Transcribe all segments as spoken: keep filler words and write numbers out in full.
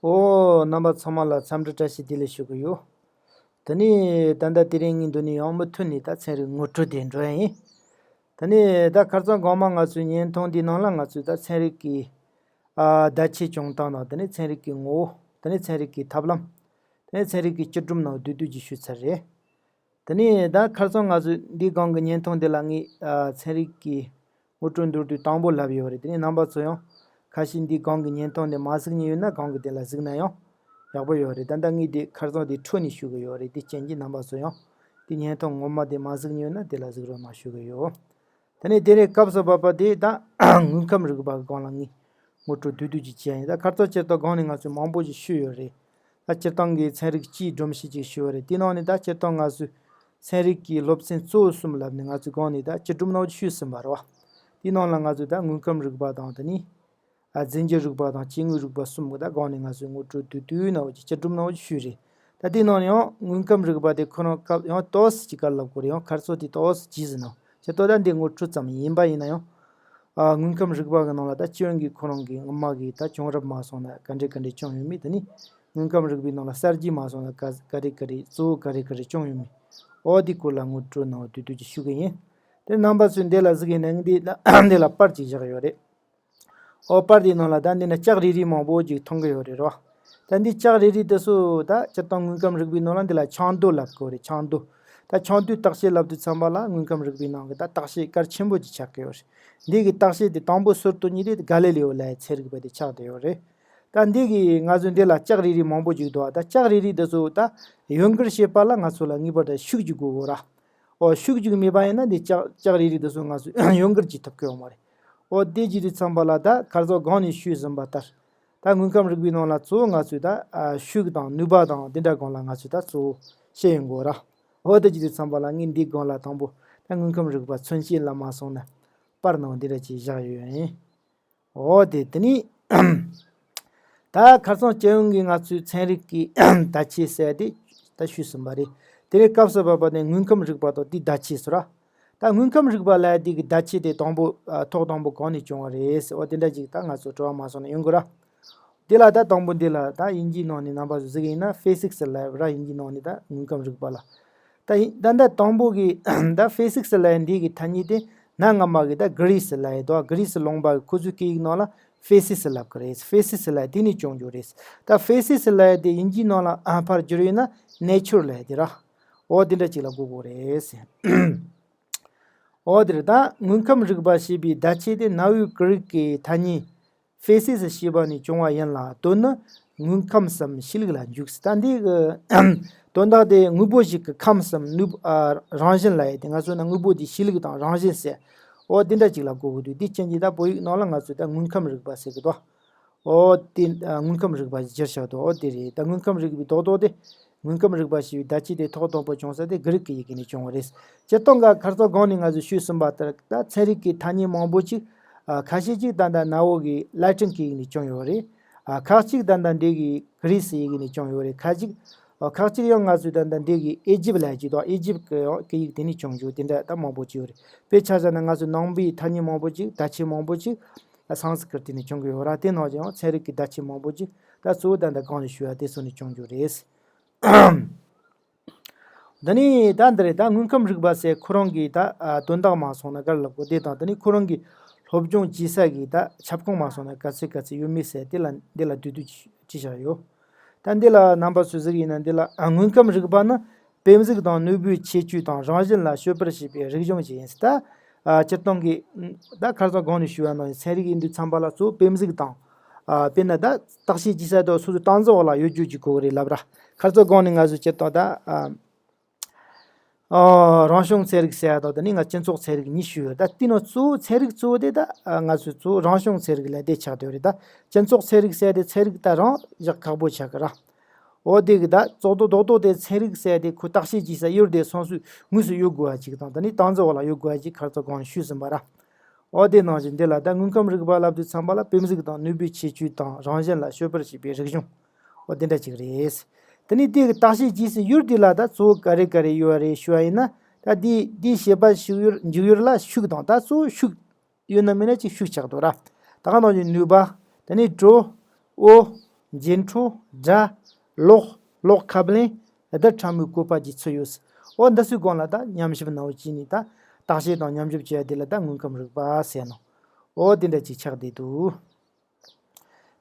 ཨོ། རྣམ་པ་ཚང་མ་ལ་འཚམས་འདྲི་བཀྲ་ཤིས་བདེ་ལེགས་ཞུ་གི་ཡོད། དེ་ནས་ད་ལྟ་དེ་རིང་ངའི་མདུན་ནས་ཡང་མུ་མཐུད་ནས་ད་ཚན་རིག་ངོ་སྤྲོད་དེ་འགྲོ་ཡ་ཡིན། དེ་ནས་ད་ཁ་རྩང་གོང་མ་ང་ཚོའི་བརྙན་ཐུང་འདིའི་ནང་ལ་ང་ཚོས་ད་ཚན་རིག་གི་ཨ་བརྡ་ཆད་བྱུང་སྟངས་དང་། དེ་ནས་ཚན་རིག་གི་ངོ་བོ། དེ་ནས་ཚན་རིག་གི་ཐབས་ལམ། དེ་ནས་ཚན་རིག་གི་སྤྱི་སྒྲོམ་ནང་བསྡུས་བསྡུས་ཀྱིས་ཞུས་ཚར་རེད། དེ་ནས་ད་ཁ་རྩང་ང་ཚོས་འདིའི་སྒང་གི་བརྙན་ཐུང་འདི་ལ་ངས་ཨ་ཚན་རིག་གི་ངོ་སྤྲོད་མདོར་བསྡུས་དང་པོ་ལབ་ཡོད་རེད། དེ་ནས་རྣམ་པ་ཚོ་ཡང་ཁ་ཤས་འདིའི་སྒང་གི་བརྙན་ཐུང་འདི་མ་གཟིགས་མྱོང་ཡོད་ན་སྒང་གི་དེ་ལ་གཟིགས་ན་ཡང་ཡག་པོ་ཡོད་རེད། ད་ལྟ་ངས་འདི་ཁ་རྩང་འདི་འཕྲོ་ནས་ཞུ་གི་ཡོད་རེད། དེ་རྐྱེན་གྱིས་རྣམ་པ་ཚོ་ཡང་འདི་བརྙན་ཐུང་ངོ་མ་དེ་མ་གཟིགས་མྱོང་ཡོད་ན་དེ་ལ་གཟིགས་རོགས་གནང་ཞུ་གི་ཡོད། དེ་ནས་དེ་རིང་སྐབས་སུ་བབས་པ་དེ་ད་དངོས་ཁམས་རིག་པ་གི་སྒང་ལ་ངས་ངོ་སྤྲོད་བསྡུས་བསྡུས་ཅིག་བྱས་ཡིན། ད་ཁ་རྩང་སྤྱིར་བཏང་སྒང་ནས་ང་ཚོས་མང་པོ་ཞིག་ཞུས་ཡོད་རེད། ད་སྤྱིར་བཏང་གི་ཚན་རིག་སྤྱིའི་སྒྲོམ་གཞི་ཅིག་ཞུས་ཡོད་རེད། དེའི་ནང་ནས་ད་སྤྱིར་བཏང་ང་ཚོས་ཚན་རིག་གི་སློབ་ཚན་གཙོ་བོ་གསུམ་ལབ་ནས་ང་ཚོས་སྒང་ནས་ད་སྤྱི་སྒྲོམ་ནང་ཞུས་ཟིན་པ་རེད་བ། དེའི་ནང་ལ་ང་ཚོས་ད་དངོས་ཁམས་རིག་པ་དང་། དེ་ནས་ཨ་རྫས་འགྱུར་རིག་པ་དང་སྐྱེ་དངོས་རིག་པ་གསུམ་གི་ད་སྒང་ནས་ང་ཚོས་ངོ་སྤྲོད་བསྡུས་བསྡུས་ནང་ཅིག་སྤྱི་སྒྲོམ་ནང་ཞུས་རེད། ད་དེའི་ནང་ནས་ཡང་དངོས་ཁམས་རིག་པ་དེ་ཁོ་རང་སྐབས་ཡང་ཏོག་ཙམ་ཅིག་ག་ལབ་དགོས་རེད། ཡང་ཁ་རྩང་དེ་ཏོག་ཙམ་ཇི་ཟིན་ནང་ཇི་ལྟར་ད་འདི་ངོ་སྤྲོད་ཙམ་ཡིན་པ་ཡིན་ན་ཡང་། ཨ་དངོས་ཁམས་རིག་པ་གི་ནང་ལ་ད་སྤྱི་ཡོངས་ཀྱི་ཁོ་རང་གི་སྔོན་མ་གི་ད་བྱུང་རབས་མ་སོང་ན་ག་འདྲས་ག་འདྲས་བྱུང་ཡོད་མེད། དེ་ནས་དངོས་ཁམས་རིག་པའི་ནང་ལ་གསར་བརྗེ་མ་སོང་ན་ག་ག་རེ་ག་རེ་གཙོ་བོ་ག་རེ་ག་རེ་བྱུང་ཡོད་མེད། ཨོ་དེའི་སྐོར་ལ་ངོ་སྤྲོད་ནང་བསྡུས་བསྡུས་ཅིག་ཞུ་གི་ཡིན། དེ་རྣམ་པ་ཚོས་འདི་ལ་གཟིགས་ཡིན་ན་འདི་ལ་འདི་ལ་པར་ཅིག་བཞག་ཡོད་རེད། ཨོ་པར་དེའི་ནང་ལ་ད་འདི་ན་ལྕགས་རིལ་རིལ་མང་པོ་ཅིག་མཐོང་གི་ཡོད་རེད་རོ། ད་འདི་ལྕགས་རིལ་རིལ་དེ་ཚོ་ད་སྤྱིར་བཏང་དངོས་ཁམས་རིག་པའི་ནང་ལ་འདི་ལ་ཆང་དོ་ལབ་དགོས་རེད། ཆང་དོ། ད་ཆང་དོའི་བརྟག་དཔྱད་ལབ་དུས་ཙམ་པ་ལ་དངོས་ཁམས་རིག་པའི་ནང་གི་ད་བརྟག་དཔྱད་གལ་ཆེན་པོ་ཅིག་ཆགས་ཀྱི་ཡོད་རེད། འདི་གི་བརྟག་དཔྱད་དེ་དང་པོ་ཟུར་དུ་གཉེར་དེ་ག་ལེ་ལེའོ་ལབ་ཡའི་ཚན་རིག་པ་དེ་ཆགས་བསྡད་ཡོད་རེད། ད་འདི་གི་ང་ཚོ་འདི་ལ་ལྕགས་རིལ་རིལ་མང་པོ་ཅིག་འདུག་ད་ལྕགས་རིལ་རིལ་དེ་ཚོ་ད་ཡོན་ཁར་བཤད་པ་ལ་ང་ཚོ་ལ་ངེས་པར་དུ་ཤུགས་ཅིག་དགོས་གོ་ར། ཨོ་ཤུགས་ཅིག་མེད་པ་ཡིན་ན་འདི་ལྕགས་ལྕགས་རིལ་རིལ་དེ་ཚོ་ང་ཚོས་ཡོན་ཁར་གྱིས་ཐུབ་ཀྱི་ཡོད་མ་རེད། ཨོ་དེ་བྱེད་དུས་ཙམ་པ་ལ་ད་ཁ་རྩང་སྒང་ནས་ཞུས་ཟིན་པ་ལྟར། ད་དངོས་ཁམས་རིག་པའི་ནང་ལ་གཙོ་བོ་ང་ཚོས་ད་ཨ་ཤུགས་དང་ནུས་པ་དང་དེ་འདྲ་སྒང་ལ་ང་ཚོས་ད་གཙོ་བོ་བཤད་ཡོང་གོ་ར། ཨོ་དེ་བྱེད་དུས་ཙམ་པ་ལ་ངས་འདི་སྒང་ལ་དང་པོ་ད་དངོས་ཁམས་རིག་པ་མཚོན་བྱེད་ལ་མ་སོང་ན་པར་ནང་འདི་འདྲ་ཅིག་བཞག་ཡོད་ཡིན། འོ་དེ་དེ་ནི། ད་ཁ་རྩང་སྤྱི་ཡོངས་ཀྱི་ང་ཚོའི་ཚན་རིག་གི་བརྡ་ཆད་ཟེར་དེ་ད་ཞུས་ཟིན་པ་རེད། དེ་ནས་སྐབས་སུ་བབས་པ་ནས་དངོས་ཁམས་རིག་པ་དང་དེའི་བརྡ་ཆད་ཟེར་ར། ད་དངོས་ཁམས་རིག་པ་ལབ་ཡ་དེ་གི་བརྡ་ཆད་དེ་དང་པོ་ཨ་ཐོག་དང་པོ་གང་ནས་བྱུང་བ་རེད་ཟེར་བ་དེ་འདྲ་ཅིག་ད་ང་ཚོ་དྲི་བ་མ་སོང་ན་ཡོང་གི་ར། དེ་ལ་ད་དང་པོ་འདི་ལ་ད་དབྱིན་ཇིའི་ནང་ནས་རྣམ་པ་ཚོ་གཟིགས་ཡིན་ན་ཕི་སིག་སི་ལབ་ར། དབྱིན་ཇིའི་ནང་ནས་ད་དངོས་ཁམས་རིག་པ་ལ། ད་ཡིན་ད་ད་དང་པོ་གི་ད་ཕི་སིག་སི་ལབ་ཡ་འདི་གི་ཐ་སྙད་དེ་གནའ་སྔ་མ་གི་ད་གྷི་རི་སི་ལབ་ཡ་དོ། གྷི་རི་སི་ལུང་པ་གི་ཁོ་ཚོའི་སྐད་ཡིག་ནང་ལ་ཕི་སིག་སི་ལབ་གི་རེད། ཕི་སིག་སི་ལབ་ཡ་དེ་ནས་བྱུང་རྒྱུ་རེད། ད་ཕི་སིག་སི་ལབ་ཡ་དེ་དབྱིན་ཇིའི་ནང་ལ་ཨ་ཕར་བསྒྱུར་ཡིན་ན་ནེ་ཅར་ལབ་ཡ་དེ་ར། འོ་དེ་འདྲ་ཅིག་ལ་གོ་དགོས་རེད། འོ་དེར་ད་དངོས་ཁམས་རིག་པ་ཞེས་པའི་བརྡ་ཆད་དེ་གནའ་བོའི་གྷི་རིག་གི་ཐ་སྙད་ཕེ་སིས་ཞེས་པ་ནས་བྱུང་བ་ཡིན་ལ། དོན་ནི་དངོས་ཁམས་སམ་གཤིས་ལུགས་ལ་འཇུག་ཟེར། ད་འདི་གི་དོན་དག་དེ་དངོས་པོ་ཞིག་གི་ཁམས་སམ་ནུས་ཨ་རང་བཞིན་ལབ་ཡ་དེ། ང་ཚོ་ན་དངོས་པོ་དེའི་གཤིས་ལུགས་དང་རང་བཞིན་ཟེར། འོ་དེ་འདྲ་ཅིག་ལ་གོ་གི་འདུག་དེ་རྐྱེན་གྱིས་ད་བོད་ཡིག་ནང་ལ་ང་ཚོས་ད་དངོས་ཁམས་རིག་པ་ཟེར་གི་འདུག་འོ་དེ་ཨ་དངོས་ཁམས་རིག་པ་ཞེས་བྱ་དོ། འོ་དེ་རེད། ད་དངོས་ཁམས་རིག་པའི་རྡོག་རྡོག་དེ། དངོས་ཁམས་རིག་པ་ཞེས་པའི་བརྡ་ཆད་དེ་ཐོག་དང་པོ་བྱུང་ས་དེ་གྷི་རིག་གི་ཡི་གེ་ནས་བྱུང་བ་རེད། སྤྱིར་བཏང་ག་ཁ་རྩང་སྒང་ནས་ང་ཚོས་ཞུས་ཟིན་པ་ལྟར་ད་ཚན་རིག་གི་ཐ་སྙད་མང་པོ་ཅིག་ཨ་ཁ་ཤས་ཅིག་ད་ལྟ་གནའ་བོ་གི་ལ་ཏིན་གི་ཡིག་ནས་བྱུང་ཡོད་རེད། ཨ་ཁག་ཅིག་ད་ལྟ་འདི་གི་གྷི་རི་སི་ཡི་གེ་ནས་བྱུང་ཡོད་རེད། ཁ་ཅིག་ཨ་ཁག་ཅིག་ཡང་ང་ཚོས་ད་ལྟ་འདི་གི་ཨེ་ཇིབ་ལབ་ཀྱི་དང་། ཨེ་ཇིབ་གི་ཡང་གི་ཡིག་དེ་ནས་བྱུང་ཡོད། དེ་འདྲ་ད་མང་པོ་ཅིག་ཡོད་རེད། དཔེ་ཆ་བཞག་ན་ང་ཚོས་ནང་པའི་ཐ་སྙད་མང་པོ་ཅིག་བརྡ་ཆད་མང་པོ་ཅིག་ཨ་སཾ་སྐྲྀ་ཏ་ནས་བྱུང་གི་ཡོད་ར། དེ་ནང་བཞིན་ཡང་ཚན་རིག་གི་བརྡ་ཆད་མང་པོ་ཅིག་ད་གཙོ་བོ་ད་ལྟ་སྒང་ནས་ཞུ་བ་དེ་ཚོ་ནས་བྱུང་རྒྱུ་རེད། འདི་ནི་ད་འདི་རེད། ད་དངོས་ཁམས་རིག་པ་ཟེར་ཁོ་རང་གི་ད་ཨ་དོན་དག་མ་སོང་ན་ག་རེ་ལབ་དགོས། དེ་དང་དེ་ནི་ཁོ་རང་གི་སློབ་སྦྱོང་བྱེད་ས་གི་ད་ཁྱབ་ཁོངས་མ་སོང་ན་ག་ཚོད་ག་ཚོད་ཡོད་མེད་ཟེར་དེ་ལ་འདི་ལ་བསྡུས་བསྡུས་ཅིག་བཞག་ཡོད། ད་འདི་ལ་རྣམ་པ་ཚོས་གཟིགས་ཡིན་ན་འདི་ལ་ཨ་དངོས་ཁམས་རིག་པ་ནི་དཔེ་གཟུགས་དང་ནོར་བུའི་ཁྱད་ཆོས་དང་རང་བཞིན་ལ་དཔྱོད་པར་བྱེད་པའི་རིག་གཞུང་ཞིག་ཡིན་ཟེར། ད་ཨ་སྤྱིར་བཏང་གི་ད་ཁ་རྩང་སྒང་ནས་ཞུས་པ་ནང་བཞིན་ཚན་རིག་ཡིན་དུས་ཙམ་པ་ལ་གཙོ་བོ་དཔེ་གཟུགས་དང་། ཨ་དཔེར་ན་ད་བརྟག་དཔྱད་བྱེད་ས་དང་སོ་སོའི་སྟངས་འཛིན་འོག་ལ་ཡོད་རྒྱུ་ཅིག་དགོས་ཀྱི་རེད་ལབ་ར། ཁ་རྩང་སྒང་ནས་ང་ཚོས་སྤྱིར་བཏང་ད་ཨ་ཨ་རང་བྱུང་ཚན་རིག་ཟེར་ཡ་དང་དེ་ནས་ང་སྤྱི་ཚོགས་ཚན་རིག་གཉིས་ཞུས་ཡོད། ད་དེ་ནང་གཙོ་བོ་ཚན་རིག་གཙོ་བོ་དེ་ད་ཨ་ང་ཚོས་གཙོ་བོ་རང་བྱུང་ཚན་རིག་ལ་དེ་ཆགས་བསྡད་ཡོད་རེད། ད་སྤྱི་ཚོགས་ཚན་རིག་ཟེར་ཡ་དེ་ཚན་རིག་ད་རང་བཞག་ཁག་པོ་ཆགས་ཀྱི་ར། འོ་དེ་གི་ད་གཙོ་རྡོག་རྡོག་རྡོག་དེ་ཚན་རིག་ཟེར་ཡ་དེ་ཁོ་བརྟག་དཔྱད་བྱེད་ས་ཡུལ་དེ་སོ་སོའི་དངོས་སུ་ཡོད་དགོས་པ་ཅིག་དང་དེ་ནས་སྟངས་འཛིན་འོག་ལ་ཡོད་དགོས་པ་ཅིག་ཁ་རྩང་སྒང་ནས་ཞུས་ཟིན་པ་ར། འོ་དེ་ནང་བཞིན་འདི་ལ་ད་དངོས་ཁམས་རིག་པ་ལབ་དུས་ཙམ་པ་ལ་དཔེ་གཟུགས་དང་ནོར་བུའི་ཁྱད་ཆོས་དང་རང་བཞིན་ལ་དཔྱོད་པར་བྱེད་པའི་རིག་གཞུང་། འོ་དེ་འདྲ་ཅིག་རེད། དེ་ནས་དེ་གི་བརྟག་དཔྱད་བྱེད་སའི་ཡུལ་དེ་ལ་ད་གཙོ་བོ་ག་རེ་ག་རེ་ཡོད་རེད་ཞུ་བ་ཡིན་ན། ད་དེ་དེའི་བྱེད་པ་ཞིག་ཡུལ་འཇུག་ཡུལ་ལ་ཤུགས་དང་ད་གཙོ་བོ་ཤུགས་ཡོད་ན་མེད་ན་ཅིག་ཤུགས་ཆགས་འདུག་ར། ད་ག་ནང་བཞིན་ནུས་པ། དེ་ནས་དྲོད། འོ། འགྱེད་འཕྲོ། སྒྲ། ཀློག་ཀློག་ཁ་བརྡ། བརྡ་ཕྲ་མོའི་བཀོད་པ་བཅས་ཚུད་ཡོད། འོ་འདི་ཚོའི་སྒང་ལ་ད་ཉམས་ཞིབ་གནང་བ་བྱས་ནས་ད་བརྟག་དཔྱད་དང་ཉམས་ཞིབ་བྱས་དེ་ལ་ད་དངོས་ཁམས་རིག་པ་ཟེར་ནོ། འོ་དེ་འདྲ་ཅིག་ཆགས་བསྡད་འདུག་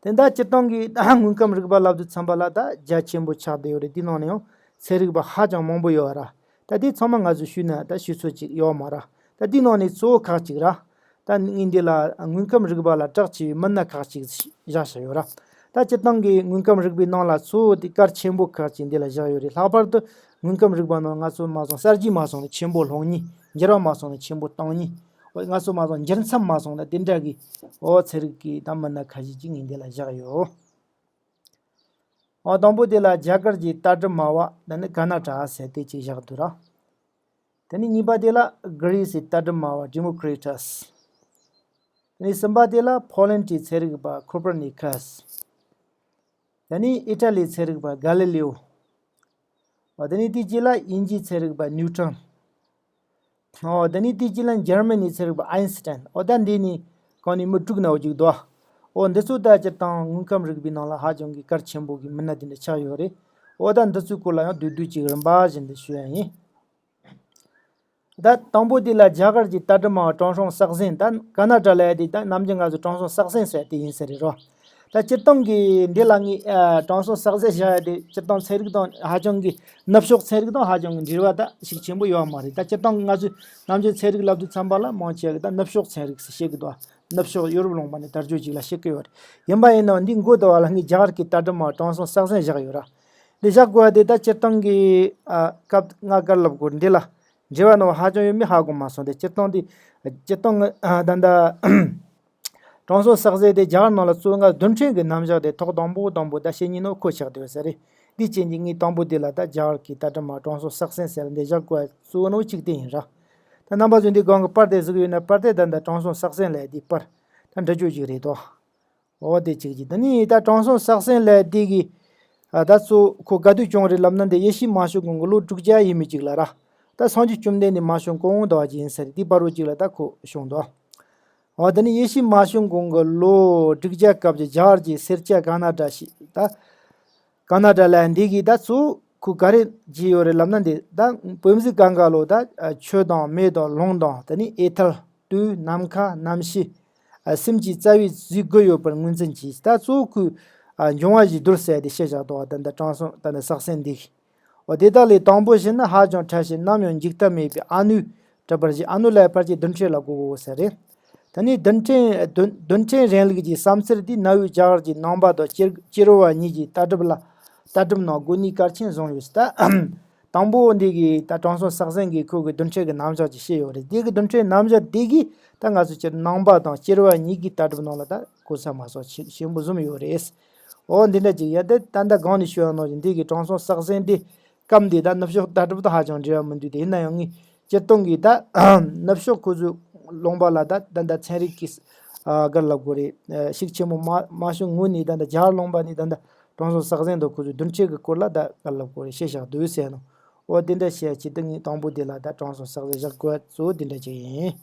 དེ་ད་སྤྱིར་བཏང་གི་དངོས་ཁམས་རིག་པ་ལབ་དུས་ཙམ་པ་ལ་ད་རྒྱ་ཆེན་པོ་ཆགས་བསྡད་ཡོད་རེད། དེའི་ནང་ནས་ཡང་ཚན་རིག་པ་ཧ་ཅང་མང་པོ་ཡོད་ར། ད་དེ་ཚང་མ་ང་ཚོས་ཞུས་ན་ད་ཞུ་ཚོད་ཅིག་ཡོད་མ་ར། ད་དེའི་ནང་ནས་གཙོ་བོ་ཁག་ཅིག་ར། ད་ངས་འདི་ལ་དངོས་ཁམས་རིག་པ་ལ་གྲགས་ཆེ་བའི་མི་སྣ་ཁག་ཅིག་བཞག་བཞག་ཡོད་ར། ད་སྤྱིར་བཏང་གི་དངོས་ཁམས་རིག་པའི་ནང་ལ་གཙོ་བོ་དེ་གལ་ཆེན་པོ་ཁག་ཅིག་འདི་ལ་བཞག་ཡོད་རེད། ལྷག་པར་དུ་དངོས་ཁམས་རིག་པ་ནང་ང་ཚོ་མ་སོང་གསར་བརྗེ་མ་སོང་ན་ཆེན་པོ་སློང་མཁན། འགྱུར་བ་མ་སོང་ན་ཆེན་པོ་གཏོང་མཁན། འོ་ང་ཚོ་མ་སོང་འགྱུར་མཚམས་མ་སོང་ན་དེ་འདྲ་གི་འོ་ཚན་རིག་གི་ད་མི་སྣ་ཁ་ཤས་ཅིག་ངས་འདི་ལ་བཞག་ཡོད། འོ་དང་པོ་དེ་ལ་རྒྱ་གར་གྱི་ལྟ་གྲུབ་སྨྲ་བ་ད་ནི་ཀ་ན་ཌ་ཟེར་དེ་ཅིག་བཞག་འདུག་ར། དེ་ནས་གཉིས་པ་དེ་ལ་གྷི་རི་སི་ཡི་ལྟ་གྲུབ་སྨྲ་བ་ཌི་མོ་ཀྲི་ཊས། དེ་ནས་གསུམ་པ་དེ་ལ་ཕོ་ལན་གྱི་ཚན་རིག་པ་ཁོ་པར་ནི་ཁས། དེ་ནས་ཨི་ཊ་ལིའི་ཚན་རིག་པ་ག་ལི་ལེའོ། འོ་དེ་ནས་དེའི་རྗེས་ལ་དབྱིན་ཇིའི་ཚན་རིག་པ་ནིའུ་ཊོན། འོ་དེ་ནས་དེའི་རྗེས་ལ་འཇར་མ་ནིའི་ཚན་རིག་པ་ཨའིན་སི་ཊན། འོ་ད་འདི་ནི་གང་ནི་མི་དྲུག་ན་འོ་ཅིག་འདུག་འོ་འདི་ཚོ་ད་སྤྱིར་བཏང་དངོས་ཁམས་རིག་པའི་ནང་ལ་ཧ་ཅང་གི་གལ་ཆེན་པོ་གི་མི་སྣ་དེ་འདྲ་ཆགས་ཡོད་རེད། འོ་ད་འདི་ཚོའི་སྐོར་ལ་ཡང་བསྡུས་བསྡུས་ཅིག་རིམ་པ་བཞིན་དུ་ཞུ་ཡ་ཡིན། ད་དང་པོ་དེ་ལ་རྒྱ་གར་གྱི་ལྟ་གྲུབ་སྨྲ་བ་ཀྲང་སུན་སག་སེན། ད་ཀ་ན་ཌ་ལ་ཡ་དེ་ད་ནམ་རྒྱུན་ང་ཚོ་ཀྲང་སུན་སག་སེན་ཟེར་དེ་ཡིན་ས་རེད་རོ། ད་སྤྱིར་བཏང་གི་འདི་ལ་ངས་ཨ་ཀྲང་སུན་སག་སེན་བཞག་ཡ་དེ་སྤྱིར་བཏང་ཚན་རིག་དང་ཧ་ཅང་གི་ནུབ་ཕྱོགས་ཚན་རིག་དང་ཧ་ཅང་གི་འབྲེལ་བ་ད་ཞིག་ཆེན་པོ་ཡོད་མ་རེད། ད་སྤྱིར་བཏང་ང་ཚོས་ནམ་རྒྱུན་ཚན་རིག་ལབ་དུས་ཙམ་པ་ལ་མང་ཆེ་གི་ད་ནུབ་ཕྱོགས་ཚན་རིག་ཟེར་བཤད་གི་འདུག་ནུབ་ཕྱོགས་ཡོ་རོབ་ལུང་པ་ནས་དར་རྒྱས་ཅིག་ལ་བཤད་གི་ཡོད་རེད། ཡིན་པ་ཡིན་ནའང་འདི་མགོ་དུ་བ་ལ་ངས་རྒྱ་གར་གྱི་ལྟ་གྲུབ་སྨྲ་བ་ཀྲང་སུན་སག་སེན་བཞག་ཡོད་ར། འདི་བཞག་དགོས་པ་དེ་ད་སྤྱིར་བཏང་གི་ཨ་སྐབས་ང་ག་རེ་ལབ་དགོས་འདི་ལ་འབྲེལ་བ་ནོར་བ་ཧ་ཅང་ཡོད་མེད་ཧ་གོ་མ་སོང་། དེ་སྤྱིར་བཏང་འདི་སྤྱིར་བཏང་ཨ་ད་ད་ཀྲང་སུན་སག་སེན་དེ་རྒྱ་གར་ནང་ལ་གཙོ་བོ་ང་རྡུལ་ཕྲན་གྱི་རྣམ་གཞག་དེ་ཐོག་དང་པོ་དང་པོ་ད་བཤད་མཁན་ནོ་ཁོ་ཆགས་བསྡད་ཡོད་ས་རེད། འདི་བྱས་ནས་ངས་དང་པོ་དེ་ལ་ད་རྒྱ་གར་གྱི་ལྟ་གྲུབ་སྨྲ་བ་ཀྲང་སུན་སག་སེན་ཟེར་འདི་བཞག་དགོས་པ་གཙོ་བོ་ནོ་གཅིག་དེ་ཡིན་ར། ད་རྣམ་པ་ཚོས་འདི་སྒང་གི་པར་དེ་གཟིགས་ཡོད་ན་པར་དེ་ད་ད་ཀྲང་སུན་སག་སེན་ལབ་དེ་པར་ད་འདྲ་བྱུང་ཅིག་རེད་དོ། འོ་དེ་གཅིག་གཅིག་ད་ནི་ད་ཀྲང་སུན་སག་སེན་ལབ་དེ་གི་ཨ་ད་གཙོ་ཁོ་ག་དུས་བྱུང་རེད་ལབ་ན་འདི་ཡེ་ཤུ་མ་བྱོན་གོང་གི་ལོ་དྲུག་བརྒྱ་ཡས་མས་ཅིག་ལ་ར། ད་སངས་རྒྱས་བཅོམ་ལྡན་འདས་མ་བྱོན་གོང་ཟླ་བ་གཅིག་ཡིན་ས་རེད། དེའི་བར་དུ་ཅིག་ལ་ད་ཁོ་བྱུང་འདུག་འོ་ད་ནི་ཡེ་ཤུ་མ་བྱོན་གོང་གི་ལོ་དྲུག་བརྒྱ་སྐབས་ཀྱི་རྒྱ་གར་གྱི་སེར་སྐྱ་ཀ་ན་ཌ་ཞིག་ད། ཀ་ན་ཌ་ལ་འདི་གི་ད་གཙོ་ཁོ་ག་རེ་བྱས་ཡོད་རེད་ལབ་ན་འདི་ད་བིམ་གཟུགས་གང་ག་ལོ་ད་ཆུ་དང་མེ་དང་རླུང་དང་དེ་ནི་ཨེ་ཐལ་དུས་ནམ་མཁའ་གནམ་གཤིས་སེམས་ཀྱི་རྩ་བའི་གཟུགས་དགུ་ཡོད་པར་ངོས་འཛིན་གྱིས། ད་གཙོ་ཁོས་འབྱུང་བ་བཞིའི་རྡུལ་ཟེར་ཏེ་བཤད་བཞག་འདུག་ད་ད་ཀྲང་སུན་ད་ནི་སག་སེན་འདི་གི་འོ་དེ་དག་ལས་དང་པོ་བཞིན་ནི་ཧ་ཅང་ཕྲ་ཞིང་ནམ་ཡང་འཇིག་ཐབས་མེད་པའི་ཨ་ནུས་གྲུབ་པར་བཞེད། ཨ་ནུ་ལ་ཕལ་ཆེར་རྡུལ་ཕྲན་ལ་གོ་དགོས་ས་རེད། ད་ནི་རྡུལ་ཕྲན་རྡུལ་རྡུལ་ཕྲན་རིང་ལུགས་ཀྱི་བསམ་ཚུལ་འདི་གནའ་བོའི་རྒྱ་གར་གྱི་ནང་པ་དང་སྐྱེ་སྐྱེ་རུ་བ་གཉིས་ཀྱི་ལྟ་གྲུབ་ལ་ལྟ་གྲུབ་ནང་གོ་གནས་གལ་ཆེན་བཟུང་ཡོད། ད་དང་པོ་འདི་གི་ད་ཀྲང་སུན་སག་སེན་གྱིས་ཁོ་གི་རྡུལ་ཕྲན་གྱི་རྣམ་གཞག་ཅིག་བཤད་ཡོད་རེད། འདི་གི་རྡུལ་ཕྲན་རྣམ་གཞག་འདི་གིས་ད་ང་ཚོ་སྤྱིར་ནང་པ་དང་སྐྱེ་རུ་བ་གཉིས་ཀྱི་ལྟ་གྲུབ་ནང་ལ་ད་གོ་ས་མ་སོགས་ཆེ་ཆེན་པོ་བཟུང་ཡོད་རེད། འོ་འདི་འདྲ་ཅིག་ཡ་དེ་ད་ལྟ་གོང་ནས་ཞུས་པ་ནང་བཞིན་འདི་གི་ཀྲང་སུན་སག་སེན་འདི་སྐབས་འདི་ད་ནུབ་ཕྱོགས་ལྟ་གྲུབ་དང་ཧ་ཅང་འབྲེལ་བ་མི་འདུག་དེ་ཡིན་ན་ཡང་ངས་སྤྱིར་བཏང་གི་ད་ནུབ་ཕྱོགས་ཁོ་ཚོའི་ལུང་པ་ལ་ད་ད་ལྟ་ཚན་རིག་གི་ཨ་ག་རེ་ལབ་དགོས་རེད། ཤུགས་ཆེན་པོ་མ་མ་བྱུང་སྔོན་ནས་ད་ལྟ་རྒྱ་གར་ལུང་པ་ནས་ད་ལྟ་ཀྲང་སུན་སག་སེན་དང་ཁོ་ཚོའི་རྡུལ་ཕྲན་གྱི་སྐོར་ལ་ད་ག་རེ་ལབ་དགོས་རེད། བཤད་བཞག་འདུག་ཟེར་ནོ། འོ་དེ་འདྲ་བཤད་ཆེད་དུ་ངས་དང་པོ་དེ་ལ་ད་ཀྲང་སུན་སག་སེན་བཞག་དགོས་གཙོ་བོ་དེ་འདྲ་ཅིག་ཡིན།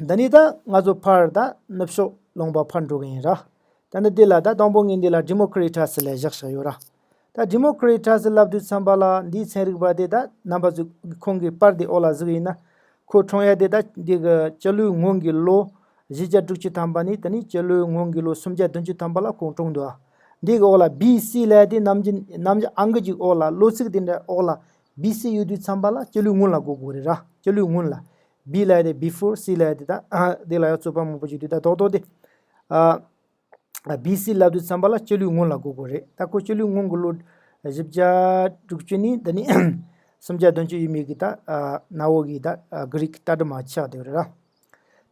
འདི་ནི་ད་ང་ཚོ་ཕར་ད་ནུབ་ཕྱོགས་ལུང་པ་ཕར་འགྲོ་གི་ཡིན་ར། ད་ནི་འདི་ལ་ད་དང་པོ་ངས་འདི་ལ་ཌི་མོ་ཀྲི་ཊས་ལབ་བཞག་བཞག་ཡོད་ར། ད་ཌི་མོ་ཀྲི་ཊས་ལབ་དུས་ཙམ་པ་ལ་འདིའི་ཚན་རིག་པ་དེ་ད་རྣམ་པ་ཚོས་ཁོང་གི་པར་དེ་འོག་ལ་གཟིགས་ཡིན་ན་ཁོ་འཁྲུངས་ཡ་དེ་ད་འདི་གི་སྤྱི་ལོའི་སྔོན་གྱི་ལོ་བཞི་བརྒྱ་དྲུག་ཅུ་ཐམ་པ་ནས་ད་ནི་སྤྱི་ལོའི་སྔོན་གྱི་ལོ་སུམ་བརྒྱ་བདུན་ཅུ་ཐམ་པ་ལ་ཁོང་འཁྲུངས་འདུག་འདི་གི་འོག་ལ་བི་སི་ལབ་དེ་ནམ་རྒྱུན་ནམ་རྒྱུན་ཨང་ཀི་ཅིག་འོག་ལ་ལོ་ཚིགས་དེ་འདྲ་འོག་ལ་བི་སི་ཡོད་དུས་ཙམ་པ་ལ་སྤྱི་ལོའི་སྔོན་ལ་གོ་དགོས་རེད་ར། སྤྱི་ལོའི་སྔོན་ལ། བི་ལབ་དེ་བི་ཕོར། སི་ལབ་དེ་ད་དེ་ལ་ཡང་རྩོད་པ་མང་པོ་ཞིག་འདུག་ད་རྡོག་རྡོག་དེ་ཨ་བི་སི་ལབ་དུས་ཙམ་པ་ལ་སྤྱི་ལོའི་སྔོན་ལ་གོ་དགོས་རེད། ད་ཁོ་སྤྱི་ལོའི་སྔོན་གྱི་ལོ་བཞི་བརྒྱ་དྲུག་ཅུ་ནས་ད་ནི་སུམ་བརྒྱ་བདུན་ཅུ་ཡས་མས་ཀྱི་ད་ཨ་གནའ་བོ་གི་ད་ཨ་གྷི་རིག་ལྟ་གྲུབ་མ་ཆགས་བསྡད་ཡོད་རེད་ར།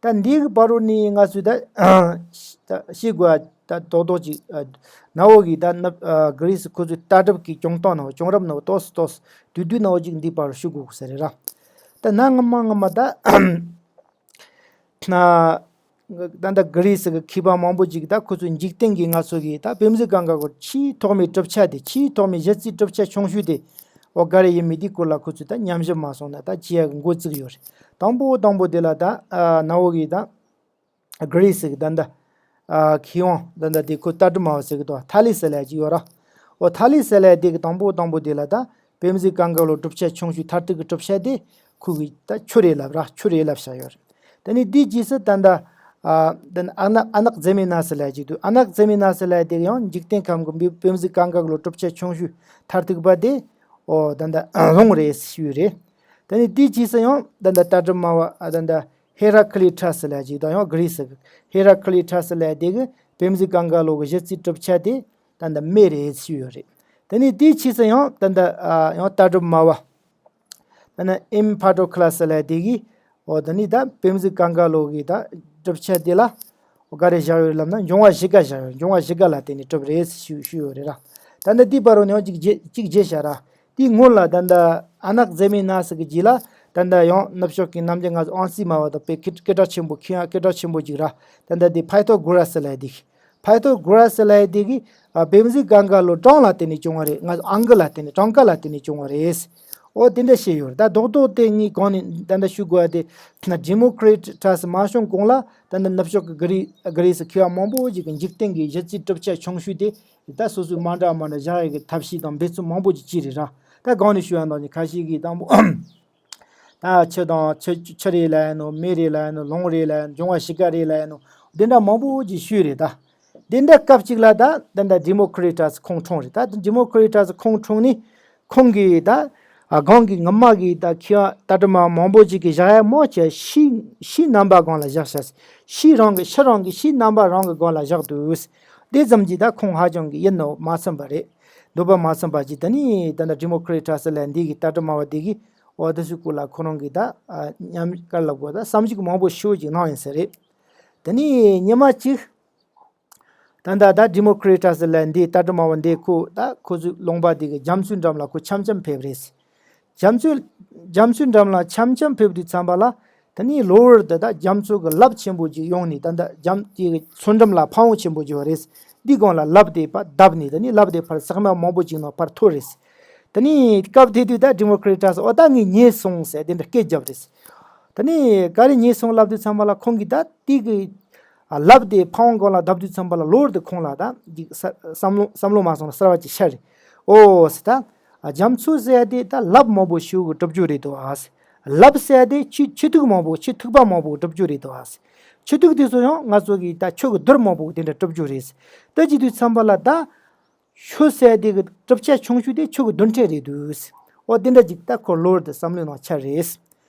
ད་འདི་གི་བར་དུ་ནི་ང་ཚོས་ད་ད་ཤེས་དགོས་པ་ད་རྡོག་རྡོག་ཅིག་ཨ་གནའ་བོ་གི་ད་ནབ་ཨ་གྷི་རི་སི་ཁོ་ཚོའི་ལྟ་གྲུབ་ཀྱི་བྱུང་སྟངས་ནང་བྱུང་རབས་ནང་ཏོག་ཙམ་ཏོག་ཙམ་བསྡུས་བསྡུས་ནང་ཅིག་འདི་བར་ཞུ་དགོས་ས་རེད་ར། ད་ན་སྔ་མ་སྔ་མ་ད་ན་ད་ད་གྷི་རི་སི་གི་མཁས་པ་མང་པོ་ཅིག་ད་ཁོ་ཚོའི་འཇིག་རྟེན་གྱི་ང་ཚོ་གི་ད་བིམ་གཟུགས་གང་ག་གི་ཆེས་ཐོག་མའི་གྲུབ་ཆ་དེ་ཆེས་ཐོག་མའི་གཞི་རྩའི་གྲུབ་ཆ་ཆུང་ཤོས་དེ་འོ་ག་རེ་ཡིན་མིན་དེའི་སྐོར་ལ་ཁོ་ཚོས་ད་ཉམས་ཞིབ་མ་སོང་ན་ད་བྱེད་ཡག་གི་འགོ་བཙུགས་ཡོད་རེད། དང་པོ་དང་པོ་དེ་ལ་ད་ཨ་གནའ་བོ་གི་ད་གྷི་རི་སི་གི་ད་ད་ ཨ་མཁས་དབང་ད་ལྟ་དེ་ཁོ་ལྟ་གྲུབ་སྨྲ་བ་ཟེར་གི་འདུག་ཐ་ལི་ཟེར་ལབ་ཅིག་ཡོད་ར། འོ་ཐ་ལི་ཟེར་ལབ་དེ་གི་དང་པོ་དང་པོ་དེ་ལ་ད་པེམ་ཟི་གང་ག་ལོ་གྲུབ་ཆ་ཆུང་ཤོས་མཐར་ཐུག་གི་གྲུབ་ཆ་དེ་ཁོ་གི་ད་ཆུ་རེད་ལབ་ར། ཆུ་རེད་ལབ་བཞག་ཡོད་རེད། དེ་ནས་དེའི་རྗེས་སུ་ད་ལྟ་ཨ་ད་ཨ་ནག་ཨ་ནག་ཛེ་མི་ན་ཟེར་ལབ་ཅིག་འདུག་ཨ་ནག་ཛེ་མི་ན་ཟེར་ལབ་དེ་གི་ཡང་འཇིག་རྟེན་ཁམས་གི་པེམ་ཟི་གང་ག་ལོ་གྲུབ་ཆ་ཆུང་ཤོས་མཐར་ཐུག་པ་དེ་འོ་ད་ལྟ་ལོང་རེད་ཞུས་རེད། དེ་ནས་དེའི་རྗེས་སུ་ཡང་ད་ལྟ་ལྟ་གྲུབ་སྨྲ་བ་ཨ་ད་ལྟ་ཧེ་ར་ཁི་ལི་ཏྲ་སི་ལབ་ཅིག་དང་ཡང་གྷི་རི་སི་གི་ཧེ་ར་ཁི་ལི་ཏྲ་སི་ལབ་དེ་གི་པེམ་ཟི་གང་ག་ལོ་གི་གཞི་རྩའི་གྲུབ་ཆ་དེ་ད་ལྟ་མེ་རེད་ཞུས་ཡོད་རེད། དེ་ནས་དེའི་རྗེས་སུ་ཡང་ད་ལྟ་ཨ་ཡང་ལྟ་གྲུབ་སྨྲ་བ་ད་ནི་ཨེམ་ཕ་ཏོ་ཁི་ལ་སི་ལབ་དེ་གི་འོ་ད་ནི་ད་པེམ་ཟི་གང་ག་ལོ་གི་ད་གྲུབ་ཆ་དེ་ལ་འོ་ག་རེ་བཞག་ཡོད་རེད་ལབ་ན་འབྱུང་བ་བཞི་ཀ་བཞག་ཡོད། འབྱུང་བ་བཞི་ཀ་ལ་བརྟེན་ནས་གྲུབ་རེད་ཞུ་ཞུས་ཡོད་རེད་ར། ད་ནི་དེའི་བར་རུ་ནས་ཡང་གཅིག་བརྗེ་གཅིག་བརྗེ་བྱ་ར། དེའི་སྔོན་ལ་ད་ལྟ་ཨ་ནག་ཛེ་མི་ན་སི་གི་རྗེས་ལ་ད་ལྟ་ཡང་ནུབ་ཕྱོགས་ཀྱི་རྣམ་རྒྱལ་ང་ཚོ་ཨང་སི་མ་བ་དང་དཔེ་སྐད་སྐད་གྲགས་ཆེན་པོ་མཁས་དབང་སྐད་གྲགས་ཆེན་པོ་ཅིག་ར། ད་ལྟ་དེ་ཕའི་ཐོ་གོ་ར་སི་ལབ་དེ་གི་ཕའི་ཐོ་གོ་ར་སི་ལབ་དེ་གི་ཨ་པེམ་ཟི་གང་ག་ལོ་གྲངས་ལ་བརྟེན་ནས་བྱུང་བ་རེད། ང་ཚོ་ཨང་ཀི་ལ་བརྟེན་ནས་གྲངས་ཀ་ལ་བརྟེན་ནས་བྱུང་བ་རེད། འོ་དེ་འདྲ་བཤད་ཡོད་རེད། ད་རྡོག་རྡོག་དེ་ངས་གོང་ནས་ད་ལྟ་ཞུ་དགོས་པ་དེ་ཌི་མོ་ཀི་རེ་ཊི་ཏ་སི་མ་བྱུང་གོང་ལ་ད་ལྟ་ནུབ་ཕྱོགས་ཀྱི་གྷི་རི་གྷི་རི་སི་མཁས་པ་མང་པོ་ཞིག་གིས་འཇིག་རྟེན་གྱི་གཞི་རྩའི་གྲུབ་ཆ་ཆུང་ཤོས་དེ་ད་སོ་སོའི་མ་འདྲ་མ་འདྲ་བཞག་ཡག་གི་ཐབས་ཤེས་དང་འབད་བརྩོན་མང་པོ་ཅིག་བྱས་རེད་ར། ད་གོང་ནས་ཞུ་ཡ་ནང་བཞིན་ཁ་ཤས་ཀྱིས་དང་པོ་ད་ཆུ་དང་ཆུ་ཆུ་རེད་ལབ་ཡ་ནོ། མེ་རེད་ལབ་ཡ་ནོ། ལོང་རེད་ལབ་ཡ་ནོ། འབྱུང་བ་བཞི་ཀ་རེད་ལབ་ཡ་ནོ། འདི་འདྲ་མང་པོ་ཅིག་ཞུས་རེད་ད། འདི་འདྲ་སྐབས་གཅིག་ལ་ད་ད་ལྟ་ཌི་མོ་ཀི་རེ་ཊ་སི་ཁོང་འཁྲུངས་རེད། ད་ཌི་མོ་ཀི་རེ་ཊ་སི་ཁོང་འཁྲུངས་ནས་ཁོང་གིས་ད་ཨ་གོང་གི་སྔ་མ་གི་ད་མཁས་པ་ལྟ་གྲུབ་སྨྲ་བ་མང་པོ་ཅིག་གིས་བཞག་ཡ་མང་ཆེ་ཕྱིའི་ཕྱིའི་རྣམ་པ་སྒང་ལ་བཞག་ཤག་ཕྱིའི་རང་གི་ཕྱི་རང་གི་ཕྱིའི་རྣམ་པ་རང་གི་སྒང་ལ་བཞག་འདུག་འདི་ཙམ་གྱིས་ད་ཁོང་ཧ་ཅང་གི་ཡིད་ནོར་མ་ཚིམ་པ་རེད། འདོད་པ་མ་ཚིམ་པ་ཅིག་ད་ནི་ད་ལྟ་ཌི་མོ་ཀི་རེ་ཊ་སི་ལབ་འདི་གི་ལྟ་གྲུབ་སྨྲ་བ་འདི་གིས་འོ་དེ་ཚོའི་སྐོར་ལ་ཁོ་རང་གིས་ད་ཨ་ཉམས་ག་རེ་ལབ་དགོས། ད་བསམ་གཞིག་མང་པོ་ཞེ་པོ་ཅིག་གནང་ཡིན་ས་རེད། དེ་ནས་ཉི་མ་གཅིག་ད་ལྟ་ད་ཌི་མོ་ཀི་རེ་ཊ་སི་ལབ་འདི་ལྟ་གྲུབ་སྨྲ་བ་འདི་ཁོ་ད་ཁོ་ཚོའི་ལུང་པ་འདི་གི་རྒྱ་མཚོའི་འགྲམ་ལ་ཁོ་འཆམ་འཆམ་ཕེབས་རེད། རྒྱ་མཚོའི་རྒྱ་མཚོའི་འགྲམ་ལ་འཆམ་འཆམ་ཕེབས་དུས་ཙམ་པ་ལ་ད་ནི་གློ་བུར་དུ་ད་རྒྱ་མཚོ་གི་རླབས་ཆེན་པོ་ཅིག་ཡོང་ནས་ད་ལྟ་རྒྱ་མཚོ་གི་མཚོ་འགྲམ་ལ་ཕ་བོང་ཆེན་པོ་ཅིག་ཡོད་རེད། འདི་སྒང་ལ་རླབས་དེ་ཕར་བརྡབས་ནས་ད་ནི་རླབས་དེ་ཕར་ཟེགས་མ་མང་པོ་ཅིག་ནང་ཕར་འཐོར་རེད། ད་ནི་སྐབས་དེ་དུས་ད་ཌི་མོ་ཀི་རེ་ཊ་སི་འོ་ད་ངས་ཉེས་སོང་ཟེར་དེ་འདྲ་སྐད་བརྒྱབ་རེད། ད་ནི་ག་རེ་ཉེས་སོང་ལབ་དུས་ཙམ་པ་ལ་ཁོང་གིས་ད་དེ་གི་ཨ་རླབས་དེ་ཕ་བོང་སྒང་ལ་བརྡབས་དུས་ཙམ་པ་ལ་གློ་བུར་དུ་ཁོང་ལ་ད་ཅིག་ས་བསམ་བློ་བསམ་བློ་མ་སོང་ན་གསར་བ་ཅིག་ཤར་རེད། ཨོ་ཟེར་ད། ཨ་རྒྱ་མཚོ་ཟེར་ཡ་དེ་ད་རླབས་མང་པོ་ཞེ་པོ་གི་གྲུབ་རྒྱུ་རེད་དོ་ཨ་ཟེར། རླབས་ཟེར་ཡ་དེ་ཆུ་ཆུ་ཐིགས་མང་པོ་ཆུ་ཐིགས་པ་མང་པོ་གི་གྲུབ་རྒྱུ་རེད་དོ་ཨ་ཟེར། ཆུ་ཐིགས་དེ་ཚོ་ཡང་ང་ཚོ་གི་ད་ཆུ་གི་རྡུལ་མང་པོ་དེ་འདྲ་གྲུབ་རྒྱུ་རེད་ཟེར། ད་ཅི་དུས་ཙམ་པ་ལ་ད། ཆུ་ཟེར་དེ་གི་གྲུབ་ཆ་ཆུང་ཤོས་དེ་ཆུ་གི་རྡུལ་ཕྲན་རེད་འདུག་ཟེར། འོ་དེ་འདྲ་ཅིག་ད་ཁོ་གློ་བུར་དུ་བསམ་བློའི་ནང་འཆར་རེད་ཟེར།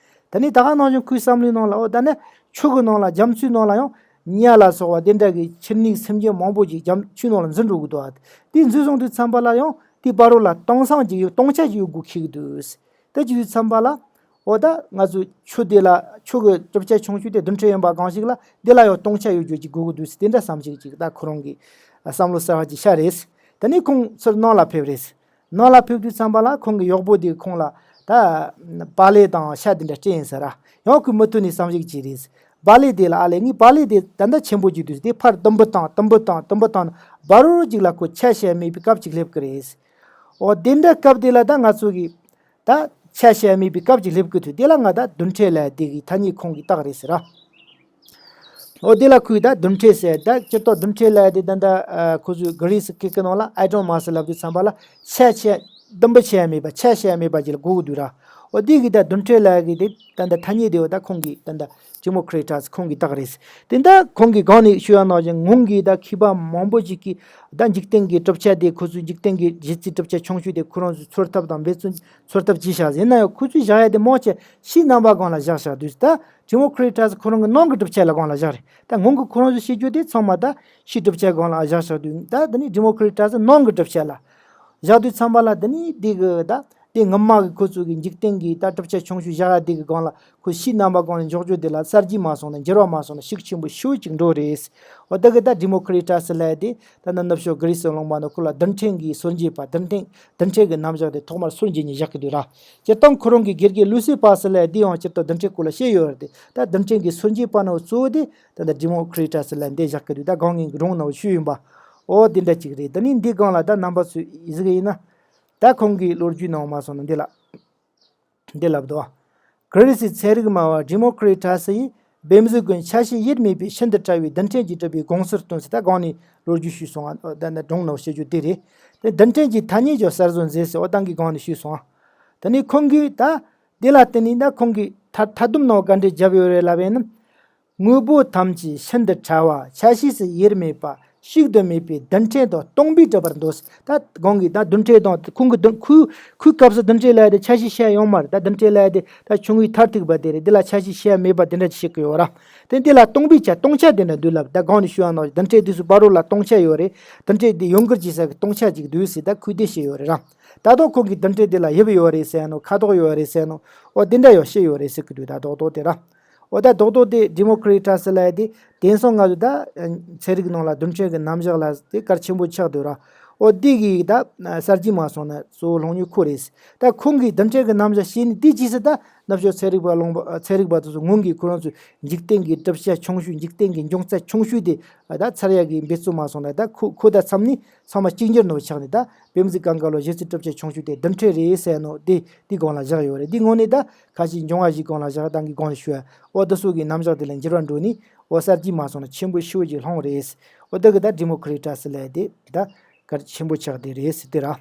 ད་ནི་ད་ག་ནང་བཞིན་ཁོའི་བསམ་བློའི་ནང་ལ་འོ་ད་ནི་ཆུ་གི་ནང་ལ་རྒྱ་མཚོའི་ནང་ལ་ཡང་ཉ་ལ་སོགས་པ་དེ་འདྲ་གི་ཆུ་སྣའི་སེམས་ཅན་མང་པོ་ཅིག་རྒྱ་མཚོའི་ནང་ལ་འཛུལ་འགྲོ་གི་འདུག་ཨ། དེ་འཛུལ་སོང་དུས་ཙམ་པ་ལ་ཡང་དེའི་བར་རོ་ལ་སྟོང་སང་ཅིག་ཡོད་སྟོང་ཆ་ཅིག་ཡོད་དགོས་ཁེལ་གི་འདུག་ཟེར། ད་ཅི་དུས་ཙམ་པ་ལ། འོ་ད་ང་ཚོ་ཆུ་དེ་ལ་ཆུ་གི་གྲུབ་ཆ་ཆུང་ཤོས་དེ་རྡུལ་ཕྲན་ཡིན་པ་གང་ཞིག་ལ་དེ་ལ་ཡང་སྟོང་ཆ་ཡོད་རྒྱུ་ཅིག་དགོས་ཀྱི་འདུག་ཟེར་དེ་འདྲ་བསམ་གཞིག་ཅིག་ད་ཁོ་རང་གི་བསམ་བློ་གསར་བ་ཅིག་ཤར་རེད། དེ་ནས་ཁོང་ཚུར་ནང་ལ་ཕེབས་རེད། ནང་ལ་ཕེབས་དུས་ཙམ་པ་ལ་ཁོང་གི་གཡོག་པོ་དེས་ཁོང་ལ་ད་བག་ལེབ་དང་ཤ་དེ་འདྲ་སྤྲད་ཡིན་ཟེར་ར། ཡང་ཁོས་མུ་མཐུད་ནས་བསམ་གཞིག་བྱས་རེད། བག་ལེབ་དེ་ལ་ཨ་ལས་ངས་བག་ལེབ་དེ་ད་ལྟ་ཆེན་པོ་ཅིག་འདུག་དེ་ཕར་དུམ་བུ་བཏང་དུམ་བུ་བཏང་དུམ་བུ་བཏང་ན་བར་རོ་ཅིག་ལ་ཁོ་ཆ་ཤས་མེད་པའི་སྐབས་ཅིག་སླེབས་ཀྱི་རེད། འོ་དེ་འདྲ་སྐབས་དེ་ལ་ད་ང་ཚོ་གི་ད་ཆ་ཤས་མེད་པའི་སྐབས་ཅིག་སླེབས་ཀྱི་འདུག་དེ་ལ་ང་ད་རྡུལ་ཕྲན་ལབ་དེ་གི་ཐ་སྙད་ཁོང་གིས་བཏགས་རེད་ཟེར་ར། འོ་དེ་ལ་ཁོས་ད་རྡུལ་ཕྲན་ཟེར་ད་སྤྱིར་བཏང་རྡུལ་ཕྲན་ལབ་དེ་ད་ད་ཨ་ཁོ་ཚོས་གྷི་རི་སི་སྐད་ཀྱི་ནང་ལ་ཨེ་ཊོམ་མ་ཟེར་ལབ་དུས་ཙམ་པ་ལ་ཆ་ཆ་དུམ་བུ་ཆ་མེད་པ་ཆ་ཤས་མེད་པ་ཅིག་ལ་གོ་གི་འདུག་ར། འོ་དེ་གི་ད་རྡུལ་ཕྲན་ལབ་གི་དེ་ད་ད་ཐ་སྙད་དེ་འོ་ད་ཁོང་གིས་ད་ད་ཌི་མོ་ཀི་རེ་ཊ་སི་ཁོང་གིས་བཏགས་རེད། དེ་ད་ཁོང་གིས་གོང་ནས་ཞུས་པ་ནང་བཞིན་ངོས་ཀྱི་ད་མཁས་པ་མང་པོ་ཞིག་གིས་ད་འཇིག་རྟེན་གྱི་གྲུབ་ཆ་དེ་ཁོ་ཚོའི་འཇིག་རྟེན་གྱི་གཞི་རྩའི་གྲུབ་ཆ་ཆུང་ཤོས་དེ་ཁོ་རང་ཚོས་འཚོལ་ཐབས་དང་འབད་བརྩོན་འཚོལ་ཐབས་བྱས་བཞག་ཡིན་ན་ཡང་ཁོ་ཚོས་བཞག་ཡ་དེ་མང་ཆེ་ཕྱིའི་རྣམ་པ་སྒང་ལ་བཞག་བཞག་དུས་ད་ཌི་མོ་ཀི་རེ་ཊ་སི་ཁོ་རང་གི་ནང་གི་གྲུབ་ཆ་ལ་སྒང་ལ་བཞག་རེད། ད་སྔོན་གྱི་ཁོ་རང་ཚོས་བཤད་རྒྱུ་དེ་ཚང་མ་ད་ཕྱིའི་གྲུབ་ཆ་སྒང་ལ་བཞག་བཞག་དུས་ད་དེ་ནི་ཌི་མོ་ཀི་རེ་ཊ་སི་ནང་གི་གྲུབ་ཆ་ལ་བཞག་དུས་ཙམ་པ་ལ་དེ་ནི་དེ་གི་ད་དེ་སྔ་མ་གི་ཁོ་ཚོ་གི་འཇིག་རྟེན་གྱི་ད་གྲུབ་ཆ་ཆུང་ཤོས་བཞག་ཡ་དེ་གི་སྒང་ལ་ཁོ་ཕྱིའི་རྣམ་པ་སྒང་ལ་འཇོག་རྒྱུ་དེ་ལ་གསར་བརྗེ་མ་སོང་ན་འགྱུར་བ་མ་སོང་ན་ཤུགས་ཆེན་པོ་ཤུགས་ཅིག་འགྲོ་རེད། འོ་ད་གི་ད་ཌི་མོ་ཀི་རེ་ཊ་སི་ལབ་དེ་ད་ནི་ནུབ་ཕྱོགས་གྷི་རི་སི་ལུང་པ་ནི་ཁོ་ལ་རྡུལ་ཕྲན་གྱི་སོར་འབྱེད་པ་རྡུལ་ཕྲན་རྡུལ་ཕྲན་གྱི་རྣམ་གཞག་དེ་ཐོག་མར་སོར་འབྱེད་ནས་བཞག་གི་འདུག་ར། སྤྱིར་བཏང་ཁོ་རང་གི་དགེ་རྒན་ལུ་སི་པ་སི་ལབ་དེ་ཡང་སྤྱིར་བཏང་རྡུལ་ཕྲན་སྐོར་ལ་བཤད་ཡོད་རེད་དེ། ད་རྡུལ་ཕྲན་གྱི་སོར་འབྱེད་པ་ནི་གཙོ་བོ་དེ་ད་ལྟ་ཌི་མོ་ཀི་རེ་ཊ་སི་ལབ་འདི་བཞག་གི་འདུག་ད་གོང་ངས་སྒྲུང་ནང་ཞུས་ཡིན་པ། འོ་དེ་འདྲ་ཅིག་རེད། ད་ནི་འདི་སྒང་ལ་ད་རྣམ་པ་ཚོས་གཟིགས་ཡིན་ན། ད་ཁོང་གི་ལོ་རྒྱུས་ནང་མ་སོང་ན་འདི་ལ། འདི་ལབ་འདུག་གྷི་རི་སིའི་ཚན་རིག་སྨྲ་བ་ཌི་མོ་ཀི་རི་ཊ་སི་ཡིས་ བེམ་གཟུགས་ཀུན་ཆ་ཤས་དབྱེར་མེད་པའི་ཤིན་ཏུ་ཕྲ་བའི་རྡུལ་ཕྲན་གྱིས་གྲུབ་པའི་དགོངས་ཟུར་སྟོན་ཟེར། ད་གོང་ནས་ལོ་རྒྱུས་ཞུས་སོང་ང་། ད་ནི་སྒྲུང་ནང་བཤད་རྒྱུ་དེ་རེད། དེ་རྡུལ་ཕྲན་གྱི་ཐ་སྙད་ཀྱང་གསར་བཟོ་མཛད་ཟེར། འོ་ད་གིན་གོང་ནས་ཞུས་སོང་ང་། དེ་ནས་ཁོང་གིས་ད་དེ་ལ་བརྟེན་ནས་ད་ཁོང་གིས་མཐའ་མཐའ་སྡོམ་ནང་ག་འདྲས་བརྒྱབ་ཡོད་རེད་ལབ་ཡིན་ན། དངོས་པོ་ཐམས་ཅད་ཤིན་ཏུ་ཕྲ་བ། ཆ་ཤས་སུ་དབྱེར་མེད་པ། བཤིག་ཏུ་མེད་པའི་རྡུལ་ཕྲན་དང་སྟོང་པས་གྲུབ་པར་འདོད། ད་གོང་གི་ད་རྡུལ་ཕྲན་དང་ཁོང་གི་རྡུལ་ཁོའི་ཁོའི་སྐབས་སུ་རྡུལ་ཕྲན་ལབ་ཡ་དེ་ཆ་ཤས་བཤད་ཡོད་མ་རེད། ད་རྡུལ་ཕྲན་ལབ་ཡ་དེ་ད་ཆུང་ངུའི་མཐར་ཐུག་པ་དེ་རེད། དེ་ལ་ཆ་ཤས་བཤད་མེད་པ་དེ་འདྲ་ཅིག་བཤད་ཀྱི་ཡོད་ར། དེ་དེ་ལ་སྟོང་པའི་ཆ་སྟོང་ཆ་དེ་འདྲ་འདུག་ལབ། ད་གོང་ནས་ཞུ་བ་ནང་བཞིན་རྡུལ་ཕྲན་དེ་ཚོ་བར་རོ་ལ་སྟོང་ཆ་ཡོད་རེད། རྡུལ་ཕྲན་དེ་ཡོངས་གྲུབ་བྱེད་ས་གི་སྟོང་ཆ་ཅིག་འདུག་ཟེར་ད་ཁོས་དེ་བཤད་ཡོད་རེད་ར། ད་དུང་ཁོང་གིས་རྡུལ་ཕྲན་དེ་ལ་དབྱིབས་ཡོད་རེད་ཟེར་ནོ། ཁ་དོག་ཡོད་རེད་ཟེར་ནོ། འོ་དེ་འདྲ་ཡང་བཤད་ཡོད་རེད་ཟེར་གི་འདུག་ད་རྡོག་རྡོག་དེ་ར། འོ་ད་རྡོག་རྡོག་དེ་ཌི་མོ་ཀྲི་ཊ་སི་ལབ་ཡ་དེ་དེང་སང་ང་ཚོ་ད་ཚན་རིག་ནང་ལ་རྡུལ་ཕྲན་གྱི་རྣམ་གཞག་ལ་དེ་གལ་ཆེན་པོ་ཆགས་འདུག་ར། འོ་དེ་གི་ད་གསར་བརྗེ་མ་སོང་ན་གཙོ་བོ་སློང་མྱོང་ཁོ་རེད། ད་ཁོང་གིས་རྡུལ་ཕྲན་གྱི་རྣམ་གཞག་བཤད་ནས་དེ་རྗེས་སུ་ད་ནུབ་ཕྱོགས་ཚན་རིག་པ་སློང་པ་ཚན་རིག་པ་དེ་ཚོ་སྔོན་གྱི་ཁོ་རང་ཚོའི་འཇིག་རྟེན་གྱི་གྲུབ་ཆ་ཆུང་ཤོས། འཇིག་རྟེན་གྱི་འབྱུང་རྩ་ཆུང་ཤོས་དེ་ད་ཚར་ཡག་གི་འབད་རྩོལ་མ་སོང་ན། ད་ཁོ་ཁོ་ད་མཚམས་ནས་ཚང་མ་གཅིག་གྱུར་ནོ་ཆགས་ནས། ད་བེམ་གཟུགས་གང་ག་ལོ་གཞི་རྩའི་གྲུབ་ཆ་ཆུང་ཤོས་དེ་རྡུལ་ཕྲན་རེད་ཟེར་ནོ་དེ་དེ་སྒང་ལ་བཞག་ཡོད་རེད། དེ་དངོས་གནས་ད་ཁ་ཤས་འབྱུང་བ་བཞི་སྒང་ལ་བཞག་ད་གིན་གོང་ནས་ཞུ་བ། འོ་དེ་ཚོ་གི་རྣམ་གཞག་དེ་ལ་འགྱུར་བ་འགྲོ་ནས་འོ་གསར་བརྗེ་མ་སོང་ན་ཆེན་པོ་ཤོས་ཅིག་སློང་རེད། འོ་དེ་གི་ད་ཌི་མོ་ཀྲི་ཊ་སི་ལབ་ཡ་དེ་ད་གལ་ཆེན་པོ་ཆགས་བསྡད་རེད་ཟེར་དེ་ར།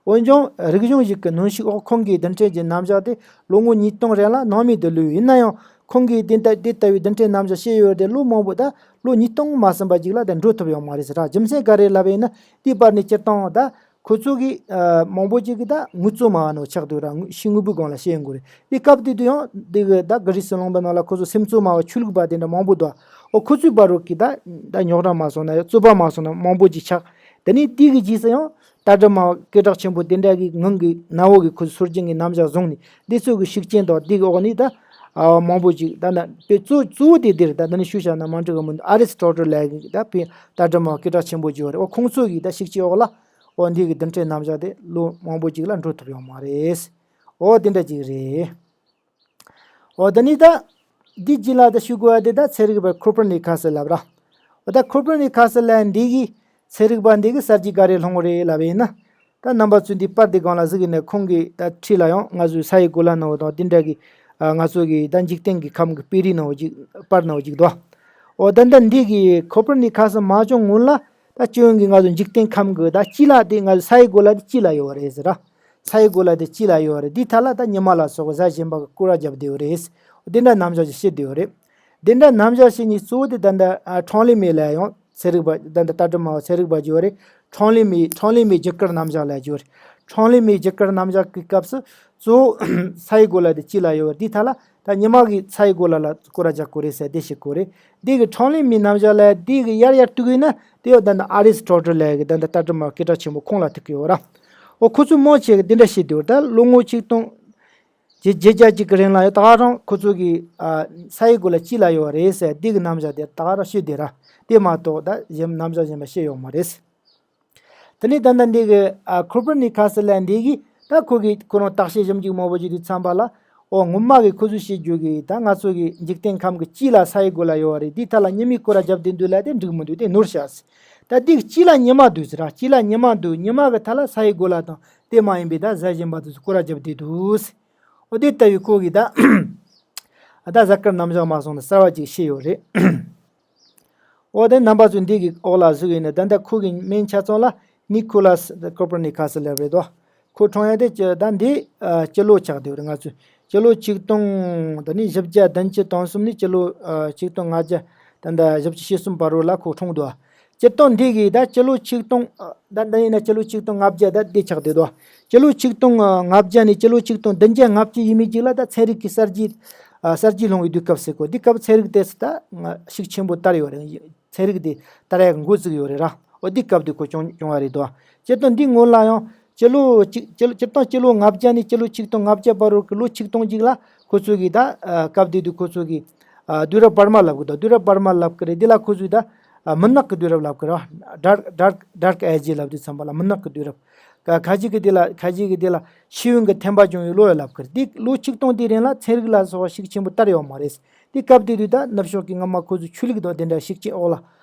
འོན་ཀྱང་རིག་གཞུང་ཞིག་གི་གནོན་ཤུགས་འོག་ཁོང་གིས་རྡུལ་ཕྲན་གྱི་རྣམ་གཞག་དེ་ལོ་ངོ་ཉིས་སྟོང་རིང་ལ་སྣང་མེད་དུ་ལུས། ཡིན་ན་ཡང་ཁོང་གིས་དེ་ལྟ་དེ་ལྟ་བུའི་རྡུལ་ཕྲན་རྣམ་གཞག་བཤད་ཡོད་རེད་དེ། ལོ་མང་པོ་ད་ལོ་ཉིས་སྟོང་མ་ཟིན་པ་ཅིག་ལ་ད་འགྲོ་ཐུབ་ཡོད་མ་རེད་ཟེར་ར། རྒྱུ་མཚན་ག་རེ་ལབ་ཡིན་ན། དེའི་བར་ནས་སྤྱིར་བཏང་ད་ཁོ་ཚོ་གིས་ཨ་མང་པོ་ཅིག་གིས་ད་དངུལ་རྩོད་མ་ནོ་ཆགས་འདུག་ར། དངུལ་ཕྱི་དངོས་པོའི་སྒང་ལ་བཤད་ཡོང་གི་རེད། དེ་སྐབས་དེ་དུས་ཡང་དེ་གི་ད་གྷི་རི་སི་ལུང་པ་ནང་ལ་ཁོ་ཚོ་སེམས་གཙོ་མ་བ་ཆོས་ལུགས་པ་དེ་འདྲ་མང་པོ་འདུག། འོ་ཁོ་ཚོའི་བར་རོ་གི་ད་ད་རྙོག་དྲ་མ་སོང་ན་ཡང་རྩོད་པ་མ་སོང་ན་མང་པོ་ཅིག་ཆགས། དེ་ནས་དེ་གི་རྗེས་སུ་ཡང་ལྟ་གྲུབ་མ་བ་སྐད་གྲགས་ཆེན་པོ་དེ་འདྲ་གི་ངང་གི་ནང་འོག་གི་ཁོ་ཚོ་སྲོལ་རྒྱུན་གྱི་རྣམ་གཞག་བཟུང་ནས་འདི་ཚོ་གི་ཤུགས་རྐྱེན་དང་དེ་གི་འོག་ནས་ད་ཨ་མང་པོ་ཅིག་ད་ན་དཔེ་གཙོ་གཙོ་བོ་དེ་དེར་ད་ད་ནི་ཞུ་བྱ་ན་མ་འགྲིག་གི་མི་འདུག། ཨ་རི་སི་ཊོ་ཊལ་ལབ་གི་ད་དཔེ་ལྟ་གྲུབ་མ་བ་སྐད་གྲགས་ཆེན་པོ་ཅིག་ཡོད་རེད། འོ་ཁོང་ཚོ་གི་ད་ཤུགས་རྐྱེན་འོག་ལ་འོ་འདི་གི་རྡུལ་ཕྲན་རྣམ་གཞག་དེ་ལོ་མང་པོ་ཅིག་ལ་འགྲོ་ཐུབ་ཡོད་མ་རེད། འོ་དེ་འདྲ་ཅིག་རེད། འོ་ད་ནི་ད་འདི་རྗེས་ལ་ད་ཞུ་དགོས་པ་དེ་ད་ཚན་རིག་པ་ཁོ་པར་ནི་ཁ་སི་ལབ་ར། འོ་ད་ཁོ་པར་ནི་ཁ་སི་ལབ་འདི་གི་ཚན་རིག་པ་འདི་གི་གསར་བརྗེ་ག་རེ་སློང་གི་རེད་ལབ་ཡིན་ན། ད་རྣམ་པ་ཚོས་འདི་པར་འདི་སྒང་ལ་གཟིགས་ཡིན་ན་ཁོང་གི་ད་འཁྲིས་ལ་ཡང་ང་ཚོའི་ས་ཡི་གོ་ལ་ནང་དང་འདི་འདྲ་གི་ཨ་ང་ཚོ་གི་ད་འཇིག་རྟེན་གྱི་ཁམས་ཀྱི་དཔེ་རིས་ནང་ཅིག་པར་ནང་ཅིག་འདུག། འོ་ད་ད་འདི་གི་ཁོ་པར་ནི་ཁ་སི་མ་བྱུང་སྔོན་ལ་ད་སྤྱི་ཡོངས་ཀྱི་ང་ཚོ་འཇིག་རྟེན་ཁམས་ཀྱི་ད་དཀྱིལ་ལ་དེ་ང་ཚོ་ས་ཡི་གོ་ལ་དེ་དཀྱིལ་ལ་ཡོད་རེད་ཟེར་ར། ས་ཡི་གོ་ལ་དེ་དཀྱིལ་ལ་ཡོད་རེད། དེའི་མཐའ་ལ་ད་ཉི་མ་ལ་སོགས་པ་གཟའ་གཞན་པ་གི་སྐོར་ར་བརྒྱབ་བསྡད་ཡོད་རེད། དེ་འདྲ་རྣམ་གཞག་ཅིག་བཤད་བསྡད་ཡོད་རེད། དེ་འདྲ་རྣམ་གཞག་བཤད་མཁན་གཙོ་བོ་དེ་ད་ལྟ་ཨ་ཁྲང་ལི་མེ་ལབ་ཡང་ཚན་རིག་པ་ད་ལྟ་ལྟ་གྲུབ་སྨྲ་བ་ཚན་རིག་པ་ཅིག་ཡོད་རེད། ཁྲང་ལི་མེ་ཁྲང་ལི་མེ་རྒྱུ་སྐར་རྣམ་གཞག་ལབ་ཀྱི་ཡོད་རེད། ཁྲང་ལི་མེ་རྒྱུ་སྐར་རྣམ་གཞག་གི་སྐབས་སུ་གཙོ་བོ་ས་ཡི་གོ་ལ་དེ་དཀྱིལ་ལ་ཡོད་རེད། དེའི་མཐའ་ལ་ད་ཉི་མ་གི་ས་ཡི་གོ་ལ་ལ་སྐོར་ར་རྒྱག་གི་རེད་ཟེར་དེ་བཤད་གི་རེད། དེ་གི་ཁྲང་ལི་མེ་རྣམ་གཞག་ལབ་དེ་གི་ཡར་ཡར་གཏུགས་ཡིན་ན་དེ་ཡང་ད་ནི་ཨ་རི་སི་ཊོ་ཊལ་ལབ་གི་ད་ནི་ལྟ་གྲུབ་སྨྲ་བ་སྐད་གྲགས་ཆེན་པོ་ཁོང་ལ་ཐུག་གི་ཡོད་ར། འོ་ཁོ་ཚོས་མང་ཆེ་གི་དེ་འདྲ་བཤད་དེ་ཡོད་རེད། ད་ལོ་ངོ་ཆིག་སྟོང་བརྒྱད་བརྒྱད་བརྒྱ་གཅིག་གི་རིང་ལ་ཡང་ད་ག་རང་ཁོ་ཚོ་གི་ཨ་ས་ཡི་གོ་ལ་དཀྱིལ་ལ་ཡོད་རེད་ཟེར་དེ་གི་རྣམ་གཞག་དེ་ད་ག་རང་བཤད་དེ་ར། དེ་མ་གཏོགས་ད་གཞན་རྣམ་གཞག་གཞན་པ་བཤད་ཡོད་མ་རེད། དེ་ནས་ད་ལྟ་འདི་གི་ཨ་ཁོ་པར་ནི་ཁ་སི་ལབ་འདི་གིས་ད་ཁོ་གི་ཁོ་རང་བརྟག་དཔྱད་ཞིབ་འཇུག་མང་པོ་ཞིག་དུས་ཙམ་པ་ལ། འོ་ངོ་མ་གི་ཁོ་ཚོས་བཤད་རྒྱུ་གི་ད་ང་ཚོ་གི་འཇིག་རྟེན་ཁམས་ཀྱི་དཀྱིལ་ལ་ས་ཡི་གོ་ལ་ཡོད་རེད། དེའི་མཐའ་ལ་ཉི་མས་སྐོར་ར་བརྒྱབ་བསྡད་འདུག་ལབ་དེ་འགྲིག་མི་འདུག། དེ་ནོར་ཤག་ཟེར། ད་འདི་གི་དཀྱིལ་ལ་ཉི་མ་འདུག་ཟེར་ར། དཀྱིལ་ལ་ཉི་མ་འདུག། ཉི་མ་གི་མཐའ་ལ་ས་ཡི་གོ་ལ་དང་དེ་མ་ཡིན་པའི་ད་གཟའ་གཞན་པ་དེ་ཚོ་སྐོར་ར་བརྒྱབ་བསྡད་འདུག་ཟེར། འོ་དེ་ལྟ་བུའི་ཁོ་གི་ད་ད་གཟའ་སྐར་རྣམ་གཞག་མ་སོང་ན་གསར་བ་ཅིག་ཤེས་ཡོད་རེད། འོ་དེ་རྣམ་པ་ཚོས་འདི་གི་འོག་ལ་གཟིགས་ཡིན་ན་ད་ལྟ་ཁོ་གི་མིང་ཆ་ཚང་ལ་ནི་ཁོ་ལ་སི་ཀོ་པར་ནི་ཁ་སི་ལབ་རེད་དོ། ཁོ་འཁྲུངས་ཡ་དེ་ཅི་ད་འདི་ཨ་སྤྱི་ལོ་ཆགས་བསྡད་ཡོད་རེད། ང་ཚོས་སྤྱི་ལོ་ཆིག་སྟོང་ད་ནི་བཞི་བརྒྱ་བདུན་ཅུ་དོན་གསུམ་ནས་སྤྱི་ལོ་ཨ་ཆིག་སྟོང་ལྔ་བརྒྱ་ད་ལྟ་བཞི་བཅུ་ཞེ་གསུམ་བར་རོ་ལ་ཁོ་འཁྲུངས་འདུག། སྤྱིར་བཏང་འདི་གི་ད་སྤྱི་ལོ་ཆིག་སྟོང་ཨ་ད་འདི་ཡིན་ན་སྤྱི་ལོ་ཆིག་སྟོང་ལྔ་བརྒྱ་ད་འདི་ཆགས་བསྡད་འདུག། སྤྱི་ལོ་ཆིག་སྟོང་ལྔ་བརྒྱ་ནས་སྤྱི་ལོ་ཆིག་སྟོང་བདུན་བརྒྱ་ལྔ་བཅུ་ཡས་མས་ཅིག་ལ་ད་ཚན་རིག་གི་གསར་བརྗེ་ཨ་གསར་བརྗེ་སློང་བའི་དུས་སྐབས་ཟེར་གོ། འདི་སྐབས་ཚན་རིག་དེ་ད་ཤུགས་ཆེན་པོ་དར་ཡོད་རེད། ཚན་རིག་དེ་དར་ཡག་འགོ་བཙུགས་ཡོད་རེད་ར། འོ་འདི་སྐབས་དེ་ཁོ་བྱུང་བྱུང་བ་རེད་དོ། སྤྱིར་བཏང་འདི་སྔོན་ལ་ཡང་སྤྱི་ལོ་གཅིག་སྤྱི་ལོ་སྤྱིར་བཏང་སྤྱི་ལོ་ལྔ་བརྒྱ་ནས་སྤྱི་ལོ་ཆིག་སྟོང་ལྔ་བརྒྱ་བར་རོ་གི་ལོ་ཆིག་སྟོང་ཅིག་ལ་ཁོ་ཚོ་གིས་ད་ཨ་སྐབས་དེ་དུས་ཁོ་ཚོ་གིས་ཨ་དུས་རབས་བར་མ་ལབ་གི་འདུག། དུས་རབས་བར་མ་ལབ་གི་རེད། འདི་ལ་ཁོ་ཚོས་ད་ཨ་མུན་ནག་གི་དུས་རབས་ལབ་གི་རེད། ཌར་ཌར་ཌར་ཨེ་ཇི་ལབ་དུས་ཙམ་པ་ལ་མུན་ནག་གི་དུས་རབས། ཁ་ཁ་ཅིག་གིས་དེ་ལ་ཁ་ཅིག་གིས་དེ་ལ་ཤེས་ཡོན་གྱི་ཐན་པ་བྱུང་བའི་ལོ་ཡང་ལབ་གི་རེད། འདི་ལོ་ཆིག་སྟོང་དེའི་རིང་ལ་ཚན་རིག་ལ་སོགས་པ་ཤུགས་ཆེན་པོ་དར་ཡོད་མ་རེད། དེ་སྐབས་དེ་དུས་ད་ནུབ་ཕྱོགས་ཀྱི་སྔ་མ་ཁོ་ཚོའི་ཆོས་ལུགས་དང་དེ་འདྲ་ཤུགས་རྐྱེན་འོག་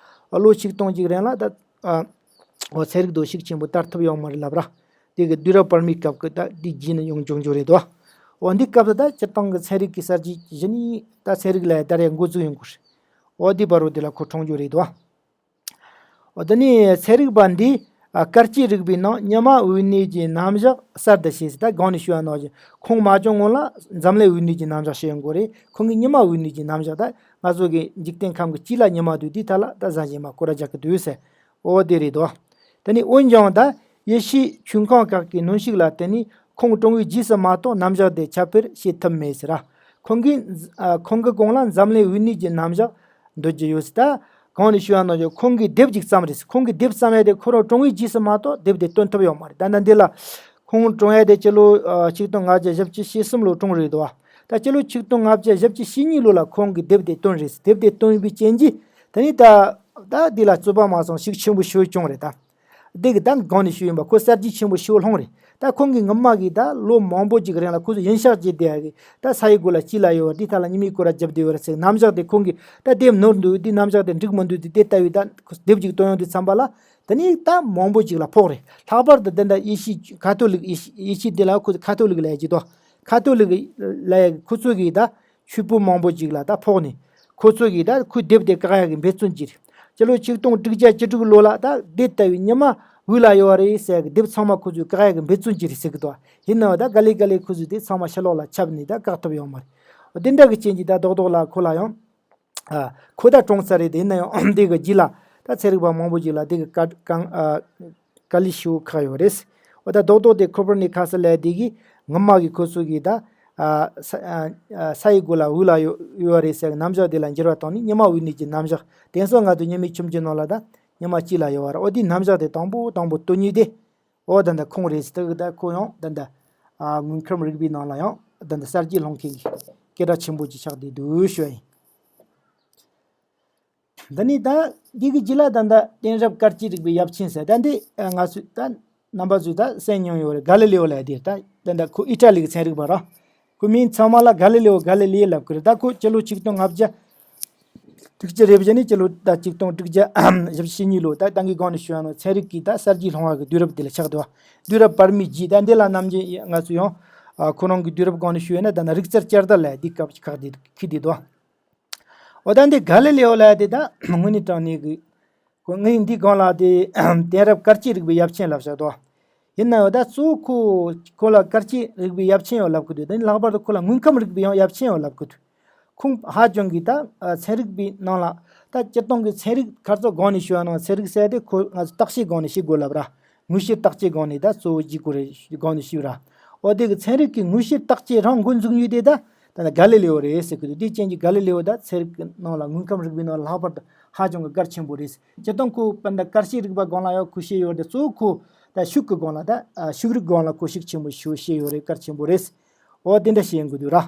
ལ་ལོ་ཆིག་སྟོང་ཅིག་རིང་ལ་ད་ཨ་འོ་ཚན་རིག་དང་ཤུགས་ཆེན་པོ་དར་ཐུབ་ཡོད་མ་རེད་ལབ་ར། དེ་གི་དུས་རབས་བར་མའི་སྐབས་ཀྱི་ད་དེ་རྗེས་ནས་ཡོང་བྱུང་རྒྱུ་རེད་དོ། འོ་འདི་སྐབས་སུ་ད་སྤྱིར་བཏང་གི་ཚན་རིག་གི་གསར་བརྗེ་གཞི་ནས་ད་ཚན་རིག་ལ་ད་རེས་འགོ་འཛུགས་ཡོང་གི་རེད། འོ་འདི་བར་དུ་འདི་ལ་ཁོ་འཁྲུངས་རྒྱུ་རེད་དོ། འོ་ད་ནི་ཚན་རིག་པ་འདི་ཨ་སྐར་དཔྱད་རིག་པའི་ནང་ཉི་མ་འོད་གནས་ཀྱི་རྣམ་གཞག་གསར་དུ་ཤེས་ཟེར། ད་གོང་ནས་ཞུས་པ་ནང་བཞིན་ཁོང་མ་བྱུང་སྔོན་ལ་འཛམ་གླིང་འོད་གནས་ཀྱི་རྣམ་གཞག་ཤེས་ཡོང་གི་རེད། ཁོང་གིས་ཉི་མ་འོད་གནས་ཀྱི་རྣམ་གཞག་ད་ང་ཚོ་གི་འཇིག་རྟེན་ཁམས་ཀྱི་དཀྱིལ་ལ་ཉི་མ་འདུག་དེའི་ཐད་ལ་ད་གཟའ་ཉི་མ་སྐོར་ར་རྒྱག་གི་འདུག་ཟེར། འོ་དེ་རེད་དོ། དེ་ནི་འོན་ཀྱང་ད་ཡེ་ཤུའི་ཆོས་ཁང་ཁག་གི་གནོན་ཤུགས་ལ་བརྟེན་ནས་ཁོང་གྲོངས་པའི་རྗེས་སུ་མ་གཏོགས་རྣམ་གཞག་དེ་ཁྱབ་སྤེལ་བྱེད་ཐུབ་མེད་ཟེར། ཁོང་གིས་ཨ་ཁོང་གི་གོང་ལ་འཛམ་གླིང་འོད་གནས་ཀྱི་རྣམ་གཞག་འདོད་ཀྱི་ཡོད་ཟེར། ད་གོང་ནས་ཞུས་པ་ནང་བཞིན་ཁོང་གིས་དེབ་ཅིག་བརྩམས་རེད་ཟེར། ཁོང་གིས་དེབ་བརྩམས་ཡ་དེ་ཁོ་རང་གྲོངས་པའི་རྗེས་སུ་མ་གཏོགས་དེབ་དེ་བཏོན་ཐུབ་ཡོད་མ་རེད། ད་ནི་འདི་ལ་ཁོང་གྲོངས་ཡ་དེ་སྤྱི་ལོ་ཨ་ཆིག་སྟོང་ལྔ་བརྒྱ་བཞི་བཅུ་ཞེ་གསུམ་ལོ་གྲོངས་རེད་དོ། ད་སྤྱི་ལོ་ཆིག་སྟོང་ལྔ་བརྒྱ་བཞི་བཅུ་ཞེ་གཉིས་ལོ་ལ་ཁོང་གིས་དེབ་དེ་བཏོན་རེད་ཟེར། དེབ་དེ་བཏོན་པའི་རྐྱེན་གྱིས་དེ་ནི་ད་ད་འདི་ལ་རྩོད་པ་མ་སོང་ཤུགས་ཆེན་པོ་ཞེ་པོ་བྱུང་རེད་ད། འདི་གི་ད་གོང་ནས་ཞུས་ཡིན་པ་ཁོ་གསར་བརྗེ་ཆེན་པོ་ཞེ་པོ་སློང་རེད། ད་ཁོང་གིས་སྔོན་མ་གི་ད་ལོ་མང་པོ་ཅིག་རིང་ལ་ཁོ་ཚོ་ཡིན་ཤག་བྱས་བསྡད་ཡ་གི་ད་ས་ཡི་གོ་ལ་དཀྱིལ་ལ་ཡོད་པ་འདི་ཐད་ལ་ཉི་མའི་སྐོར་ར་བརྒྱབ་བསྡད་ཡོད་རེད་ཟེར། རྣམ་གཞག་དེ་ཁོང་གིས་ད་དེབ་ནོར་འདུག་འདི་རྣམ་གཞག་དེ་འགྲིག་མི་འདུག་འདི་དེ་ལྟ་བུའི་ད་དེབ་ཅིག་བཏོན་ཡོང་དུས་ཙམ་པ་ལ་དེ་ནི་ད་མང་པོ་ཅིག་ལ་ཕོག་རེད། ལྷག་པར་དུ་དེ་འདྲ་ཡེ་ཤུ་ཁ་ཐོ་ལིག་ཡེ་ཤུ་ཡེ་ཤུ་འདི་ལ་ཁོ་ཁ་ཐོ་ལིག་ལབ་ཀྱི་འདུག་ཁ་ཐོ་ལིག་ལབ་ཡ་གི་ཁོ་ཚོ་གིས་ད་ཆོས་པ་མང་པོ་ཅིག་ལ་ད་ཕོག་ནས་ཁོ་ཚོ་གིས་ད་ཁོའི་དེབ་དེ་བཀག་ཡ་གི་འབད་བརྩོན་བྱས་རེད། སྤྱི་ལོ་ཆིག་སྟོང་དྲུག་བརྒྱ་བཅུ་དྲུག་ལོ་ལ་ད་འདི་ལྟ་བུའི་ཉི་མ་འོད་ལ་ཡོད་རེད་ཟེར་གི་དེབ་ཚང་མ་ཁོ་ཚོས་བཀག་ཡ་གི་འབད་བརྩོན་བྱས་རེད་ཟེར་གི་འདུག་ཡིན་ནའང་ད་ག་ལེ་ག་ལེ་ཁོ་ཚོས་དེ་ཚང་མ་ཕྱི་ལོགས་ལ་ཁྱབ་ནས་ད་བཀག་ཐུབ་ཡོད་མ་རེད། འོ་དེ་འདྲ་གི་རྐྱེན་གྱིས་ད་རྡོག་རྡོག་ལ་ཁོ་ལ་ཡང་ཨ་ཁོ་ད་གྲོངས་ཚར་རེད། དེ་ཡིན་ན་ཡང་དེ་གི་རྗེས་ལ་ད་ཚན་རིག་པ་མང་པོ་ཅིག་ལ་དེ་གི་བཀའ་གང་ཨ་དཀའ་ལས་ཞེ་པོ་ཁག་ཡོད་རེད། འོ་ད་རྡོག་རྡོག་དེ་ཁོ་པར་ནི་ཁ་སི་ལབ་དེ་གིས་སྔོན་མ་གི་ཁོ་ཚོ་གིས་ད་ཨ་ས་ཨ་ཨ་ས་ཡི་གོ་ལ་འོད་ལ་ཡོད་ཡོད་རེད་ཟེར་གི་རྣམ་གཞག་དེ་ལ་འགྱུར་བ་བཏང་ནས་ཉི་མ་འོད་གནས་ཀྱི་རྣམ་གཞག། དེང་སང་ང་ཚོ་ཉི་མའི་ཁྱིམ་གྱི་ནང་ལ་ད་ཉི་མ་དཀྱིལ་ལ་ཡོད་པ་རེད། འོ་དེའི་རྣམ་གཞག་དེ་དང་པོ་དང་པོ་བཏོན་མཁན་དེ། འོ་ད་ད་ཁོང་རེད་ཟེར་དེ་གི་ད་ཁོ་ཡང་ད་ད་ཨ་དངོས་ཁམས་རིག་པའི་ནང་ལ་ཡང་ད་ད་གསར་བརྗེ་སློང་མཁན་གྱི་སྐད་གྲགས་ཆེན་པོ་ཅིག་ཆགས་བསྡད་འདུག་ཞུ་བ་ཡིན། འདི་ནི་ད་འདི་གི་རྗེས་ལ་ད་ད་གཏན་རབས་སྐར་དཔྱད་རིག་པའི་ཡབ་ཆེན་ཟེར་ད་འདི་ང་ཚོས་ད་རྣམ་པ་ཚོས་ད་གསན་མྱོང་ཡོད་རེད། ག་ལི་ལེའོ་ལབ་དེ་ད་ད་ད་ཁོ་ཨི་ཊ་ལི་གི་ཚན་རིག་པ་ར། ཁོ་མིང་ཚང་མ་ལ་ག་ལི་ལེའོ་ག་ལི་ལི་ལབ་གི་རེད། ད་ཁོ་སྤྱི་ལོ་ཆིག་སྟོང་ལྔ་བརྒྱ་དྲུག་ཅུ་རེ་བཞི་ནས་སྤྱི་ལོ་ད་ཆིག་སྟོང་དྲུག་བརྒྱ་བཞི་བཅུ་ཞེ་གཉིས་ལོ་ད་ད་གིན་གོང་ནས་ཞུས་པ་ནང་ཚན་རིག་གི་ད་གསར་བརྗེ་སློང་བ་གི་དུས་རབས་དེ་ལ་ཆགས་འདུག་དུས་རབས་བར་མའི་རྗེས་ད་འདི་ལ་ནམ་རྒྱུན་ང་ཚོ་ཡང་ཁོ་རང་གི་དུས་རབས་གོང་ནས་ཞུས་ཡོད་ན་ད་ན་རིག་རྩལ་བསྐྱར་དར་ལ་འདི་སྐབས་ཁག་འདི་ཁི་འདི་དོ། འོ་ད་འདི་ག་ལི་ལེའོ་ལ་དེ་ད་དངོས་གནས་དྲང་གནས་གི་ཁོ་ངའི་འདི་སྒང་ལ་དེ་གཏན་རབས་སྐར་དཔྱད་རིག་པའི་ཡབ་ཆེན་ལབ་བཞག་དོ། ཡིན་ན་ཡང་ད་གཙོ་བོ་ཁོ་ཁོ་ལ་སྐར་དཔྱད་རིག་པའི་ཡབ་ཆེན་ཡང་ལབ་གི་འདུག་དེ་ནི་ལྷག་པར་དུ་ཁོ་ལ་དངོས་ཁམས་རིག་པའི་ཡང་ཡབ་ཆེན་ཡང་ལབ་གི་འདུག་ཁོང་ཧ་ཅང་གི་ད་ཚན་རིག་པའི་ནང་ལ་ད་སྤྱིར་བཏང་གི་ཚན་རིག་ཁ་རྩང་སྒང་ནས་ཞུ་བ་ནང་ཚན་རིག་ཟེར་དེ་ཁོ་ང་ཚོ་བརྟག་དཔྱད་སྒང་ནས་ཤེས་དགོས་ལབ་ར། དངོས་བཤེར་བརྟག་དཔྱད་སྒང་ནས་ད་གཙོ་བོ་གཅིག་པོ་རེད་སྒང་ནས་ཞུས་ར། འོ་དེ་གི་ཚན་རིག་གི་དངོས་བཤེར་བརྟག་དཔྱད་རང་འགོ་འཛུགས་མྱོང་དེ་ད་ད་ནི་ག་ལི་ལེའོ་རེད་ཟེར་གི་འདུག་དེའི་རྐྱེན་གྱིས་ག་ལི་ལེའོ་ད་ཚན་རིག་གི་ནང་ལ་དངོས་ཁམས་རིག་པའི་ནང་ལ་ལྷག་པར་དུ་ཧ་ཅང་གི་གལ་ཆེན་པོ་རེད། སྤྱིར་བཏང་ཁོ་པ་ད་སྐར་དཔྱད་རིག་པ་སྒང་ལ་ཡང་ཁོ་ཤེས་ཡོད་རེད། གཙོ་བོ་ཁོ་ད་ཤུགས་ཀྱི་སྒང་ལ་ད་ཤུགས་རིག་སྒང་ལ་ཁོ་ཤུགས་ཆེན་པོ་ཞེ་པོ་ཤེས་ཡོད་རེད། གལ་ཆེན་པོ་རེད། འོ་དེ་འདྲ་ཤེས་ཡོང་གི་འདུག་ར།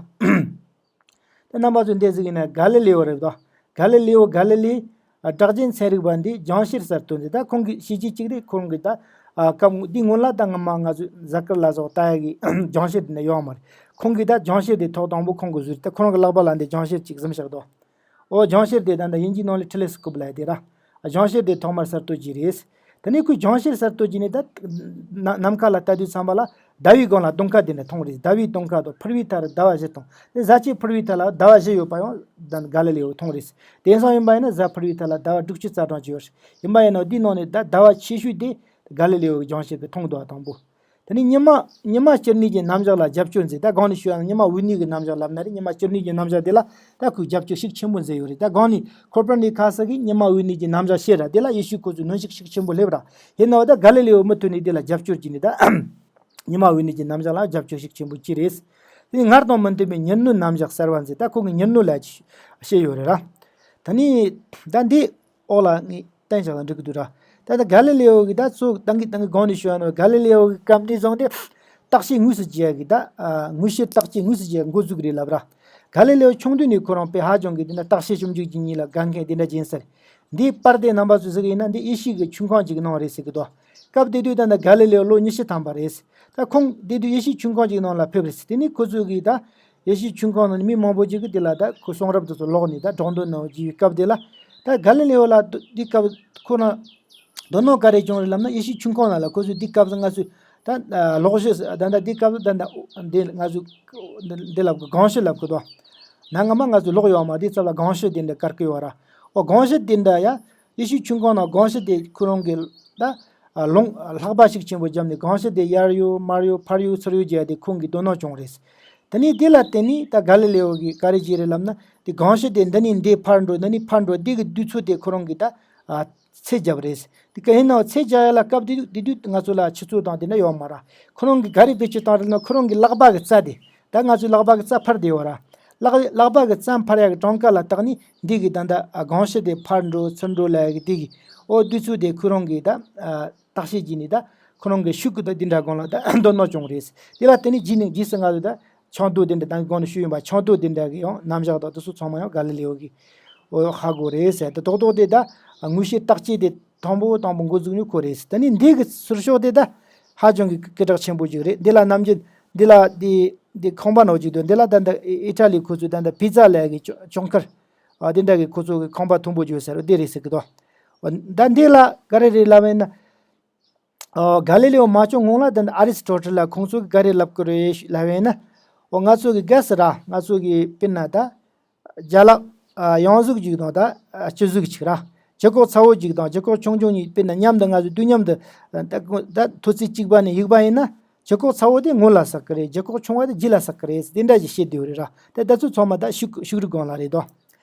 ད་རྣམ་པ་ཚོས་འདི་ཟིག་ཡིན་ན་ག་ལི་ལེའོ་རེད་དོ། ག་ལི་ལེའོ་ག་ལི་ལི། ཨ་གྲགས་ཅན་ཚན་རིག་པ་འདི་སྦྱང་བཤེར་གསར་གཏོད་འདི་ད་ཁོང་གི་ཤེས་བྱའི་གཅིག་རེད། ཁོང་གི་ད་ཨ་སྐབས་འདི་སྔོན་ལ་ད་སྔ་མ་ང་ཚོས་གཟའ་སྐར་ལ་སོགས་ལྟ་ཡ་གི་སྦྱང་བཤེར་འདི་འདྲ་ཡོད་མ་རེད། ཁོང་གི་ད་སྦྱང་བཤེར་འདི་ཐོག་དང་པོ་ཁོང་གི་བཟོས་རེད། ད་ཁོ་རང་གི་ལག་པ་ལ་འདི་སྦྱང་བཤེར་གཅིག་ཟིན་བཞག་དོ། ཨོ་སྦྱང་བཤེར་དེ་ད་ད་དབྱིན་ཇིའི་ནང་ལ་ཊེ་ལེ་སི་ཀོབ་ལབ་ཡ་དེ་ར། སྦྱང་བཤེར་དེ་ཐོག་མར་གསར་གཏོད་བྱས་རེད། དེ་ནས་ཁོས་སྦྱང་བཤེར་གསར་གཏོད་བྱས་ནས་ད་ན་ནམ་མཁའ་ལ་ལྟ་དུས་ཙམ་པ་ལ་ཟླ་བའི་སྒང་ལ་གདོང་ཁ་དེ་འདྲ་མཐོང་རེད། ཟླ་བའི་གདོང་ཁ་དང་ཕུར་བུའི་མཐའ་རུ་ཟླ་བ་བཞི་མཐོང་། དེ་གཟའ་སྐར་ཕུར་བུའི་མཐའ་ལ་ཟླ་བ་བཞི་ཡོད་པ་ཡང་ད་ག་ལི་ལེའོ་མཐོང་རེད། དེང་སང་ཡིན་པ་ཡིན་ན་གཟའ་ཕུར་བུའི་མཐའ་ལ་ཟླ་བ་དྲུག་ཅུ་རྩ་གྲངས་ཅིག་ཡོད་རེད། ཡིན་པ་ཡིན་ན་འདིའི་ནང་ནས་ད་ཟླ་བ་ཆེ་ཤོས་དེ་ག་ལི་ལེའོ་གི་སྦྱང་བཤེར་དེ་མཐོང་འདུག་བ་དང་པོ། དེ་ནས་ཉི་མ་ཉི་མ་སྐྱེ་གནས་ཀྱི་རྣམ་གཞག་ལ་རྒྱབ་སྐྱོར་མཛད། ད་གོང་ནས་ཞུས་ཡང་ཉི་མ་འོད་གནས་ཀྱི་རྣམ་གཞག་ལབ་ན་རེད། ཉི་མ་སྐྱེ་གནས་ཀྱི་རྣམ་གཞག་དེ་ལ་ད་ཁོས་རྒྱབ་སྐྱོར་ཤུགས་ཆེན་པོ་མཛད་ཡོད་རེད། ད་གོང་ནས་ཁོ་པར་ནི་ཁ་སི་གིས་ཉི་མ་འོད་གནས་ཀྱི་རྣམ་གཞག་བཤད་ར་དེ་ལ་ཡེ་ཤུ་ཁོ་ཚོས་གནོན་ཤུགས་ཤུགས་ཆེན་པོ་སླེབས་ར། ཡིན་ནའང་ད་ག་ལི་ལེའོ་མུ་མཐུད་ནས་དེ་ལ་རྒྱབ་སྐྱོར་བྱས་ནས་ད་ཉི་མ་འོད་གནས་ཀྱི་རྣམ་གཞག་ལ་རྒྱབ་སྐྱོར་ཤུགས་ཆེན་པོ་བྱས་རེད། དེ་ནས་སྔར་དང་མི་མཐུན་པའི་ཉི་སྣོད་རྣམ་གཞག་གསར་བ་མཛད། ད་ཁོ་གིས་ཉི་སྣོད་ལབ་ཅིག་བཤད་ཡོད་རེད་ར། ད་ནི་ད་འདི་འོག་ལ་ངས་བསྟན་བཞག་ལ་འགྲིག་གི་འདུག་ར། ད་ལྟ་ག་ལི་ལེའོ་གི་ད་གཙོ་ད་གིན་ད་གིན་གོང་ནས་ཞུས་པ་ནང་ག་ལི་ལེའོ་གི་སྐབས་འདི་བཟུང་སྟེ་བརྟག་དཔྱད་དངོས་སུ་བྱེད་ཡ་གི་ད་ཨ་དངོས་བཤེར་བརྟག་དཔྱད་དངོས་སུ་བྱེད་ཡ་འགོ་བཙུགས་རེད་ལབ་ར། ག་ལི་ལེའོ་ཆུང་དུས་ནས་ཁོ་རང་དཔེ་ཧ་ཅང་གི་དེ་འདྲ་བརྟག་དཔྱད་ཞིབ་འཇུག་གི་གཉིས་ལ་དགའ་མཁན་དེ་འདྲ་ཅིག་ཡིན་ཟེར། འདིའི་པར་དེ་རྣམ་པ་ཚོས་གཟིགས་ཡིན་ན་འདི་ཨེ་ཤི་ཡའི་ཆུང་ཁང་ཅིག་གི་ནང་རེད་ཟེར་གི་འདུག་སྐབས་དེ་དུས་ད་ལྟ་ག་ལི་ལེའོ་ལོ་ཉི་ཤུ་ཐམ་པ་རེད། ད་ཁོང་དེ་དུས་ཨེ་ཤི་ཡའི་ཆུང་ཁང་ཅིག་ནང་ལ་ཕེབས་རེད། དེ་ནས་ཁོ་ཚོ་གིས་ད་ཨེ་ཤི་ཡའི་ཆུང་ཁང་ནང་ནས་མི་མང་པོ་ཅིག་གིས་དེ་ལ་ད་ཁོ་གསུང་རབ་དེ་ཚོ་ཀློག་ནས་ད་སྒྲོག་འདོན་གནང་བ་བརྒྱུད་པའི་སྐབས་དེ་ལ་ད་ག་ལི་ལེའོ་ལ་དེ་སྐབས་ཁོ་ན་དོ་སྣང་ག་རེ་བྱུང་རེད་ལབ་ན། ཨེ་ཤི་ཡའི་ཆུང་ཁང་ནང་ལ་ཁོ་ཚོས་དེ་སྐབས་སུ་ང་ཚོས་ ད་ཨ་ལོག་ཤི་ད་ལྟ་འདི་སྐབས་ད་ལྟ་འདི་ང་ཚོ་འདི་འདི་ལབ་གི་དགོངས་ཞུ་ལབ་གི་དོ། ན་ང་མ་ང་ཚོ་ལོག་ཡོད་མ་འདི་ཙམ་ལ་དགོངས་ཞུ་འདི་འདྲ་དཀར་གི་ཡོད་ར། ཨོ་དགོངས་ཞུ་འདི་འདྲ་ཡ་ཡེ་ཤུ་ཆུང་ཁོང་ན་དགོངས་ཞུ་དེ་ཁོ་རང་གི་ད་ཨ་ལུང་ལྷག་པ་ཞིག་ཆེན་པོ་བརྒྱབ་ནས་དགོངས་ཞུ་དེ་ཡར་ཡོད་མར་ཡོད་ཕར་ཡོད་ཚུར་ཡོད་རྒྱག་དེ་ཁོང་གིས་དོ་སྣང་བྱུང་རེད། དེ་ནས་འདི་ལ་བརྟེན་ནས་ད་ག་ལི་ལེའོ་གིས་ག་རེ་བྱས་རེད་ལབ་ན། དེ་དགོངས་ཞུ་དེ་འདི་ནས་འདི་ཕར་འགྲོ་འདི་ནས་ཕར་འགྲོ་འདི་གི་དུས་ཚོད་དེ་ཁོ་རང་གིས་ད་ཨ་ཚད་བརྒྱབ་རེད། དེ་ག་ཡིན་ནའང་ཚད་བརྒྱབ་ཡ་ལ་སྐབས་དེ་དུས་དེ་དུས་ང་ཚོ་ལ་ཆུ་ཚོད་དང་དེ་འདྲ་ཡོད་མ་ར། ཁོ་རང་གིས་ག་རེ་བེད་སྤྱོད་བཏང་རེད་ན་ཁོ་རང་གི་ལག་པ་གི་རྩ་དེ། ད་ང་ཚོའི་ལག་པ་གི་རྩ་འཕར་དེ་ཡོད་ར། ལག་ལག་པ་གི་རྩ་འཕར་ཡ་གི་གྲངས་ཀ་ལ་བརྟག་ནས་འདི་གི་ད་ལྟ་ཨ་དགོངས་ཞུ་དེ་ཕར་འགྲོ་ཚུར་འགྲོ་ལབ་ཡ་གི་དེ་གི་ཨོ་དུས་ཚོད་དེ་ཁོ་རང་གིས་ད་ཨ་བརྟག་དཔྱད་བགྱིས་ནས་ད་ཁོ་རང་གི་ཤུགས་ཀྱིས་ད་འདི་འདྲ་སྒང་ལ་ད་དོ་སྣང་བྱུང་རེད། དེ་ལ་བརྟེན་ནས་རྗེས་ནས་རྗེས་སུ་ང་ཚོ་ད་ཆང་དུ་དེ་འདྲ་ད་གོང་ནས་ཞུས་ཡིན་པ་ཆང་དུ་དེ་འདྲ་གི་ཡང་རྣམ་གཞག་དང་དེ་ཚོ་ཚང་མ་ཡང་ག་ལི་ལེའོ་གིས་ཨོ་ཧ་གོ་རེད་ཟེར་ད་རྡོག་རྡོག་དེ་ད་དངོས་བཤེར་བརྟག་དཔྱད་དེ་དང་པོ་དང་པོ་འགོ་འཛུགས་ནི་ཁོ་རེད། ད་ནི་འདི་གི་ཟུར་ཤོག་དེ་ད་ཧ་ཅང་གི་སྐད་གྲགས་ཆེན་པོ་ཅིག་རེད། འདི་ལ་ནམ་རྒྱུན་འདི་ལ་འདི་འདི་ཁང་པ་ནང་ཅིག་འདུག་འདི་ལ་ད་ད་ཨི་ཊ་ལི་ཁོ་ཚོས་ད་ད་པི་ཛ་ལབ་གི་ཅོ་ཅོང་ཁར་ཨ་དེ་འདྲ་གི་ཁོ་ཚོ་གི་ཁང་པ་མཐོན་པོ་ཅིག་ཟེར་རོ་དེ་རེད་ཟེར་གི་འདུག་ཨ་ད་འདི་ལ་ག་རེ་རེད་ལབ་ཡིན་ན། ཨོ་ག་ལི་ལེའོ་མ་བྱུང་སྔོན་ལ་དེ་ཨ་རི་སི་ཊོ་ཊལ་ལ་ཁོང་ཚོ་གིས་ག་རེ་ལབ་ཀྱི་རེད་ལབ་ཡིན་ན། ཨོ་ང་ཚོ་གི་གལ་སྲིད་ར་ང་ཚོ་གི་དཔེར་ན་ད་རྒྱ་ལག་ཨ་ཡང་གཟུགས་གཅིག་དང་ད་ཨ་སྤྱི་གཟུགས་གཅིག་ར། ལྗིད་ཁོག་ཚ་བོ་གཅིག་དང་ལྗིད་ཁོག་ཆུང་ཆུང་གཉིས་དཔེར་ན་མཉམ་དུ་ང་ཚོ་དུས་མཉམ་དུ་ད་ད་མཐོ་ཚད་གཅིག་པ་ནས་གཡུག་པ་ཡིན་ན། ལྗིད་ཁོག་ཚ་བོ་དེ་སྔོན་ལ་ཟག་གི་རེད། ལྗིད་ཁོག་ཆུང་བ་དེ་རྗེས་ལ་ཟག་གི་རེད། དེ་འདྲ་ཞིག་བཤད་བསྡད་ཡོད་རེད་ར། དེ་ད་ཚོ་ཚང་མ་ད་ཤུགས་ཤུགས་རིག་སྒང་ལ་རེད་དོ།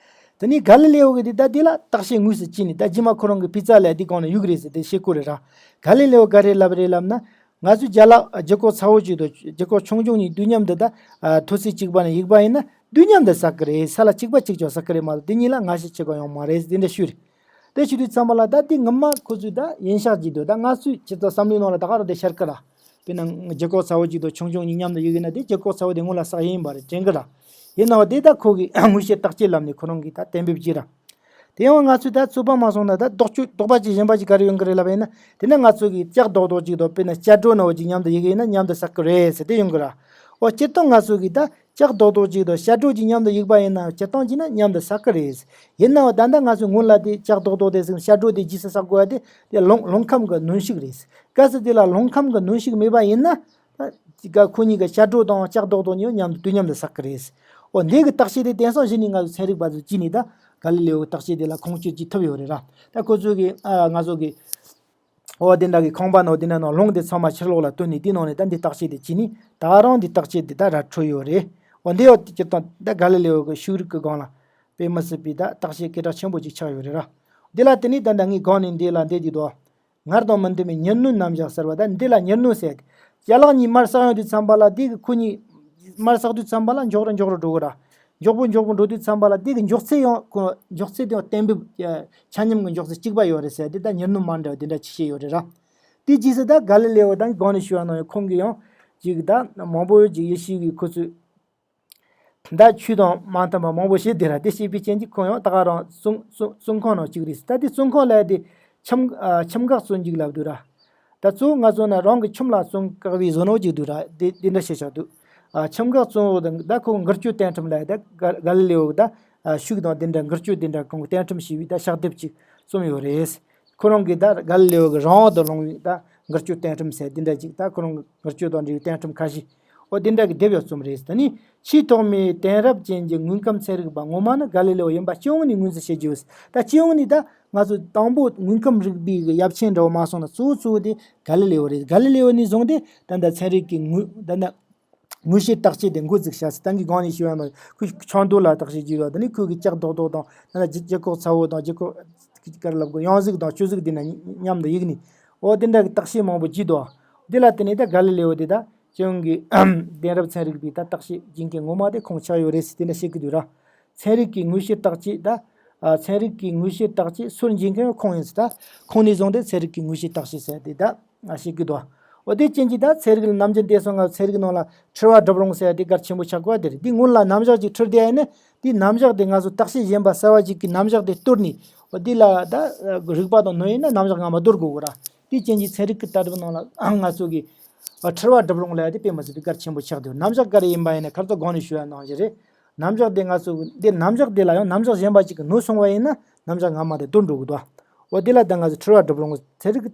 དེ་ནས་ག་ལི་ལེའོ་གིས་དེ་ད་དེ་ལ་བརྟག་དཔྱད་དངོས་སུ་བྱས་ནས་ད་རྗེས་མ་ཁོ་རང་གི་པི་ཛ་ལབ་དེ་སྒང་ནས་གཡུག་རེད་ཟེར་དེ་བཤད་ཀྱི་རེད་ར། ག་ལི་ལེའོ་ག་རེ་ལབ་རེད་ལབ་ན། ང་ཚོའི་རྒྱ་ལག་ལྗིད་ཁོག་ཚ་བོ་གཅིག་དང་ལྗིད་ཁོག་ཆུང་ཆུང་གཉིས་དུས་མཉམ་དུ་ད་མཐོ་ཚད་གཅིག་པ་ནས་གཡུག་པ་ཡིན་ན་དུས་མཉམ་དུ་ཟག་གི་རེད། ས་ལ་གཅིག་པ་གཅིག་ཀྱང་ཟག་གི་རེད་མ་གཏོགས་དེ་གཉིས་ལ་ངེས་ཤེས་ཆེ་ག་ཡོང་མ་རེད་དེ་འདྲ་ཞུས་རེད། དེ་ཞུ་དུས་ཙམ་པ་ལ་ད་དེ་ངོ་མ་ཁོ་ཚོས་ད་ཡིན་ཤག་བགྱིས་འདུག་ད་ང་ཚོའི་སྤྱི་ཚོགས་བསམ་བློའི་ནང་ལ་ད་ག་རང་དེ་ཤར་གི་ར། དཔེར་ན་ལྗིད་ཁོག་ཚ་བོ་གཅིག་དང་ཆུང་ཆུང་གཉིས་མཉམ་དུ་གཡུག་ཡིན་ན་དེ་ལྗིད་ཁོག་ཚ་བོ་དེ་སྔོན་ལ་ཟག་ཡིན་པ་རེད་དྲན་གི་ར། ཡིན་ནའང་དེ་ད་ཁོ་གིས་དངོས་བཤེར་བརྟག་དཔྱད་ལམ་ནས་ཁོ་རང་གིས་ད་གཏན་འབེབས་བགྱིས་ར། དེ་ཡང་ང་ཚོས་ད་རྩོད་པ་མ་སོང་ན་ད་ལྡོག་ཕྱོགས་ལྡོག་པ་ཅིག་གཞན་པ་ཅིག་ག་རེ་ཡོང་གི་རེད་ལབ་པ་ཡིན་ན། དེ་ནས་ང་ཚོ་གིས་ལྕགས་རྡོག་རྡོག་ཅིག་དང་དཔེར་ན་སྐྱ་གྲོ་ནང་བཞིན་མཉམ་དུ་གཡུག་གི་ཡིན་ན་མཉམ་དུ་ཟག་གི་རེད་ཟེར་དེ་ཡོང་གི་ར། འོ་སྤྱིར་བཏང་ང་ཚོ་གིས་ད་ལྕགས་རྡོག་རྡོག་ཅིག་དང་སྐྱ་གྲོ་ཅིག་མཉམ་དུ་གཡུག་པ་ཡིན་ན་སྤྱིར་བཏང་བྱས་ན་མཉམ་དུ་ཟག་གི་རེད། ཡིན་ནའང་ད་ལྟ་ང་ཚོས་སྔོན་ལ་དེ་ལྕགས་རྡོག་རྡོག་དེ་ཟིན་སྐྱ་གྲོ་དེ་རྗེས་སུ་ཟག་དགོས་པ་དེ་དེ་རླུང་རླུང་ཁམས་ཀྱི་གནོན་ཤུགས་རེད། གལ་སྲིད་དེ་ལ་རླུང་ཁམས་ཀྱི་གནོན་ཤུགས་མེད་པ་ཡིན་ན། ད་ཁོ་གཉིས་ཀྱི་སྐྱ་གྲོ་དང་ལྕགས་རྡོག་རྡོག་གཉིས་མཉམ་དུ་དུས་མཉམ་དུ་ཟག་གི་རེད། འོ་འདི་གི་བརྟག་དཔྱད་དེ་དེང་སང་གཞི་ནས་ང་ཚོ་ཚན་རིག་པ་ཚོས་བགྱིས་ནས་ད་ག་ལི་ལེའོ་གི་བརྟག་དཔྱད་དེ་ལ་ཁུངས་སྐྱེལ་གྱིས་ཐུབ་ཡོད་རེད་ར། ད་ཁོ་ཚོ་གི་ཨ་ང་ཚོ་གི་འོ་དེ་འདྲ་གི་ཁང་པ་ནང་དེ་འདྲ་ནང་རླུང་དེ་ཚང་མ་ཕྱི་ལོགས་ལ་བཏོན་ནས་དེའི་ནང་ནས་ད་འདི་བརྟག་དཔྱད་དེ་བྱས་ནས་ད་རང་འདི་བརྟག་དཔྱད་དེ་ད་ར་འཕྲོད་ཡོད་རེད། འོ་འདི་ཡང་སྤྱིར་བཏང་ད་ག་ལི་ལེའོ་གི་ཤུགས་རིག་གི་སྒང་ལ་དཔེ་མི་སྲིད་པའི་ད་བརྟག་དཔྱད་སྐད་གྲགས་ཆེན་པོ་ཅིག་ཆགས་ཡོད་རེད་ར། འདི་ལ་བརྟེན་ནས་ད་ལྟ་ངས་སྒང་ནས་འདི་ལ་འདི་འདི་དོ། སྔར་དང་མི་འདྲ་བའི་ཉི་སྣོད་རྣམ་གཞག་ཟེར་བ་ད་འདི་ལ་ཉི་སྣོད་ཟེར། ཡན་ལག་གཉིས་མར་བསགས་ཡོང་དུས་ཙམ་པ་ལ་འདི་གི་ཁོ་གཉིས་མར་བསགས་དུས་ཙམ་པ་ལ་མགྱོགས་རུ་མགྱོགས་རུ་འགྲོ་གི་ར། མགྱོགས་པོ་མགྱོགས་པོ་འགྲོ་དུས་ཙམ་པ་ལ་འདི་གི་མགྱོགས་ཚད་ཡང་ཁོ་མགྱོགས་ཚད་དེ་ཡང་གཏན་འབེབས་ཆ་མཉམ་གྱི་མགྱོགས་ཚད་གཅིག་པ་ཡོད་རེད་ཟེར་དེ་ད་ཉི་སྣོད་མ་འདྲ་བ་དེ་འདྲ་ཅིག་བཤད་ཡོད་རེད་ར། དེ་རྗེས་སུ་ད་ག་ལི་ལེའོ་དང་སྒང་ནས་ཞུས་པ་ནང་ཡང་ཁོང་གིས་ཡང་ཅིག་ད་མང་པོ་ཅིག་ཡེ་ཤུ་གི་ཁོ་ཚོས། ད་ཆོས་དང་མ་མཐུན་པ་མང་པོ་བཤད་དེ་ར་དེ་བཤད་པའི་རྐྱེན་གྱིས་ཁོང་ཡང་ད་ག་རང་བཙོན་བཙོན་བཙོན་ཁང་ནང་བཅུག་རེད། ད་དེ་བཙོན་ཁང་ལ་དེ་ཁྱིམ་ཨ་ཁྱིམ་འགག་བཙོན་འཇུག་ལབ་འདུག་ར། ད་གཙོ་བོ་ང་ཚོ་ན་རང་གི་ཁྱིམ་ལ་བཙོན་བཀག་པའི་བཟོ་ནོ་ཅིག་འདུག་ར། དེ་དེ་འདྲ་བཤད་ཆགས་འདུག་ཨ་ཁྱིམ་འགག་བཙོན་འོག་ད་ད་ཁོ་འགུལ་སྐྱོད་བསྟན་ཁྲིམས་ལ་ད་ག་ག་ལི་ལེའོ་ད་ཨ་ཤུགས་དང་དེ་འདྲ་འགུལ་སྐྱོད་དེ་འདྲ་ཁོང་གི་བསྟན་ཁྲིམས་ཞེས་པའི་ད་ཕྱག་དེབ་ཅིག་རྩོམ་ཡོད་རེད། ཁོ་རང་གིས་ད་ག་ལི་ལེའོ་གི་རང་དབང་དུ་ལུང་བའི་ད་འགུལ་སྐྱོད་བསྟན་ཁྲིམས་ཟེར་འདི་འདྲ་ཅིག་ད་ཁོ་རང་གི་འགུལ་སྐྱོད་དང་འབྲེལ་བའི་བསྟན་ཁྲིམས་ཁ་ཤས། འོ་འདི་འདྲ་གི་དེབ་ཡང་རྩོམ་རེད། ད་ནི་ཆེས་ཐོག་མའི་དེང་རབས་ཅན་གྱི་དངོས་ཁམས་ཚན་རིག་པ་ངོ་མ་ནི་ག་ལི་ལེའོ་ཡིན་པ་སྤྱི་ཡོངས་ནས་ངོས་འཛིན་བྱེད་རྒྱུ། ད་སྤྱི་ཡོངས་ནས་ད་ང་ཚོ་དང་པོ་དངོས་ཁམས་རིག་པའི་གི་ཡབ་ཆེན་འདྲ་བོ་མ་སོང་ན་གཙོ་བོ་གཙོ་བོ་དེ་ག་ལི་ལེའོ་རེད། ག་ལི་ལེའོ་ནས་བཟུང་སྟེ་ད་ལྟ་ཚན་རིག་གི་དངོས་ད་ལྟ། དངོས་བཤེར་བརྟག་དཔྱད་དེ་འགོ་འཛུགས་བྱ་ཟེར། ད་གིན་གོང་ནས་ཞུས་པ་ནང་ཁོས་ཆང་དུག་ལ་བརྟག་དཔྱད་བགྱིས་ཡོད། དེ་ནས་ཁོས་གི་ལྕགས་རྡོག་རྡོག་དང་ད་ལྟ་ལྗིད་ལྗིད་ཁོག་ཚ་བོ་དང་ལྗིད་ཁོག་ག་རེ་ལབ་དགོས་ཡང་གཟུགས་དང་སྤྱི་གཟུགས་དེ་འདྲ་མཉམ་དུ་གཡུགས་ནས། འོ་དེ་འདྲ་གི་བརྟག་དཔྱད་མང་པོ་བགྱིས་འདུག་དེ་ལ་བརྟེན་ནས་ད་ག་ལི་ལེའོ་དེ་ད་སྤྱི་ཡོངས་ཀྱི་དེང་རབས་ཚན་རིག་པའི་ད་བརྟག་དཔྱད་བགྱིད་མཁན་ངོ་མ་དེ་ཁོང་ཆགས་ཡོད་རེད་ཟེར་དེ་འདྲ་བཤད་ཀྱི་འདུག་ར། ཚན་རིག་གི་དངོས་བཤེར་བརྟག་དཔྱད་ད། ཨ་ཚན་རིག་གི་དངོས་བཤེར་བརྟག་དཔྱད་སྲོལ་འབྱེད་མཁན་ཁོང་ཡིན་ཟེར། ད་ཁོང་ནས་བཟུང་སྟེ་ཚན་རིག་གི་དངོས་བཤེར་བརྟག་དཔྱད་ཟེར་དེ་ད་ང་བཤད་ཀྱི་འདུག་འོ་དེ་རྐྱེན་གྱིས་ད་ཚན་རིག་ལ་ནམ་རྒྱུན་བལྟས་སོང་ང་ཚན་རིག་ནང་ལ་འཁྲུལ་བ་སྒྲུབ་རུང་ཟེར་དེ་གལ་ཆེན་པོ་ཆགས་དགོས་དེ་རེད། དེ་སྔོན་ལ་རྣམ་གཞག་ཅིག་འཁྲུལ་བསྡད་ཡ་ནི་དེ་རྣམ་གཞག་དེ་ང་ཚོ་བརྟག་དཔྱད་གཞན་པ་གསར་བ་ཅིག་གིས་རྣམ་གཞག་དེ་གཏོར་ནས་འོ་དེ་ལ་ད་རིག་པ་དང་ནོར་ཡིན་ན་རྣམ་གཞག་སྔ་མ་འདོར་དགོས་གོ་ར། དེ་རྐྱེན་གྱིས་ཚན་རིག་གི་ལྟ་གྲུབ་ནང་ལ་ང་ཚོ་གི་འཁྲུལ་བ་སྒྲུབ་རུང་ལ་དེ་དཔེ་མི་སྲིད་པའི་གལ་ཆེན་པོ་ཆགས་འདུག་རྣམ་གཞག་ག་རེ་ཡིན་པ་ཡིན་ན་ཁར་ཚོ་གོང་ནས་ཞུ་ཡ་ནང་བཞིན་རེད། རྣམ་གཞག་དེ་ང་ཚོ་འདི་རྣམ་གཞག་དེ་ལ་ཡང་རྣམ་གཞག་གཞན་པ་ཅིག་གིས་ནོར་སོང་བ་ཡིན་ན་རྣམ་གཞག་སྔ་མ་དེ་དོར་འགྲོ་གི་འདུག་འོ་དེ་ལ་ད་ང་ཚོ་འཁྲུལ་བ་སྒྲུབ་རུང་། ཚན་རིག་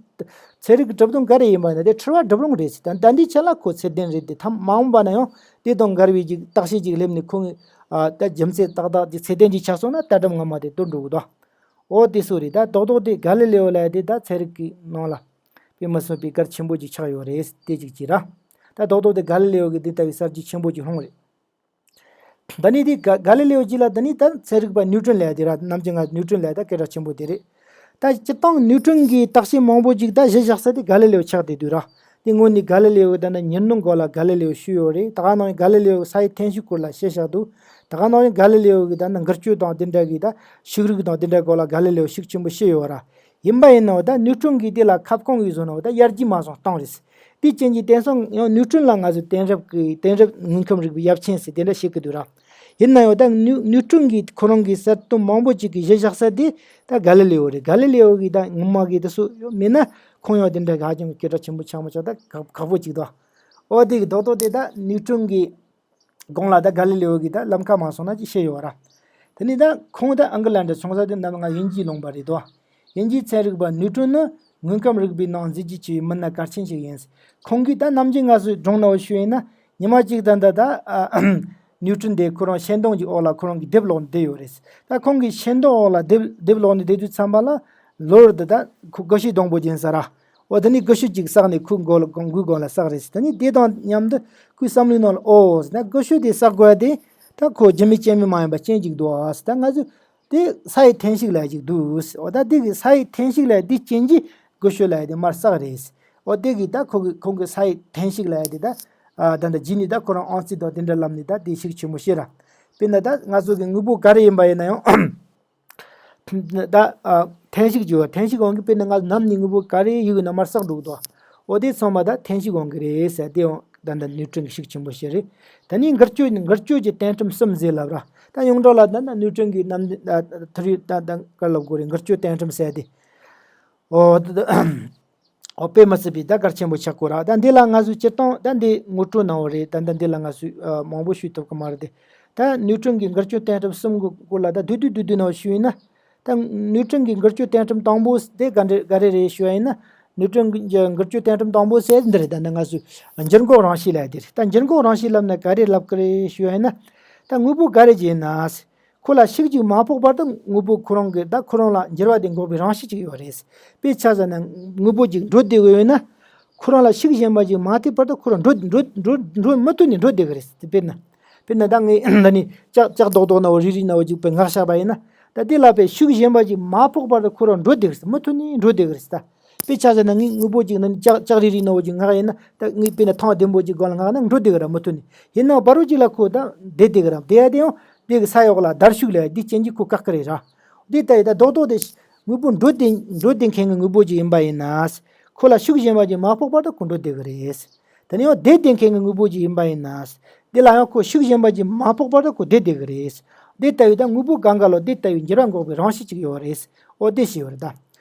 ཚན་རིག་གི་གྲུབ་དོན་ག་རེ་ཡིན་པ་ཡིན་ན་དེ་འཁྲུལ་བ་སྒྲུབ་རུང་རེད་ཟེར། ད་ད་འདི་ཆ་ལ་ཁོ་ཚད་ལྡན་རེད་དེ། ཐ་མ་འོངས་པ་ན་ཡང་དེ་དང་འགལ་བའི་ཅིག་བརྟག་དཔྱད་ཅིག་སླེབས་ནས་ཁོ་ཨ་ད་རྒྱུ་མཚན་ཏག་ཏག་ཅིག་ཚད་ལྡན་ཅིག་ཆགས་སོང་ན་ལྟ་གྲུབ་སྔ་མ་དེ་དོར་འགྲོ་གི་འདུག་འོ་དེ་སོ་རེད། ད་རྡོག་རྡོག་དེ་ག་ལི་ལེའོ་ལབ་ཡ་དེ་ད་ཚན་རིག་གི་ནང་ལ་དཔེ་མི་སྲིད་པའི་གལ་ཆེན་པོ་ཅིག་ཆགས་ཡོད་རེད། དེ་ཅིག་ཅིག་ར། ད་རྡོག་རྡོག་དེ་ག་ལི་ལེའོ་གི་དེ་ལྟ་བུའི་གསར་བརྗེ་ཆེན་པོ་ཅིག་སློང་རེད། ད་ནི་དེ་ག་ག་ལི་ལེའོ་ཅིག་ལ་ད་ནི་ད་ཚན་རིག་པ་ནིའུ་ཀྲིན་ལབ་ཡ་དེ་ར། ནམ་རྒྱུན་ང་ནིའུ་ཀྲིན་ལབ་ཡ་ད་སྐད་གྲགས་ཆེན་པོ་དེ་རེད། ད་སྤྱིར་བཏང་ནིའུ་ཀྲིན་གྱི་བརྟག་དཔྱད་མང་པོ་ཅིག་ད་གཞི་བཞག་ས་དེ་ག་ལི་ལེའོ་ཆགས་བསྡད་དུས་ར། དེ་སྔོན་ནས་ག་ལི་ལེའོ་གི་ད་ནི་ཉེར་སྣོན་སྐོར་ལ་ག་ལི་ལེའོ་ཞུས་ཡོད་རེད། ད་ག་ནང་ག་ལི་ལེའོ་ས་ཡི་འཐེན་ཤུགས་སྐོར་ལ་བཤད་བཞག་འདུག་ད་ག་ནང་ག་ལི་ལེའོ་གི་ད་ནི་འགུལ་སྐྱོད་དང་དེ་འདྲ་གི་ད་ཤུགས་རིག་དང་དེ་འདྲ་སྐོར་ལ་ག་ལི་ལེའོ་ཤུགས་ཆེན་པོ་བཤད་ཡོད་ར། ཡིན་པ་ཡིན་ནའང་ད་ནིའུ་ཀྲིན་གྱིས་དེ་ལ་ཁ་སྐོང་གིས་བཟོས་ནའང་ད་ཡར་རྒྱས་མ་སོང་བཏང་རེད། དེ་རྐྱེན་གྱིས་དེང་སང་ཡང་ནིའུ་ཀྲིན་ལ་ང་ཚོས་དེང་རབས་ཀྱི་དེང་རབས་དངོས་ཁམས་རིག་པའི་ཡབ་ཆེན་ཟེར་དེ་འདྲ་བཤད་ཀྱི་འདུག་ར། ཡིན་ན་ཡང་ད་ནིའུ་ནིའུ་ཀྲིན་གྱིས་ཁོ་རང་གི་གསར་གཏོད་མང་པོ་ཅིག་གི་གཞི་བཞག་ས་དེ་ད་ག་ལི་ལེའོ་རེད། ག་ལི་ལེའོ་གིས་ད་ངོ་མ་གི་དེ་ཚོ་མེད་ན་ཁོང་ཡང་དེ་འདྲ་ག་ཅུང་སྐད་གྲགས་ཆེན་པོ་ཆགས་མ་ཆོག་ད་ཁག་ཁག་པོ་ཅིག་འདུག་འོ་དེ་གི་རྡོག་རྡོག་དེ་ད་ནིའུ་ཀྲིན་གྱི་དགོངས་ལ་ད་ག་ལི་ལེའོ་གིས་ད་ལམ་ཁ་མ་སོང་ན་ཅིག་བཤད་ཡོད་ར། དེ་ནས་ད་ཁོང་ད་ཨང་ཀི་ལན་ཌར་སོང་ས་དེ་ནམ་ང་དབྱིན་ཇིའི་ལུང་པ་རེད་དོ། དབྱིན་ཇིའི་ཚན་རིག་པ་ནིའུ་ཀྲིན་ནི་དངོས་ཁམས་རིག་པའི་ནང་གཟི་བརྗིད་ཆེ་བའི་མི་སྣ་གལ་ཆེན་ཞིག་ཡིན། ཁོང་གིས་ད་ནམ་རྒྱུན་ང་ཚོས་སྒྲུང་ནང་ཞུས་ཡིན་ན་ཉི་མ་གཅིག་ད་ད་ད་ནིའུ་ཀྲིན་དེ་ཁོ་རང་ཤིང་སྡོང་གི་འོག་ལ་ཁོ་རང་གི་དེབ་ཀློག་ནས་བསྡད་ཡོད་རེད། ད་ཁོང་གིས་ཤིང་སྡོང་འོག་ལ་དེབ་དེབ་ཀློག་ནས་བསྡད་དུས་ཙམ་པ་ལ་ལོ་རེ་ད་ད་ཁོ་དགུ་ཤུ་སྡོང་པོ་སྦྱིན་ས་ར། འོ་དེ་ནས་དགུ་ཤུ་ཅིག་བསགས་ནས་ཁོའི་མགོ་ལ་མགོའི་སྒང་ལ་བསགས་རེད། དེ་ནས་དེ་དང་མཉམ་དུ་ཁོའི་བསམ་བློའི་ནང་ལ་ཨོ་ཟེར་ན་དགུ་ཤུ་དེ་བསགས་དགོས་ཡ་དེ་ད་ཁོ་རྒྱུ་མེད་རྐྱེན་མེད་མ་ཡིན་པ་རྐྱེན་ཅིག་འདུག་ཨ་ཟེར། ད་ང་ཚོས་དེ་ས་ཡི་འཐེན་ཤུགས་ལབ་ཡ་ཅིག་འདུག་ཟེར། འོ་ད་དེ་གི་ས་ཡི་འཐེན་ཤུགས་ལབ་ཡ་དེ་རྐྱེན་གྱིས་དགུ་ཤུ་ལབ་ཡ་དེ་མར་བསགས་རེད་ཟེར། འོ་དེ་གི་ད་ཁོ་གི་ཁོང་གི་ས་ཡི་འཐེན་ཤུགས་ལབ་ཡ་དེ་ད་ཨ་ད་ད་རྗེས་ནས་ད་ཁོ་རང་ཨང་རྩིས་དང་དེ་འདྲ་ལམ་ནས་ད་དེ་ཤུགས་ཆེན་པོ་བཤད་ར། དཔེར་ན་ད་ང་ཚོ་གི་དངོས་པོ་ག་རེ་ཡིན་པ་ཡིན་ན་ཡང་། ད་ཨ་འཐེན་ཤུགས་ཀྱི་འོ་འཐེན་ཤུགས་དབང་གིས་དཔེར་ན་ང་ནམ་ནས་དངོས་པོ་ག་རེ་ཡོད་ན་མར་བསགས་འགྲོ་གི་འདུག་འོ་དེ་ཚང་མ་ད་འཐེན་ཤུགས་དབང་གིས་རེད་ཟེར། དེ་ཡང་ད་ད་ནིའུ་ཀྲིན་གྱི་ཤུགས་ཆེན་པོ་ཞིག་རེད། ད་ནི་འགུལ་སྐྱོད་འགུལ་སྐྱོད་ཀྱི་བརྟན་ཁྲིམས་གསུམ་ཟེར་ལབ་ར། ད་ཡོངས་གྲགས་ལ་ད་ད་ནིའུ་ཀྲིན་གྱི་རྣམ་ཐར་ཡོད་ད་ད་ག་ལབ་དགོས་རེད། འགུལ་སྐྱོད་བརྟན་ཁྲིམས་ཟེར་དེ། འོ་ད་ད། འོ་དཔེ་མི་སྲིད་པའི་ད་གལ་ཆེན་པོ་ཆགས་ཀྱི་ཡོད་ར། ད་འདི་ལ་ང་ཚོས་སྤྱིར་བཏང་ད་འདི་ངོ་སྤྲོད་གནང་བ་རེད། ད་ད་འདི་ལ་ང་ཚོས་ཨ་མང་པོ་ཞུ་ཐུབ་ཀྱི་མ་རེད་དེ། ད་ནིའུ་ཀྲིན་གྱི་འགུལ་སྐྱོད་བརྟན་ཁྲིམས་གསུམ་གྱི་སྐོར་ལ་ད་བསྡུས་བསྡུས་བསྡུས་བསྡུས་ནང་ཞུས་ཡིན་ན། ད་ནིའུ་ཀྲིན་གྱི་འགུལ་སྐྱོད་བརྟན་ཁྲིམས་དང་པོ་དེ་ག་འདྲ་ག་རེ་རེད་ཞུ་བ་ཡིན་ན། ནིའུ་ཀྲིན་གྱི་འགུལ་སྐྱོད་བརྟན་ཁྲིམས་དང་པོ་ཟེར་འདི་རེད། ད་ནི་ང་ཚོས་འགྱུར་འགོག་རང་བཞིན་ལབ་དེ་རེད། ད་འགྱུར་འགོག་རང་བཞིན་ལབ་ན་ག་རེ་ལབ་ཀྱི་རེད་ཞུ་བ་ཡིན་ན། ད་དངོས་པོ་ག་རེ་ཅིག་ཡིན་ན། ཁོ་ལ་ཤུགས་ཅིག་མ་ཕོག་བར་དུ་དངོས་པོ་ཁོ་རང་གི་ད་ཁོ་རང་ལ་འགྱུར་བ་དེ་འགོག་པའི་རང་བཞིན་ཅིག་ཡོད་རེད། དཔེ་ཆ་བཞག་ན་དངོས་པོ་ཅིག་འགྲོ་བསྡད་དགོས་ཡོད་ན། ཁོ་རང་ལ་ཤུགས་གཞན་པ་ཅིག་མ་ཐེབས་བར་དུ་ཁོ་རང་འགྲོ་འགྲོ་འགྲོ་འགྲོ་མུ་མཐུད་ནས་འགྲོ་བསྡད་ཀྱི་རེད། དཔེར་ན། དཔེར་ན་ད་ངས་ད་ནི་ལྕགས་ལྕགས་རྡོག་རྡོག་ནང་བཞིན་རིལ་རིལ་ནང་བཞིན་ཅིག་དཔེ་མངགས་བཞག་པ་ཡིན་ན། ད་དེ་ལ་དཔེ་ཤུགས་གཞན་པ་ཅིག་མ་ཕོག་བར་དུ་ཁོ་རང་འགྲོ་བསྡད་ཀྱི་རེད། མུ་མཐུད་ནས་འགྲོ་བསྡད་ཀྱི་རེད་ད། དཔེ་ཆ་བཞག་ན་ངས་དངོས་པོ་ཅིག་ནི་ལྕགས་ལྕགས་རིལ་རིལ་ནང་བཞིན་ཅིག་མངགས་ཡིན་ན། ད་ངས་དཔེར་ན་ཐང་ལྡེམ་པོ་ཅིག་སྒང་ལ་མངགས་ན་འགྲོ་བསྡད་ཀྱི་རེད་མུ་མཐུད་ནས། ཡིན་ནའང་བར་དུ་ཅིག་ལ་ཁོ་ད་བསྡད་བསྡད་ཀྱི་རེད། བསྡད་ཡ་དེ་ཡང་དེ་གི་ས་འོག་ལ་བརྡར་ཤུགས་ལབ་ཡ་དེ་རྐྱེན་གྱིས་ཁོ་བཀག་གི་རེད་ར། འདི་ལྟ་ཡི་ད་རྡོག་རྡོག་དེ་དངོས་པོ་འགྲོ་བསྡད་འགྲོ་བསྡད་མཁན་གྱི་དངོས་པོ་ཅིག་ཡིན་པ་ཡིན་ན། ཁོ་ལ་ཤུགས་གཞན་པ་ཅིག་མ་ཕོག་བར་དུ་ཁོ་འགྲོ་བསྡད་ཀྱི་རེད། དེ་ནས་ཡང་བསྡད་བསྡད་མཁན་གྱི་དངོས་པོ་ཅིག་ཡིན་པ་ཡིན་ན། འདི་ལ་ཡང་ཁོ་ཤུགས་གཞན་པ་ཅིག་མ་ཕོག་བར་དུ་ཁོ་བསྡད་བསྡད་ཀྱི་རེད། འདི་ལྟ་བུའི་ད་དངོས་པོ་གང་ག་ལ་འདི་ལྟ་བུའི་འགྱུར་བ་འགོག་པའི་རང་བཞིན་ཅིག་ཡོད་རེད། འོ་དེ་ཞིག་ཡོད་རེད་ད།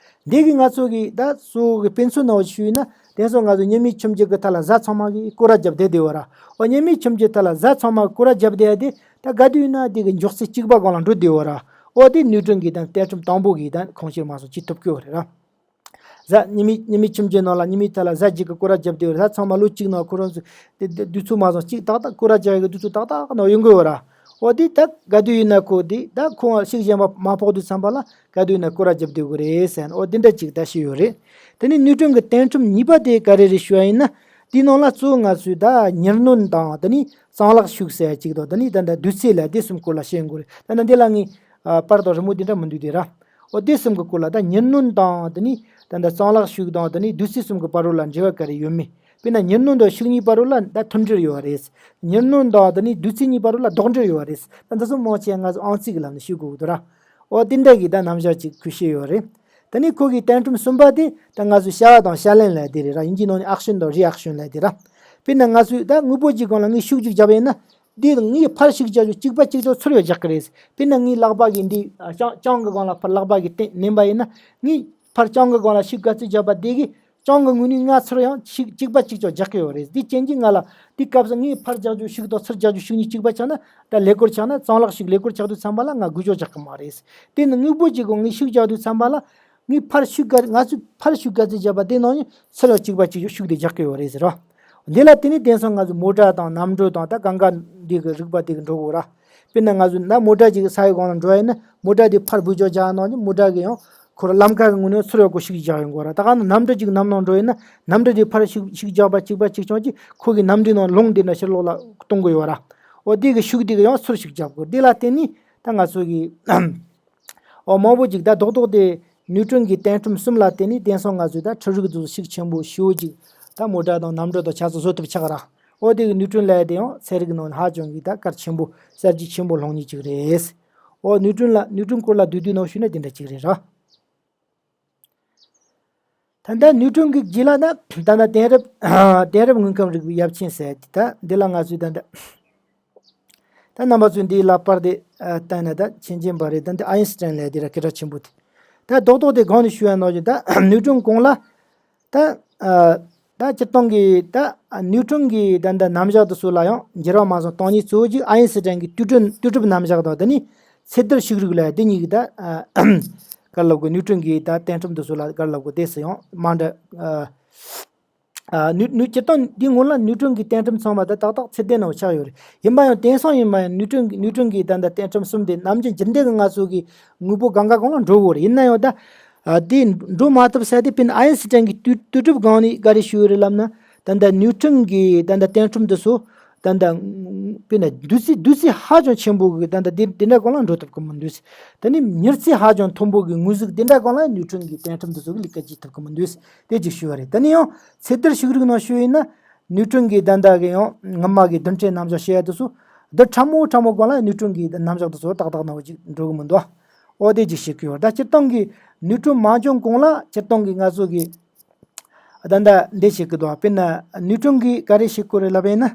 འདི་གི་ང་ཚོ་གི་ད་གཙོ་བོ་གི་དཔེ་མཚོན་ནང་ཞུས་ན། དེང་སང་ང་ཚོ་ཉི་མའི་ཁྱིམ་རྒྱུད་ཀྱི་ཐད་ལ་གཟའ་ཚང་མ་གི་སྐོར་ར་བརྒྱབ་བསྡད་བསྡད་ཡོད་ར། འོ་ཉི་མའི་ཁྱིམ་རྒྱུད་ཐད་ལ་གཟའ་ཚང་མ་སྐོར་ར་བརྒྱབ་བསྡད་ཡ་དེ་ད་ག་དུས་ཡིན་ན་དེ་གི་མགྱོགས་ཚད་གཅིག་པ་སྒང་ལ་འགྲོ་བསྡད་ཡོད་ར། འོ་དེ་ནིའུ་ཀྲིན་གི་ད་བརྟན་ཁྲིམས་དང་པོ་གི་ད་ཁུངས་སྐྱེལ་མ་སོང་ཅི་ཐུབ་ཀྱི་ཡོད་རེད་ར། གཟའ་ཉི་མའི་ཉི་མའི་ཁྱིམ་རྒྱུད་ནང་ལ་ཉི་མའི་ཐད་ལ་གཟའ་གཅིག་གི་སྐོར་ར་བརྒྱབ་བསྡད་ཡོད་རེད། གཟའ་ཚང་མ་ལོ་གཅིག་ནང་ཁོ་རང་ཚོ་དེ་དེ་དུས་ཚོད་མ་སོང་གཅིག་ཏག་ཏག་སྐོར་ར་རྒྱག་ཡ་གི་དུས་ཚོད་ཏག་ཏག་ནང་ཡོང་གི་ཡོད་ར། འོ་དེ་ད་ག་དུས་ཡིན་ན་ཁོ་དེ་ད་ཁོང་ཤུགས་གཞན་པ་མ་ཕོག་དུས་ཙམ་པ་ལ་ག་དུས་ཡིན་ན་སྐོར་ར་བརྒྱབ་བསྡད་དགོས་རེད་ཟེར་ནས་འོ་དེ་འདྲ་ཅིག་ད་ཞུས་ཡོད་རེད། དེ་ནས་ནིའུ་ཀྲིན་གྱི་བརྟན་ཁྲིམས་གཉིས་པ་དེ་ག་རེ་རེད་ཞུ་བ་ཡིན་ན། དེའི་ནང་ལ་གཙོ་བོ་ང་ཚོས་ད་ཉེར་སྣོན་དང་དེ་ནས་གཙང་ལག་ཤུགས་ཟེར་ཡ་ཅིག་དང་དེ་ནས་ད་ད་བསྡུས་ཚད་ལ་དེ་གསུམ་སྐོར་ལ་བཤད་དགོས་རེད། ད་ད་འདི་ལ་ངས་ཨ་པར་དང་རི་མོ་དེ་འདྲ་མི་འདུག་དེ་ར། འོ་དེ་གསུམ་གྱི་སྐོར་ལ་ད་ཉེར་སྣོན་དང་དེ་ནས་ད་ད་གཙང་ལག་ཤུགས་དང་དེ་ནས་བསྡུས་ཚད་གསུམ་གྱི་བར་རོ་ལ་འབྲེལ་བ་ག་རེ་ཡོད་མེད། དཔེར་ན་ཉེར་སྣོན་དང་ཤུགས་གཉིས་བར་རོ་ལ་ད་མཐུན་འབྲེལ་ཡོད་རེད། ཉེར་སྣོན་དང་དེ་ནས་བསྡུས་ཚད་གཉིས་བར་རོ་ལ་ལྡོག་འབྲེལ་ཡོད་རེད། ད་འདི་ཚོ་མང་ཆེ་ང་ཚོ་ཨང་རྩིས་ཀྱི་ལམ་ནས་ཤེས་དགོས་ཀྱི་འདུག་ར། འོ་དེ་འདྲ་གི་ད་རྣམ་གཞག་ཅིག་ཁོས་བཤད་ཡོད་རེད། དེ་ནས་ཁོ་གི་བརྟན་ཁྲིམས་གསུམ་པ་དེ་ད་ང་ཚོས་བྱ་བ་དང་བྱ་ལན་ལབ་དེ་རེད་ར། དབྱིན་ཇིའི་ནང་ནས་ཨེག་ཤན་དང་རི་ཨེག་ཤན་ལབ་དེ་ར། དཔེར་ན་ང་ཚོས་ད་དངོས་པོ་གཅིག་སྒང་ལ་ངས་ཤུགས་གཅིག་བརྒྱབ་པ་ཡིན་ན། འདི་ངས་ཕར་ཤུགས་རྒྱག་རྒྱུ་གཅིག་པ་གཅིག་ཏུ་ཚུར་ཡང་རྒྱག་གི་རེད། དཔེར་ན་ངའི་ལག་པ་གིས་འདི་ཨ་རྐྱང་རྐྱང་གི་སྒང་ལ་ཕར་ལག་པ་གིས་བསྟན་མནན་པ་ཡིན་ན། ངས་ཕར་རྐྱང་གི་སྒང་ལ་ཤུགས་ག་ཚོད་བརྒྱབ་པ་དེ་གིས་རྐྱང་གི་ངོས་ནས་ང་ཚུར་ཡང་ཤུགས་གཅིག་པ་གཅིག་ཀྱང་རྒྱག་གི་ཡོད་རེད། དེ་རྐྱེན་གྱིས་ང་ལ་དེ་སྐབས་སུ་ངས་ཕར་རྒྱག་རྒྱུ་ཤུགས་དང་ཚུར་རྒྱག་རྒྱུ་ཤུགས་གཉིས་གཅིག་པ་ཆགས་ན། ད་ཀླད་ཀོར་ཆགས་ན། གཙང་ལག་ཤུགས་ཀླད་ཀོར་ཆགས་དུས་ཙམ་པ་ལ་ང་འགུལ་སྐྱོད་རྒྱག་གི་མ་རེད། དེ་ནི་དངོས་པོ་གཅིག་གི་ངས་ཤུགས་རྒྱག་དུས་ཙམ་པ་ལ། ངས་ཕར་ཤུགས་ག་ང་ཚོས་ཕར་ཤུགས་ག་ཚོད་བརྒྱབ་པ་དེ་ནང་བཞིན་ཚུར་ཡང་གཅིག་པ་གཅིག་ཤུགས་དེ་རྒྱག་གི་ཡོད་རེད་ཟེར་རོ། འདི་ལ་བརྟེན་ནས་དེང་སང་ང་ཚོས་མོ་ཊ་དང་གནམ་གྲུ་དང་ད་གང་ག་འདི་གི་རིག་པ་དེ་གི་འགྲོ་གི་ཡོད་ར། དཔེར་ན་ང་ཚོས་ད་མོ་ཊ་ཅིག་ས་ཡི་སྒང་ལ་འགྲོ་ཡ་ཡིན་ན་མོ་ཊ་དེ་ཕར་འབུད་རྒྱག་རྒྱག་ནང་བཞིན་མོ་ཊ་གི་ཡང་ཁོ་རང་ལམ་ཁ་གི་ངོས་ནས་ཚུར་ཡང་ཁོ་ཤུགས་རྒྱག་ཡོང་གི་ཡོད་ར། ད་ག་ནང་གནམ་གྲུ་ཅིག་གནམ་ནང་འགྲོ་ཡིན་ན་གནམ་གྲུ་དེ་ཕར་ཤུགས་ཤུགས་རྒྱག་པ་གཅིག་པ་གཅིག་རྐྱང་གཅིག་ཁོ་གི་གནམ་གྲུའི་ནང་རླུང་དེ་འདྲ་ཕྱིར་ལོག་ལ་གཏོང་གི་ཡོད་ར། འོ་དེ་གི་ཤུགས་དེ་གི་ཡང་ཚུར་ཤུགས་རྒྱག་དགོས། དེ་ལ་བརྟེན་ནས་ད་ང་ཚོ་གི་འོ་མང་པོ་ཅིག་ད་རྡོག་རྡོག་དེ་ནིའུ་ཊོན་གྱི་བརྟན་ཁྲིམས་གསུམ་ལ་བརྟེན་ནས་དེང་སང་ང་ཚོས་ད་འཕྲུལ་རིག་ཚོ་ཤུགས་ཆེན་པོ་ཞེ་པོ་ཅིག་ད་མོ་ཊ་དང་གནམ་གྲུ་དང་ཆ་ཚང་བཟོ་ཐུབ་ཆགས་ར། འོ་དེ་གི་ནིའུ་ཊོན་ལབ་ཡ་དེ་ཡང་ཚན་རིག་ནང་ཧ་ཅང་གི་ད་གལ་ཆེན་པོ་གསར་བརྗེ་ཆེན་པོ་སློང་མཁན་ཅིག་རེད། འོ་ནིའུ་ཊོན་ལ་ནིའུ་ཊོན་སྐོར་ལ་བསྡུས་བསྡུས་ནང་ཞུས་ན་དེ་འདྲ་ཅིག་རེད་ར། ད་ལྟ་ནིའུ་ཊོན་གྱི་རྗེས་ལ་ན་ད་ལྟ་གཏན་རབས་གཏན་རབས་དངོས་ཁམས་རིག་པའི་ཡབ་ཆེན་ཟེར་ཡ་དེ་ད་འདི་ལ་ང་ཚོས་ད་ལྟ་ད་རྣམ་པ་ཚོས་འདིའི་ལ་པར་དེ་ཨ་བལྟས་ན་ད་མཁྱེན་མཁྱེན་པ་རེད། ད་འདི་ཨའིན་སི་ཊན་ལབ་དེ་ར་སྐད་གྲགས་ཆེན་པོ་དེ། ད་རྡོག་རྡོག་དེ་གོང་ནས་ཞུས་པ་ནང་བཞིན་ད་ནིའུ་ཊོན་གོང་ལ་ད་ཨ་ད་སྤྱིར་བཏང་གི་ད་ནིའུ་ཊོན་གྱི་ད་ད་རྣམ་གཞག་དེ་ཚོ་ལ་ཡང་འགྱུར་བ་མ་སོང་། སྟོང་ཉིད་གཙོ་བོ་གཅིག་ཨའིན་སི་ཊན་གྱི་དུས་ཀྲིན་དུས་གྲུབ་རྣམ་གཞག་དང་དེ་ནི་ཚེ་འདིར་ཤུགས་རིག་ལབ་དེ་གཉིས་ཀྱི་ད་ཨ་ག་རེ་ལབ་དགོས། ནིའུ་ཊོན་གྱི་ད་བརྟན་ཁྲིམས་དེ་ཚོ་ལ་ག་རེ་ལབ་དགོས། དེ་སུ་ཡང་མ་འདྲ་ཨ། ཨ་ནུས་ནུས་སྤྱིར་བཏང་འདི་སྔོན་ལ་ནིའུ་ཊོན་གྱི་བརྟན་ཁྲིམས་ཚང་མ་ད་ཏག་ཏག་ཚད་ལྡན་ནང་ཆགས་ཡོད་རེད། ཡིན་པ་ཡང་དེང་སང་ཡིན་པ་ཡང་ནིའུ་ཊོན་གྱི་ནིའུ་ཊོན་གྱི་ད་ལྟ་བརྟན་ཁྲིམས་གསུམ་དེ་ནམ་རྒྱུན་རྒྱུན་ལྡན་གྱི་ང་ཚོ་གི་དངོས་པོ་གང་ག་གང་ལ་འགྲོ་གི་ཡོད་རེད། ཡིན་ན་ཡང་ད་ཨ་དེ་འགྲོ་མ་ཐུབ་ས་དེ་དཔེར་ན་ཨའིན་སི་ཊན་གྱི་དུས་དུས་གྲུབ་སྒང་ནས་ག་རེ་ཞུས་ཡོད་རེད་ལབ་ན། ད་ལྟ་ནིའུ་ཊོན་གྱི་ད་ལྟ་བརྟན་ཁྲིམས་དེ་ཚོ་ད་ལྟ་དཔེར་ན་བསྡུར་ཚད་བསྡུར་ཚད་ཧ་ཅང་ཆེན་པོ་གི་ད་ལྟ་དེ་དེ་འདྲ་གང་ལ་འགྲོ་ཐུབ་ཀྱི་མི་འདུག། དེ་ནི་མྱུར་ཚད་ཧ་ཅང་མཐོན་པོ་གི་དངོས་གཟུགས་དེ་འདྲ་གང་ལ་ནིའུ་ཊོན་གྱི་བརྟན་ཁྲིམས་དེ་ཚོ་གི་ལས་ཀ་བྱེད་ཐུབ་ཀྱི་མི་འདུག། དེ་གཅིག་ཞུས་པ་རེད། དེ་ནི་ཡང་ཚེ་འདིར་ཤུགས་རིག་ནང་ཞུས་ཡིན་ན་ནིའུ་ཊོན་གྱི་ད་ལྟ་གི་ཡང་སྔ་མ་གི་རྡུལ་ཕྲན་རྣམ་གཞག་བཤད་ཡ་དེ་ཚོ་འདི་ཕྲ་མོ་ཕྲ་མོ་གང་ལ་ནིའུ་ཊོན་གྱི་རྣམ་གཞག་དེ་ཚོ་ཏག་ཏག་ནང་བཞིན་འགྲོ་གི་མི་འདུག། འོ་དེ་གཅིག་ཤེས་ཀྱི་ཡོད། ད་སྤྱིར་བཏང་གི་ནིའུ་ཊོན་མ་བྱུང་གོང་ལ་སྤྱིར་བཏང་གི་ང་ཚོ་གི་ད་ལྟ་འདི་བྱེད་ཀྱི་འདུག། དཔེར་ན་ནིའུ་ཊོན་གྱིས་ག་རེ་བྱེད་དགོས་རེད་ལབ་པ་ཡིན་ན།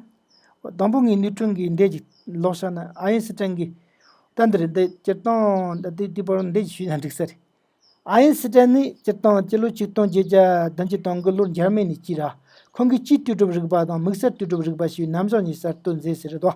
དང་པོ་ངས་ནིའུ་ཊོན་གྱི་འདི་ཅིག་ཀློག་བཞག་ན། ཨའིན་སི་ཊན་གྱིས་ད་འདིར་འདི་སྤྱིར་བཏང་ད་འདི་འདི་བར་འདི་ཞུས་ན་འགྲིག་ས་རེད། ཨའིན་སི་ཊན་ནི་སྤྱིར་བཏང་སྤྱི་ལོ་ཆིག་སྟོང་བརྒྱད་བརྒྱ་བདུན་ཅུ་དོན་དགུ་ལོར་འཇར་མན་ནས་སྐྱེས་ར། ཁོང་གིས་སྤྱིའི་དུས་གྲུབ་རིག་པ་དང་དམིགས་བསལ་དུས་གྲུབ་རིག་པ་ཞེས་རྣམ་གཞག་གཉིས་གསར་གཏོད་མཛད་ཟེར་རེད་དོ།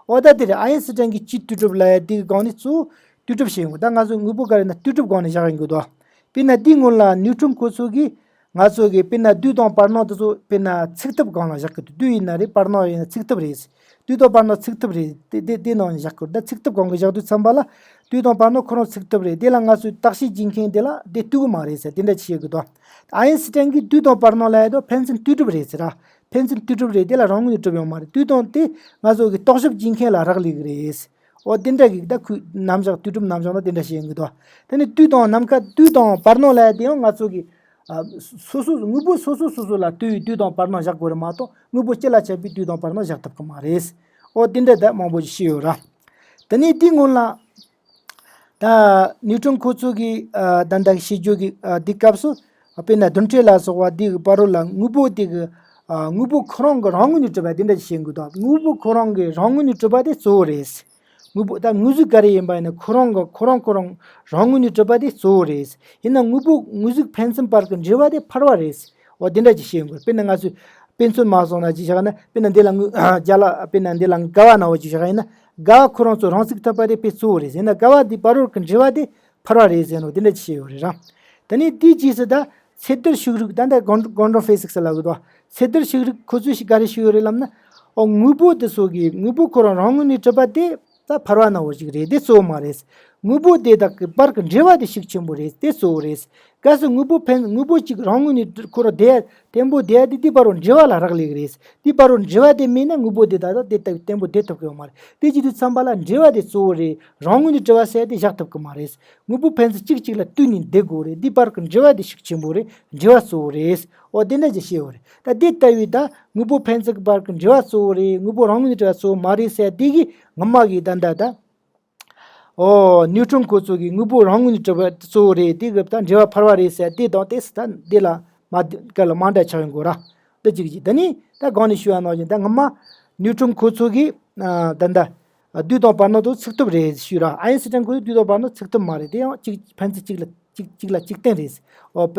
འོ་ད་དེ་རེད། ཨའིན་སི་ཊན་གྱིས་སྤྱིའི་དུས་གྲུབ་ལབ་ཡ་དེ་གི་སྒང་ནས་གཙོ་བོ་དུས་གྲུབ་བཤད་ཡོང་གི། ད་ང་ཚོ་དངོས་པོ་ག་རེ་ན་དུས་གྲུབ་སྒང་ནས་བཞག་ཡོང་གི་འདུག། དཔེར་ན་དེའི་སྔོན་ལ་ནིའུ་ཊོན་ཁོ་ཚོ་གིས་ང་ཚོ་གི་དཔེར་ན་དུས་དང་བར་སྣང་དེ་ཚོ་དཔེར་ན་ཚིག་ཐིབས་སྒང་ལ་བཞག་གི་འདུག། དུས་ཡིན་ན་རེད། བར་སྣང་ཡིན་ན་ཚིག་ཐིབས་རེད། དུས་དང་བར་སྣང་ཚིག་ཐིབས་རེད། དེ་དེ་དེ་ནང་བཞག་གི་འདུག། ད་ཚིག་ཐིབས་སྒང་གི་བཞག་དུས་ཙམ་པ་ལ་དུས་དང་བར་སྣང་ཁོ་རང་ཚིག་ཐིབས་རེད། དེ་ལ་ང་ཚོས་བརྟག་དཔྱད་བགྱིད་མཁན་དེ་ལ་དེ་ལྟོས་གི་མ་རེད་ཟེར་དེ་འདྲ་བྱེད་ཀྱི་འདུག། ཨའིན་སི་ཊན་གྱིས་དུས་དང་བར་སྣང་ལབ་ཡ་དེ་ཕན་ཚུན་དུས་གྲུབ་རེད་ཟེར་ར། ཕན་ཚུན་དུས་གྲུབ་རེད། དེ་ལ་རང་ངོས་ནས་གྲུབ་ཡོད་མ་རེད། དུས་དང་དེ་ང་ཚོ་གི་རྟོག་ཞིབ་བགྱིད་མཁན་ལ་རག་ལས་ཀྱི་རེད། འོ་དེ་འདྲ་གི་ད་ཁོས་རྣམ་གཞག་དུས་གྲུབ་རྣམ་གཞག་ན་དེ་འདྲ་བཤད་ཡོང་གི་འདུག། དེ་ནི་དུས་དང་ནམ་མཁའ་དུས་དང་བར་སྣང་ལབ་ཡ་དེ་ཡང་ང་ཚོ་གི་ཨ་སོ་སོ་དངོས་པོ་སོ་སོ་སོ་སོ་ལ་ལྟོས་པའི་དུས་དང་བར་སྣང་བཞག་དགོས་རེད་མ་གཏོགས་དངོས་པོ་སྤྱི་ལ་ཁྱབ་པའི་དུས་དང་བར་སྣང་བཞག་ཐུབ་ཀྱི་མ་རེད། འོ་དེ་འདྲ་ད་མང་པོ་ཞིག་བཤད་ཡོད་ར། དེ་ནས་དེའི་སྔོན་ལ་ད་ནིའུ་ཊོན་ཁོ་ཚོ་གིས་ཨ་ད་ལྟ་བཤད་རྒྱུ་གི་ཨ་དེའི་སྐབས་སུ་དཔེར་ན་རྡུལ་ཕྲན་ལ་སོགས་པ་དེ་གི་བར་རོ་ལ་དངོས་པོ་དེ་གི་ཨ་དངོས་པོ་ཁོ་རང་གི་རང་ངོས་ནས་གྲུབ་པ་དེ་འདྲ་ཞིག་བཤད་ཀྱི་འདུག། དངོས་པོ་ཁོ་རང་གི་རང་ངོས་ནས་གྲུབ་པ་དེ་གཙོ་བོ་རེད། དངོས་པོ་ད་དངོས་གཟུགས་ག་རེ་ཡིན་པ་ཡིན་ན་ཁོ་རང་གི་ཁོ་རང་ཁོ་རང་རང་ངོས་ནས་གྲུབ་པ་དེ་གཙོ་བོ་རེད། ཡིན་ན་དངོས་པོ་དངོས་གཟུགས་ཕན་ཚུན་བར་གྱི་འབྲེལ་བ་དེ་ཕལ་བ་རེད། འོ་དེ་འདྲ་ཅིག་བཤད་ཡོང་གི། དཔེར་ན་ང་ཚོས་དཔེ་མཚོན་མ་སོང་ན་ཅིག་བཞག་ན། དཔེར་ན་འདི་ལ་དངོས་རྒྱ་ལ་དཔེར་ན་འདི་ལ་དགའ་བ་ན་འོ་ཅིག་བཞག་ཡིན་ན། དགའ་བ་ཁོ་རང་ཚོ་རང་ཚུགས་ཐུབ་པ་དེ་དཔེ་གཙོ་བོ་རེད། ཡིན་ན་དགའ་བ་འདི་བར་རོལ་གྱི་འབྲེལ་བ་དེ་ཕལ་བ་རེད་ཟེར་ནོ་དེ་འདྲ་ཅིག་བཤད་ཡོད་རེད་ར། ད་ནི་དེའི་རྗེས་སུ་ད་ཚེ་འདིར་ཤུགས་རིག་ད་ལྟ་ཀོན་ཀོན་ཊོན་ཕི་ཟིག་སི་ལབ་གི་འདུག། ཚེ་འདིར་ཤུགས་རིག་ཁོ་ཚོས་ཤིག་ག་རེ་ཞུས་ཡོད་རེད་ལབ་ན། ཨོ་དངོས་པོ་དེ་ཚོ་གི་དངོས་པོ་ཁོ་རང་རང་ངོས་ནས་གྲུབ་པ་དེ་ད་ཕལ་བ་ན་འོ་ཅིག་རེད། དེ་གཙོ་བོ་མ་རེད། དངོས་པོ་དེ་དག་གི་བར་གྱི་འབྲེལ་བ་དེ་ཤུགས་ཆེན་པོ་རེད། དེ་གཙོ་བོ་རེད། གལ་སྲིད་དངོས་པོ་ཕན་དངོས་པོ་གཅིག་རང་ངོས་ནས་ཁོ་རང་བསྡད་བརྟན་པོ་བསྡད་དེ་དེ་བར་རོ་འབྲེལ་བ་ལ་རག་ལས་ཀྱི་རེད། དེ་བར་རོ་འབྲེལ་བ་དེ་མེད་ན་དངོས་པོ་དེ་ད་ལྟ་དེ་ལྟ་བུ་བརྟན་པོ་བསྡད་ཐུབ་ཀྱི་ཡོད་མ་རེད། དེ་བྱེད་དུས་ཙམ་པ་ལ་འབྲེལ་བ་དེ་གཙོ་བོ་རེད། རང་ངོས་ནས་འབྲེལ་བ་ཟེར་དེ་བཞག་ཐུབ་ཀྱི་མ་རེད། དངོས་པོ་ཕན་ཚུན་གཅིག་གཅིག་ལ་ལྟོས་ནས་བསྡད་དགོས་རེད། དེ་བར་གྱི་འབྲེལ་བ་དེ་ཤུགས་ཆེན་པོ་རེད། འབྲེལ་བ་གཙོ་བོ་རེད། འོ་དེ་འདྲ་ཅིག་བཤད་ཡོད་རེད། ད་དེ་ལྟ་བུའི་ད་དངོས་པོ་ཕན་ཚུན་གྱི་བར་གྱི་འབྲེལ་བ་གཙོ་བོ་རེད། དངོས་པོ་རང་ངོས་ནས་འབྲེལ་བ་གཙོ་བོ་མ་རེད་ཟེར་དེ་གི་སྔ་མ་གི་ད་ལྟ་ད། ཨོ་ནིའུ་ཊོན་ཁོ་ཚོ་གིས་དངོས་པོ་རང་ངོས་ནས་གྲུབ་པ་གཙོ་བོ་རེད། དེ་གི་ད་འབྲེལ་བ་ཕལ་བ་རེད་ཟེར་དེ་དང་དེ་སི་ད་འདི་ལ་མ་ག་ལ་མ་འདྲ་ཆགས་ཡོང་གོ་ར། འདི་གཅིག་གཅིག་ད་ནི་ད་གང་ནས་ཞུ་བ་ནང་བཞིན་ད་སྔ་མ་ནིའུ་ཊོན་ཁོ་ཚོ་གིས་ཨ་ད་ད་དུས་དང་བར་སྣང་དང་ཚིག་ཐིབས་རེད་ཞུས་ར། ཨའིན་སི་ཊན་ཁོ་ཚོས་དུས་དང་བར་སྣང་ཚིག་ཐིབས་མ་རེད། དེ་ཡང་གཅིག་ཕན་ཚུན་གཅིག་ལ་གཅིག་གཅིག་ལ་གཅིག་བརྟེན་རེད། ཨོ་པ་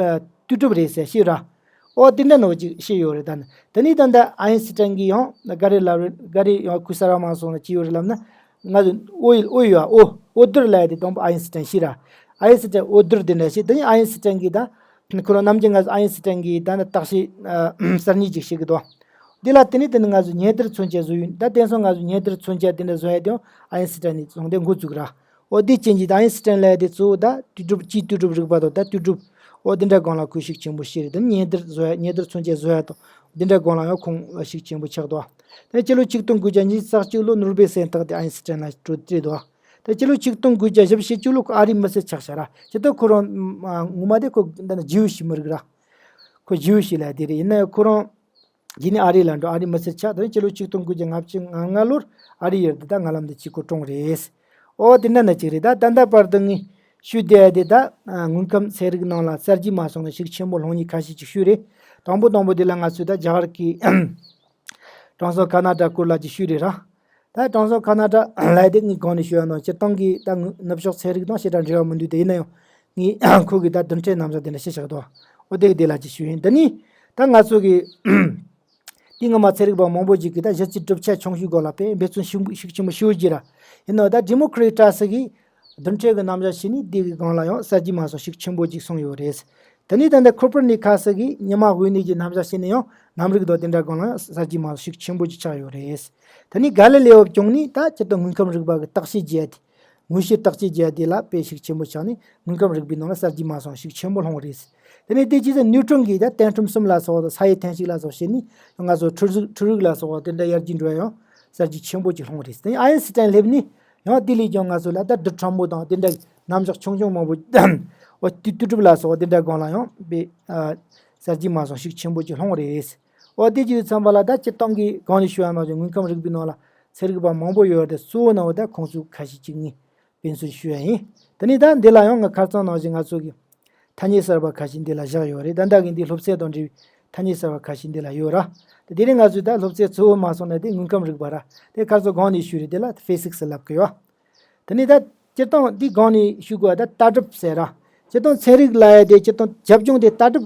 དུས་གྲུབ་རེད་ཟེར་ཞུས་ར། ཨོ་དེ་འདྲ་ནོ་ཅིག་བཤད་ཡོད་རེད། ད་ནི་ད་ནི་ད་ལྟ་ཨའིན་སི་ཊན་གྱིས་ཡང་ག་རེ་ལབ་རེད། ག་རེ་ཡང་ཁུ་ས་ར་མ་སོང་ན་ཅི་ཡོད་རེད་ལབ་ན། ང་ཚོ་ཨོ་ཡིན་ཨོ་ཡོད་ཨོ་ཨོ་རྡུལ་ལབ་ཡ་དེ་དང་པོ་ཨའིན་སི་ཊན་ཤེས་ར། ཨ་ཡིན་སི་ཊན་འོད་སྡེར་དེ་འདྲ་ཞིག་དེ་ནི་ཨ་ཡིན་སི་ཊན་གྱིས་ད་ཁོ་རང་ནམ་རྒྱུན་ང་ཚོ་ཨ་ཡིན་སི་ཊན་གྱིས་ད་ནི་བརྟག་དཔྱད་ཨ་གསར་རྙེད་ཅིག་བྱེད་ཀྱི་འདུག་དེ་ལ་དེ་ནི་དེ་ནི་ང་ཚོ་ཉེ་འདུར་མཚོན་བྱེད་བཟོ་ཡུན་ད་དེང་སང་ང་ཚོ་ཉེ་འདུར་མཚོན་བྱེད་དེ་འདྲ་བཟོ་ཡ་དེའང་ཨ་ཡིན་སི་ཊན་ནས་བཟུང་སྟེ་འགོ་བཙུགས་ར། འོ་དེ་ཅན་གྱི་ད་ཨ་ཡིན་སི་ཊན་ལབ་ཡ་དེ་གཙོ་བོ་ད་དུས་གྲུབ་སྤྱིའི་དུས་གྲུབ་རིག་པ་དང་ད་དུས་གྲུབ་འོ་དེ་འདྲ་སྒང་ལ་ཁོས་ཤུགས་ཆེན་པོ་བྱས་རེད། དེ་ནི་ཉེ་འདུར་བཟོ་ཡ་ཉེ་འདུར་མཚོན་བྱེད་བཟོ་ཡ་དང་དེ་འདྲ་སྒང་ལ་ཡང་ཁོང་ཤུགས་ཆེན་པོ་ཆགས་འདུག་དེ་ནི་སྤྱི་ལོ་ཆིག་སྟོང་དགུ་བརྒྱ་ཉི་ཤུ་རྩ་གཅིག་ལོ་ནོ་སྦེལ་གཟེངས་རྟགས་དེ་ཨ་ཡིན་སི་ཊན་ལ་སྤྲོད་དེ་འདུག་དེ་སྤྱི་ལོ་ཆིག་སྟོང་དགུ་བརྒྱ་བཞི་བཅུ་ཞེ་གཅིག་ལོ་ཁོ་ཨ་རིའི་མི་སེར་ཆགས་ཤག་ར། སྤྱིར་བཏང་ཁོ་རང་ངོ་མ་དེ་ཁོ་འདི་ན་ཇིའུ་ཤི་མི་རིགས་ར། ཁོ་ཇིའུ་ཤི་ལབ་དེ་རེད། ཡིན་ན་ཡང་ཁོ་རང་རྗེས་ནས་ཨ་རི་ལ་འགྲོ། ཨ་རིའི་མི་སེར་ཆགས། དེ་ནས་སྤྱི་ལོ་ཆིག་སྟོང་དགུ་བརྒྱ་ལྔ་བཅུ་ང་ལྔ་ལོར་ཨ་རི་ཡུལ་དུ་ད་ང་ལམ་དུ་ཅིག་ཁོ་གྲོངས་རེད། ཨོ་དེ་འདྲ་ན་ཅིག་རེད། ད་ད་ལྟ་བར་དུ་ངས་ཞུས་བསྡད་དེ་ད་དངོས་ཁམས་ཚན་རིག་ནང་ལ་གསར་བརྗེ་མ་སོང་ནས་ཤུགས་ཆེན་པོ་སློང་མཁན་ཁ་ཤས་ཅིག་ཞུས་རེད། དང་པོ་དང་པོ་དེ་ལ་ང་ཚོས་ད་རྒྱ་གར་གྱི་དྲང་སྲོང་ཁ་ན་ཌ་སྐོར་ལ་ཅིག་ཞུས་རེད་ར། ད་དྲང་སྲོང་ཁ་ན་ཌ་ལབ་དེ་ངས་གོང་ནས་ཞུས་པ་ནང་སྤྱིར་བཏང་གི་ད་ནུབ་ཕྱོགས་ཚན་རིག་དང་ཞེ་དྲག་འབྲེལ་བ་མི་འདུག་དེ་ཡིན་ན་ཡང་ངས་ཁོ་གི་ད་རྡུལ་ཕྲན་རྣམ་གཞག་དེ་འདྲ་བཤད་བཞག་འདུག་འོ་དེ་གི་དེ་ལ་ཅིག་ཞུས་ཡིན། དེ་ནས་ད་ང་ཚོ་གི་དེ་སྔ་མ་ཚན་རིག་པ་མང་པོ་ཞིག་གིས་ད་གཞི་རྩའི་གྲུབ་ཆ་ཆུང་ཤོས་སྐོར་ལ་དཔེ་འབད་བརྩོན་ཤུགས་ཤུགས་ཆེན་པོ་ཞུ་རྒྱུ་ར། ཡིན་ནའང་ད་ཌི་མོ་ཀྲི་ཊ་སི་གིས་རྡུལ་ཕྲན་གྱི་རྣམ་གཞག་བྱས་ནས་དེ་གི་སྒང་ལ་ཡང་གསར་བརྗེ་མ་སོང་ཤུགས་ཆེན་པོ་ཅིག་སོང་ཡོད་རེད། དེ་ནས་ད་ལྟ་ཁོ་པར་ནི་ཁ་སི་གིས་ཉི་མ་འོད་གནས་ཀྱི་རྣམ་གཞག་བྱས་ནས་ཡང་གནམ་རིག་དང་དེ་འདྲ་སྒང་ལ་ཡང་གསར་བརྗེ་མ་སོང་ཤུགས་ཆེན་པོ་ཅིག་ཆགས་ཡོད་རེད། དེ་ནས་ག་ལི་ལེའོ་བྱུང་ནས་ད་སྤྱིར་བཏང་དངོས་ཁམས་རིག་པ་གི་བརྟག་དཔྱད་བྱས་ཏེ། དངོས་བཤེར་བརྟག་དཔྱད་བྱས་དེ་ལ་དཔེ་ཤུགས་ཆེན་པོ་ཆགས་ནས་དངོས་ཁམས་རིག་པའི་ནང་ལ་གསར་བརྗེ་མ་སོང་ཤུགས་ཆེན་པོ་སློང་བ་རེད། དེ་ནས་དེ་རྗེས་སུ་ནིའུ་ཊོན་གྱིས་ད་བརྟན་ཁྲིམས་གསུམ་ལ་སོགས་དང་ས་ཡི་འཐེན་ཞིག་ལ་སོགས་བྱས་ནས་ང་ཚོ་འཕྲུལ་གཟུགས་འཕྲུལ་རིག་ལ་སོགས་དེ་འདྲ་ཡར་རྒྱས་འགྲོ་ཡ་ཡང་གསར་བརྗེ་ཆེན་པོ་ཅིག་སློང་བ་རེད། དེ་ནས་ཨ་ཡིན་སི་ཊན་སླེབས་ནས་ཡང་དེ་ལས་ཀྱང་ང་ཚོ་ལ་ད་རྡུལ་ཕྲ་མོ་དང་དེ་འདྲ་རྣམ་གཞག་ཆུང་ཆུང་མང་པོ་འོ་དུས་དུས་གྲུབ་ལ་སོགས་དེ་འདྲ་སྒང་ལ་ཡང་དཔེ་གསར་བརྗེ་མ་སོང་ཤུགས་ཆེན་པོ་ཅིག་སློང་བ་རེད། འོ་དེ་ཅིག་ཡོད་ཙམ་པ་ལ་ད་སྤྱིར་བཏང་གི་གོང་ནས་ཞུ་བ་ནང་བཞིན་དངོས་ཁམས་རིག་པའི་ནང་ལ་ཚན་རིག་པ་མང་པོ་ཡོད་རེད། གཙོ་བོ་ནང་བ་ད་ཁོང་ཚོ་ཁ་ཤས་ཅིག་ངས་དཔེ་མཚོན་ཞུ་ཡ་ཡིན། དེ་ནས་ད་འདི་ལ་ཡང་ང་ཁ་སང་ནང་བཞིན་ང་ཚོ་གི་ཐ་སྙད་གསར་པ་ཁ་ཤས་འདི་ལ་བཞག་ཡོད་རེད། ད་ལྟ་གི་འདི་སློབ་ཚན་དང་འབྲེལ་བའི་ཐ་སྙད་གསར་པ་ཁ་ཤས་འདི་ལ་ཡོད་ར། དེ་དེ་རིང་ང་ཚོས་ད་སློབ་ཚན་གཙོ་བོ་མ་སོང་ན་དེ་དངོས་ཁམས་རིག་པ་ར། དེ་ཁ་སང་གོང་ནས་ཞུས་རེད། དེ་ལ་ཕི་སིག་སི་ལབ་གི་ཡོད། དེ་ནས་ད་སྤྱིར་བཏང་འདི་གོང་ནས་ཞུ་དགོས་པ་ད་ལྟ་གྲུབ་ཟེར་ར། སྤྱིར་བཏང་ཚན་རིག་ལབ་ཡ་དེ་སྤྱིར་བཏང་རྒྱབ་ལྗོངས་དེ་ལྟ་གྲུབ་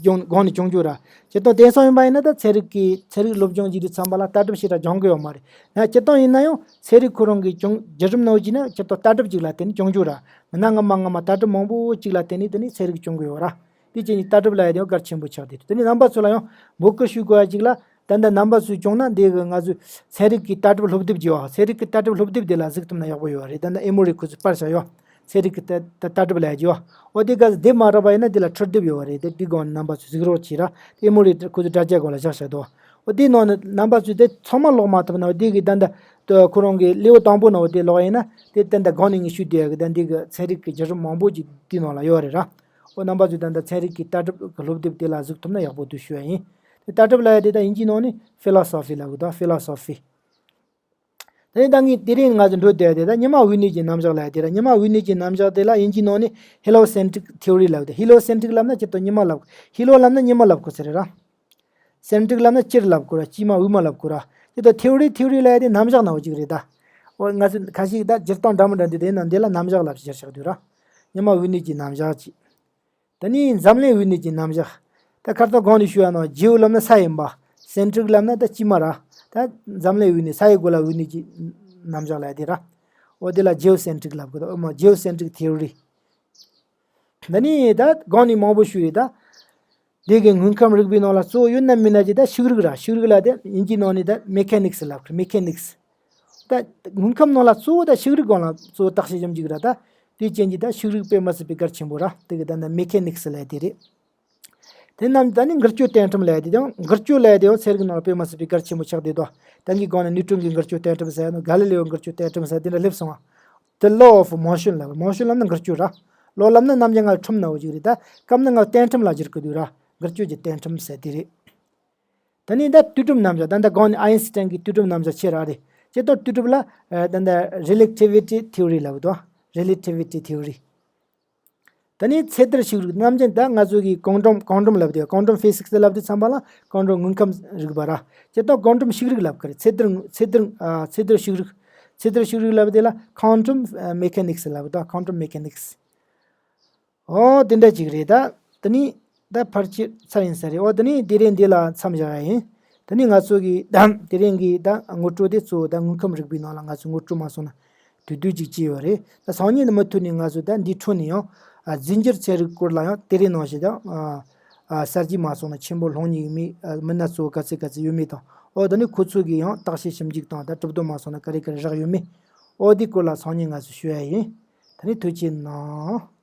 ལྗོངས་སྒང་ནས་སྐྱོང་རྒྱུ་ར། སྤྱིར་བཏང་དེང་སང་ཡིན་པ་ཡིན་ན་ད་ཚན་རིག་གི་ཚན་རིག་སློབ་སྦྱོང་བྱེད་དུས་ཙམ་པ་ལ་ལྟ་གྲུབ་ཞེ་དྲག་སྦྱོང་གི་ཡོད་མ་རེད། ཡང་སྤྱིར་བཏང་ཡིན་ན་ཡང་ཚན་རིག་ཁོ་རང་གི་སྦྱོང་བརྒྱུད་རིམ་ནང་བཞིན་ན་སྤྱིར་བཏང་ལྟ་གྲུབ་ཅིག་ལ་བརྟེན་ནས་སྐྱོང་རྒྱུ་ར། མིན་ན་སྔ་མ་སྔ་མ་ལྟ་གྲུབ་མང་པོ་ཅིག་ལ་བརྟེན་ནས་དེ་ནས་ཚན་རིག་སྐྱོང་གི་ཡོད་ར། དེ་བྱས་ནས་ལྟ་གྲུབ་ལབ་ཡ་དེ་ཡང་གལ་ཆེན་པོ་ཆགས་བསྡད་འདུག་དེ་ནས་རྣམ་པ་ཚོ་ལ་ཡང་འབོད་སྐུལ་ཞུ་དགོས་ཡ་ཅིག་ལ། ད་ལྟ་རྣམ་པ་ཚོས་སྐྱོང་ན་འདི་གི་ང་ཚོས་ཚན་རིག་གི་ལྟ་གྲུབ་སློབ་དེབ་ཅིག་ཡོད། ཚན་རིག་གི་ལྟ་གྲུབ་སློབ་དེབ་དེ་ལ་གཟིགས་ཐུབ་ན་ཡག་པོ་ཡོད་རེད། ད་ལྟ་ཨེ་མོ་རི་ཁོ་ཚོས་པར་བཞག་ཡོད། ཚན་རིག་གི་ལྟ་ལྟ་ལྟ་གྲུབ་ལབ་ཡ་ཅིག་ཡོད། འོ་དེ་ག་ཚོད་དེབ་མ་རག་པ་ཡིན་ན་དེ་ལ་འཕྲུལ་དེབ་ཡོད་རེད། དེ་དེ་སྒང་ནས་རྣམ་པ་ཚོས་གཟིགས་རོགས་གྱིས་ར། དེ་ཨེ་མོ་རི་ཁོ་ཚོས་དྲ་རྒྱ་སྒང་ལ་བཞག་བཞག་འདུག་འོ་དེའི་ནང་ནས་རྣམ་པ་ཚོས་དེ་ཚང་མ་ཀློག་མ་ཐུབ་ན་འོ་དེ་གི་ད་ལྟ་ཁོ་རང་གི་ལེའུ་དང་པོ་ནང་འོ་དེ་ཀློག་ཡིན་ན་དེ་ད་ལྟ་སྒང་ནས་ངས་ཞུས་བསྡད་ཡ་གི་ད་འདི་གི་ཚན་རིག་གི་བརྒྱུད་རིམ་མང་པོ་ཅིག་དེའི་ནང་ལ་ཡོད་རེད་ར། འོ་རྣམ་པ་ཚོས་ད་ལྟ་ཚན་རིག་གི་ལྟ་གྲུབ་ཀྱི་སློབ་དེབ་དེ་ལ་གཟིགས་ཐུབ་ན་ཡག་པོ་འདུག་ཞུ་ཡ་ཡིན། དེ་ལྟ་གྲུབ་ལབ་ཡ་དེ་ད་དབྱིན་ཇིའི་ནང་ནས་ཕི་ལོ་སོ་ཕི་ལབ་གི་འདུག་ཕི་ལོ་སོ་ཕི། དེ་ནས་ད་ངས་དེ་རིང་ང་ཚོ་འགྲོ་བསྡད་དེ་ད་ཉི་མ་འོད་གནས་ཀྱི་རྣམ་གཞག་ལབ་ཡ་དེ་ར། ཉི་མ་འོད་གནས་ཀྱི་རྣམ་གཞག་དེ་ལ་དབྱིན་ཇིའི་ནང་ནས་ཧེ་ལོ་སེན་ཊི་རིག་ཐེའོ་རི་ལབ་གི་འདུག་ཧེ་ལོ་སེན་ཊི་རིག་ལབ་ན་སྤྱིར་བཏང་ཉི་མ་ལབ། ཧེ་ལོ་ལབ་ན་ཉི་མ་ལབ་དགོས་ས་རེད་ར། སེན་ཊི་རིག་ལབ་ན་སྤྱིར་ལབ་དགོས་ར། དཀྱིལ་མ་དབུས་མ་ལབ་དགོས་ར། དེ་ད་ཐེའོ་རི། ཐེའོ་རི་ལབ་ཡ་དེ་རྣམ་གཞག་ནང་བཞིན་རེད་ད། འོ་ང་ཚོ་ཁ་ཤས་ད་སྤྱིར་བཏང་འདྲ་མི་འདྲ་འདི་དེ་ན་འདི་ལ་རྣམ་གཞག་ལབ་ཟེར་བཞག་དུས་ར། ཉི་མ་འོད་གནས་ཀྱི་རྣམ་གཞག་ཅིག་དེ་ནས་འཛམ་གླིང་འོད་གནས་ཀྱི་རྣམ་གཞག་ད་ཁ་སང་གོང་ནས་ཞུས་པ་ནང་ཇེའོ་ལབ་ན་ས་ཡིན་པ། སེན་ཊི་རིག་ལབ་ན་ད་དཀྱིལ་མ་ར། ད་འཛམ་གླིང་འོད་གནས་ས་ཡི་གོ་ལ་འོད་གནས་ཀྱི་རྣམ་གཞག་ལབ་ཡ་དེ་ར། འོ་དེ་ལ་ཇེའོ་སེན་ཊི་རིག་ལབ་དགོས། ད་འོ་མ་ཇེའོ་སེན་ཊི་རིག་ཐེའོ་རི། འདི་ནི་ད་གོང་ནས་མང་པོ་ཞུས་རེད་ད། འདི་གི་དངོས་ཁམས་རིག་པའི་ནང་ལ་གཙོ་བོ་ཡོད་ན་མིན་ན་ཅིག་ད་ཤུགས་རིག་ར། ཤུགས་རིག་ལ་དེ་དབྱིན་ཇིའི་ནང་ནས་ད་མེ་ཁ་ནིག་སི་ལབ་གི། མེ་ཁ་ནིག་སི། ད་དངོས་ཁམས་ནང་ལ་གཙོ་བོ་ད་ཤུགས་རིག་སྒང་ལ་གཙོ་བོ་བརྟག་དཔྱད་བྱེད་ཀྱི་ར། ད་དེ་རྐྱེན་གྱིས་ད་ཤུགས་རིག་དཔེ་མི་སྲིད་པའི་གལ་ཆེན་པོ་ར། དེ་གི་ད་ནི་མེ་ཁ་ནིག་སི་ལབ་དེ་རེད། དེ་རྣམས་ད་ནི་འགུལ་སྐྱོད་གཏན་ཁྲིམས་ལབ་དེ་དང་། འགུལ་སྐྱོད་ལབ་དེ་ཡང་ཚན་རིག་ནང་དཔེ་མི་སྲིད་པའི་གལ་ཆེན་པོ་ཆགས་བསྡད་དོ། ད་གིན་གོང་ནས་ནིའུ་ཊོན་གྱི་འགུལ་སྐྱོད་གཏན་ཁྲིམས་ཟེར་ནོ། ག་ལི་ལེའོ་འགུལ་སྐྱོད་གཏན་ཁྲིམས་ཟེར་དེ་འདྲ་སླེབས་སོང་བ། The law of motion ལབ། མོ་ཤོན་ལབ་ན་འགུལ་སྐྱོད་ར། ལོ་ལབ་ན་རྣམ་རྒྱལ་ང་ཁྲིམས་ནང་བཞིན་རེད་ད། སྐབས་ནི་ང་གཏན་ཁྲིམས་ལ་བསྒྱུར་གི་འདུག་ར། འགུལ་སྐྱོད་ཀྱི་གཏན་ཁྲིམས་ཟེར་དེ་རེད། ད་ནི་ད་དུས་གྲུབ་རྣམ་གཞག་ད་ལྟ་གོང་ནས་ཨ་ཡིན་སི་ཊན་གྱི་དུས་གྲུབ་རྣམ་གཞག་བྱས་ར་རེད། སྤྱིར་བཏང་དུས་གྲུབ་ལ་ཨ་ད་ལྟ་རི་ལེ་ཊི་ཝི་ཊི་ཐེའོ་རི་ལབ་གི་འདུག་རི་ལེ་ཊི་ཝི་ཊི་ཐེའོ་རི། ད་ནི་ཚད་ལྡན་ཤུགས་རིག་རྣམ་རྒྱལ་ད་ང་ཚོ་གི་ཀོང་ཀྲོམ་ཀོང་ཀྲོམ་ལབ་དེ། ཀོང་ཀྲོམ་ཕི་སིག་སི་ལབ་དུས་ཙམ་པ་ལ་ཀོང་ཀྲོམ་དངོས་ཁམས་རིག་པ་ར། སྤྱིར་བཏང་ཀོང་ཀྲོམ་ཤུགས་རིག་ལབ་གི་རེད། ཚད་ལྡན་ཚད་ལྡན་ཨ་ཚད་ལྡན་ཤུགས་རིག་ཚད་ལྡན་ཤུགས་རིག་ལབ་དེ་ལ་ཀོང་ཀྲོམ་མེ་ཁ་ནིག་སི་ལབ་ད། ཀོང་ཀྲོམ་མེ་ཁ་ནིག་སི། ཨོ་དེ་འདྲ་ཅིག་རེད་ད། དེ་ནི་ད་ཕལ་ཆེར་ཚར་ཡིན་ས་རེད། ཨོ་དེ་ནི་དེ་རིང་འདི་ལ་མཚམས་བཞག་ཡ་ཡིན། དེ་ནི་ང་ཚོ་གི་ད་དེ་རིང་གི་ད་ངོ་སྤྲོད་དེ་གཙོ་བོ་ད་དངོས་ཁམས་རིག་པའི་ནང་ལ་ང་ཚོ་ངོ་སྤྲོད་མ་སོང་ན་ དུས་དུས་ཅིག་བྱས་ཡོད་རེད། ད་སང་ཉིན་ནས་མུ་མཐུད་ནས་ང་ཚོས་ད་འདིའི་ཁྲོད་ནས་ཡང་ཨ་རྫས་འགྱུར་ཚན་རིག་སྐོར་ལ་ཡང་དེ་རིང་ནང་བཞིན་ཀྱང་ཨ་ཨ་གསར་བརྗེ་མ་སོང་ན་ཆེན་པོ་སློང་ཉེན་ཡོད་མེད། ཨ་མི་སྣ་གཙོ་བོ་ག་ཚོད་ག་ཚོད་ཡོད་མེད་དང་། ཨོ་ད་ནི་ཁོ་ཚོ་གིས་ཡང་བརྟག་དཔྱད་ཞིབ་འཇུག་དང་ད་གྲུབ་དོན་མ་སོང་ན་ག་རེ་ག་རེ་རག་ཡོད་མེད། ཨོ་དེའི་སྐོར་ལ་སང་ཉིན་ང་ཚོས་ཞུ་ཡ་ཡིན། ད་ནི་ཐུགས་རྗེ་གནང་།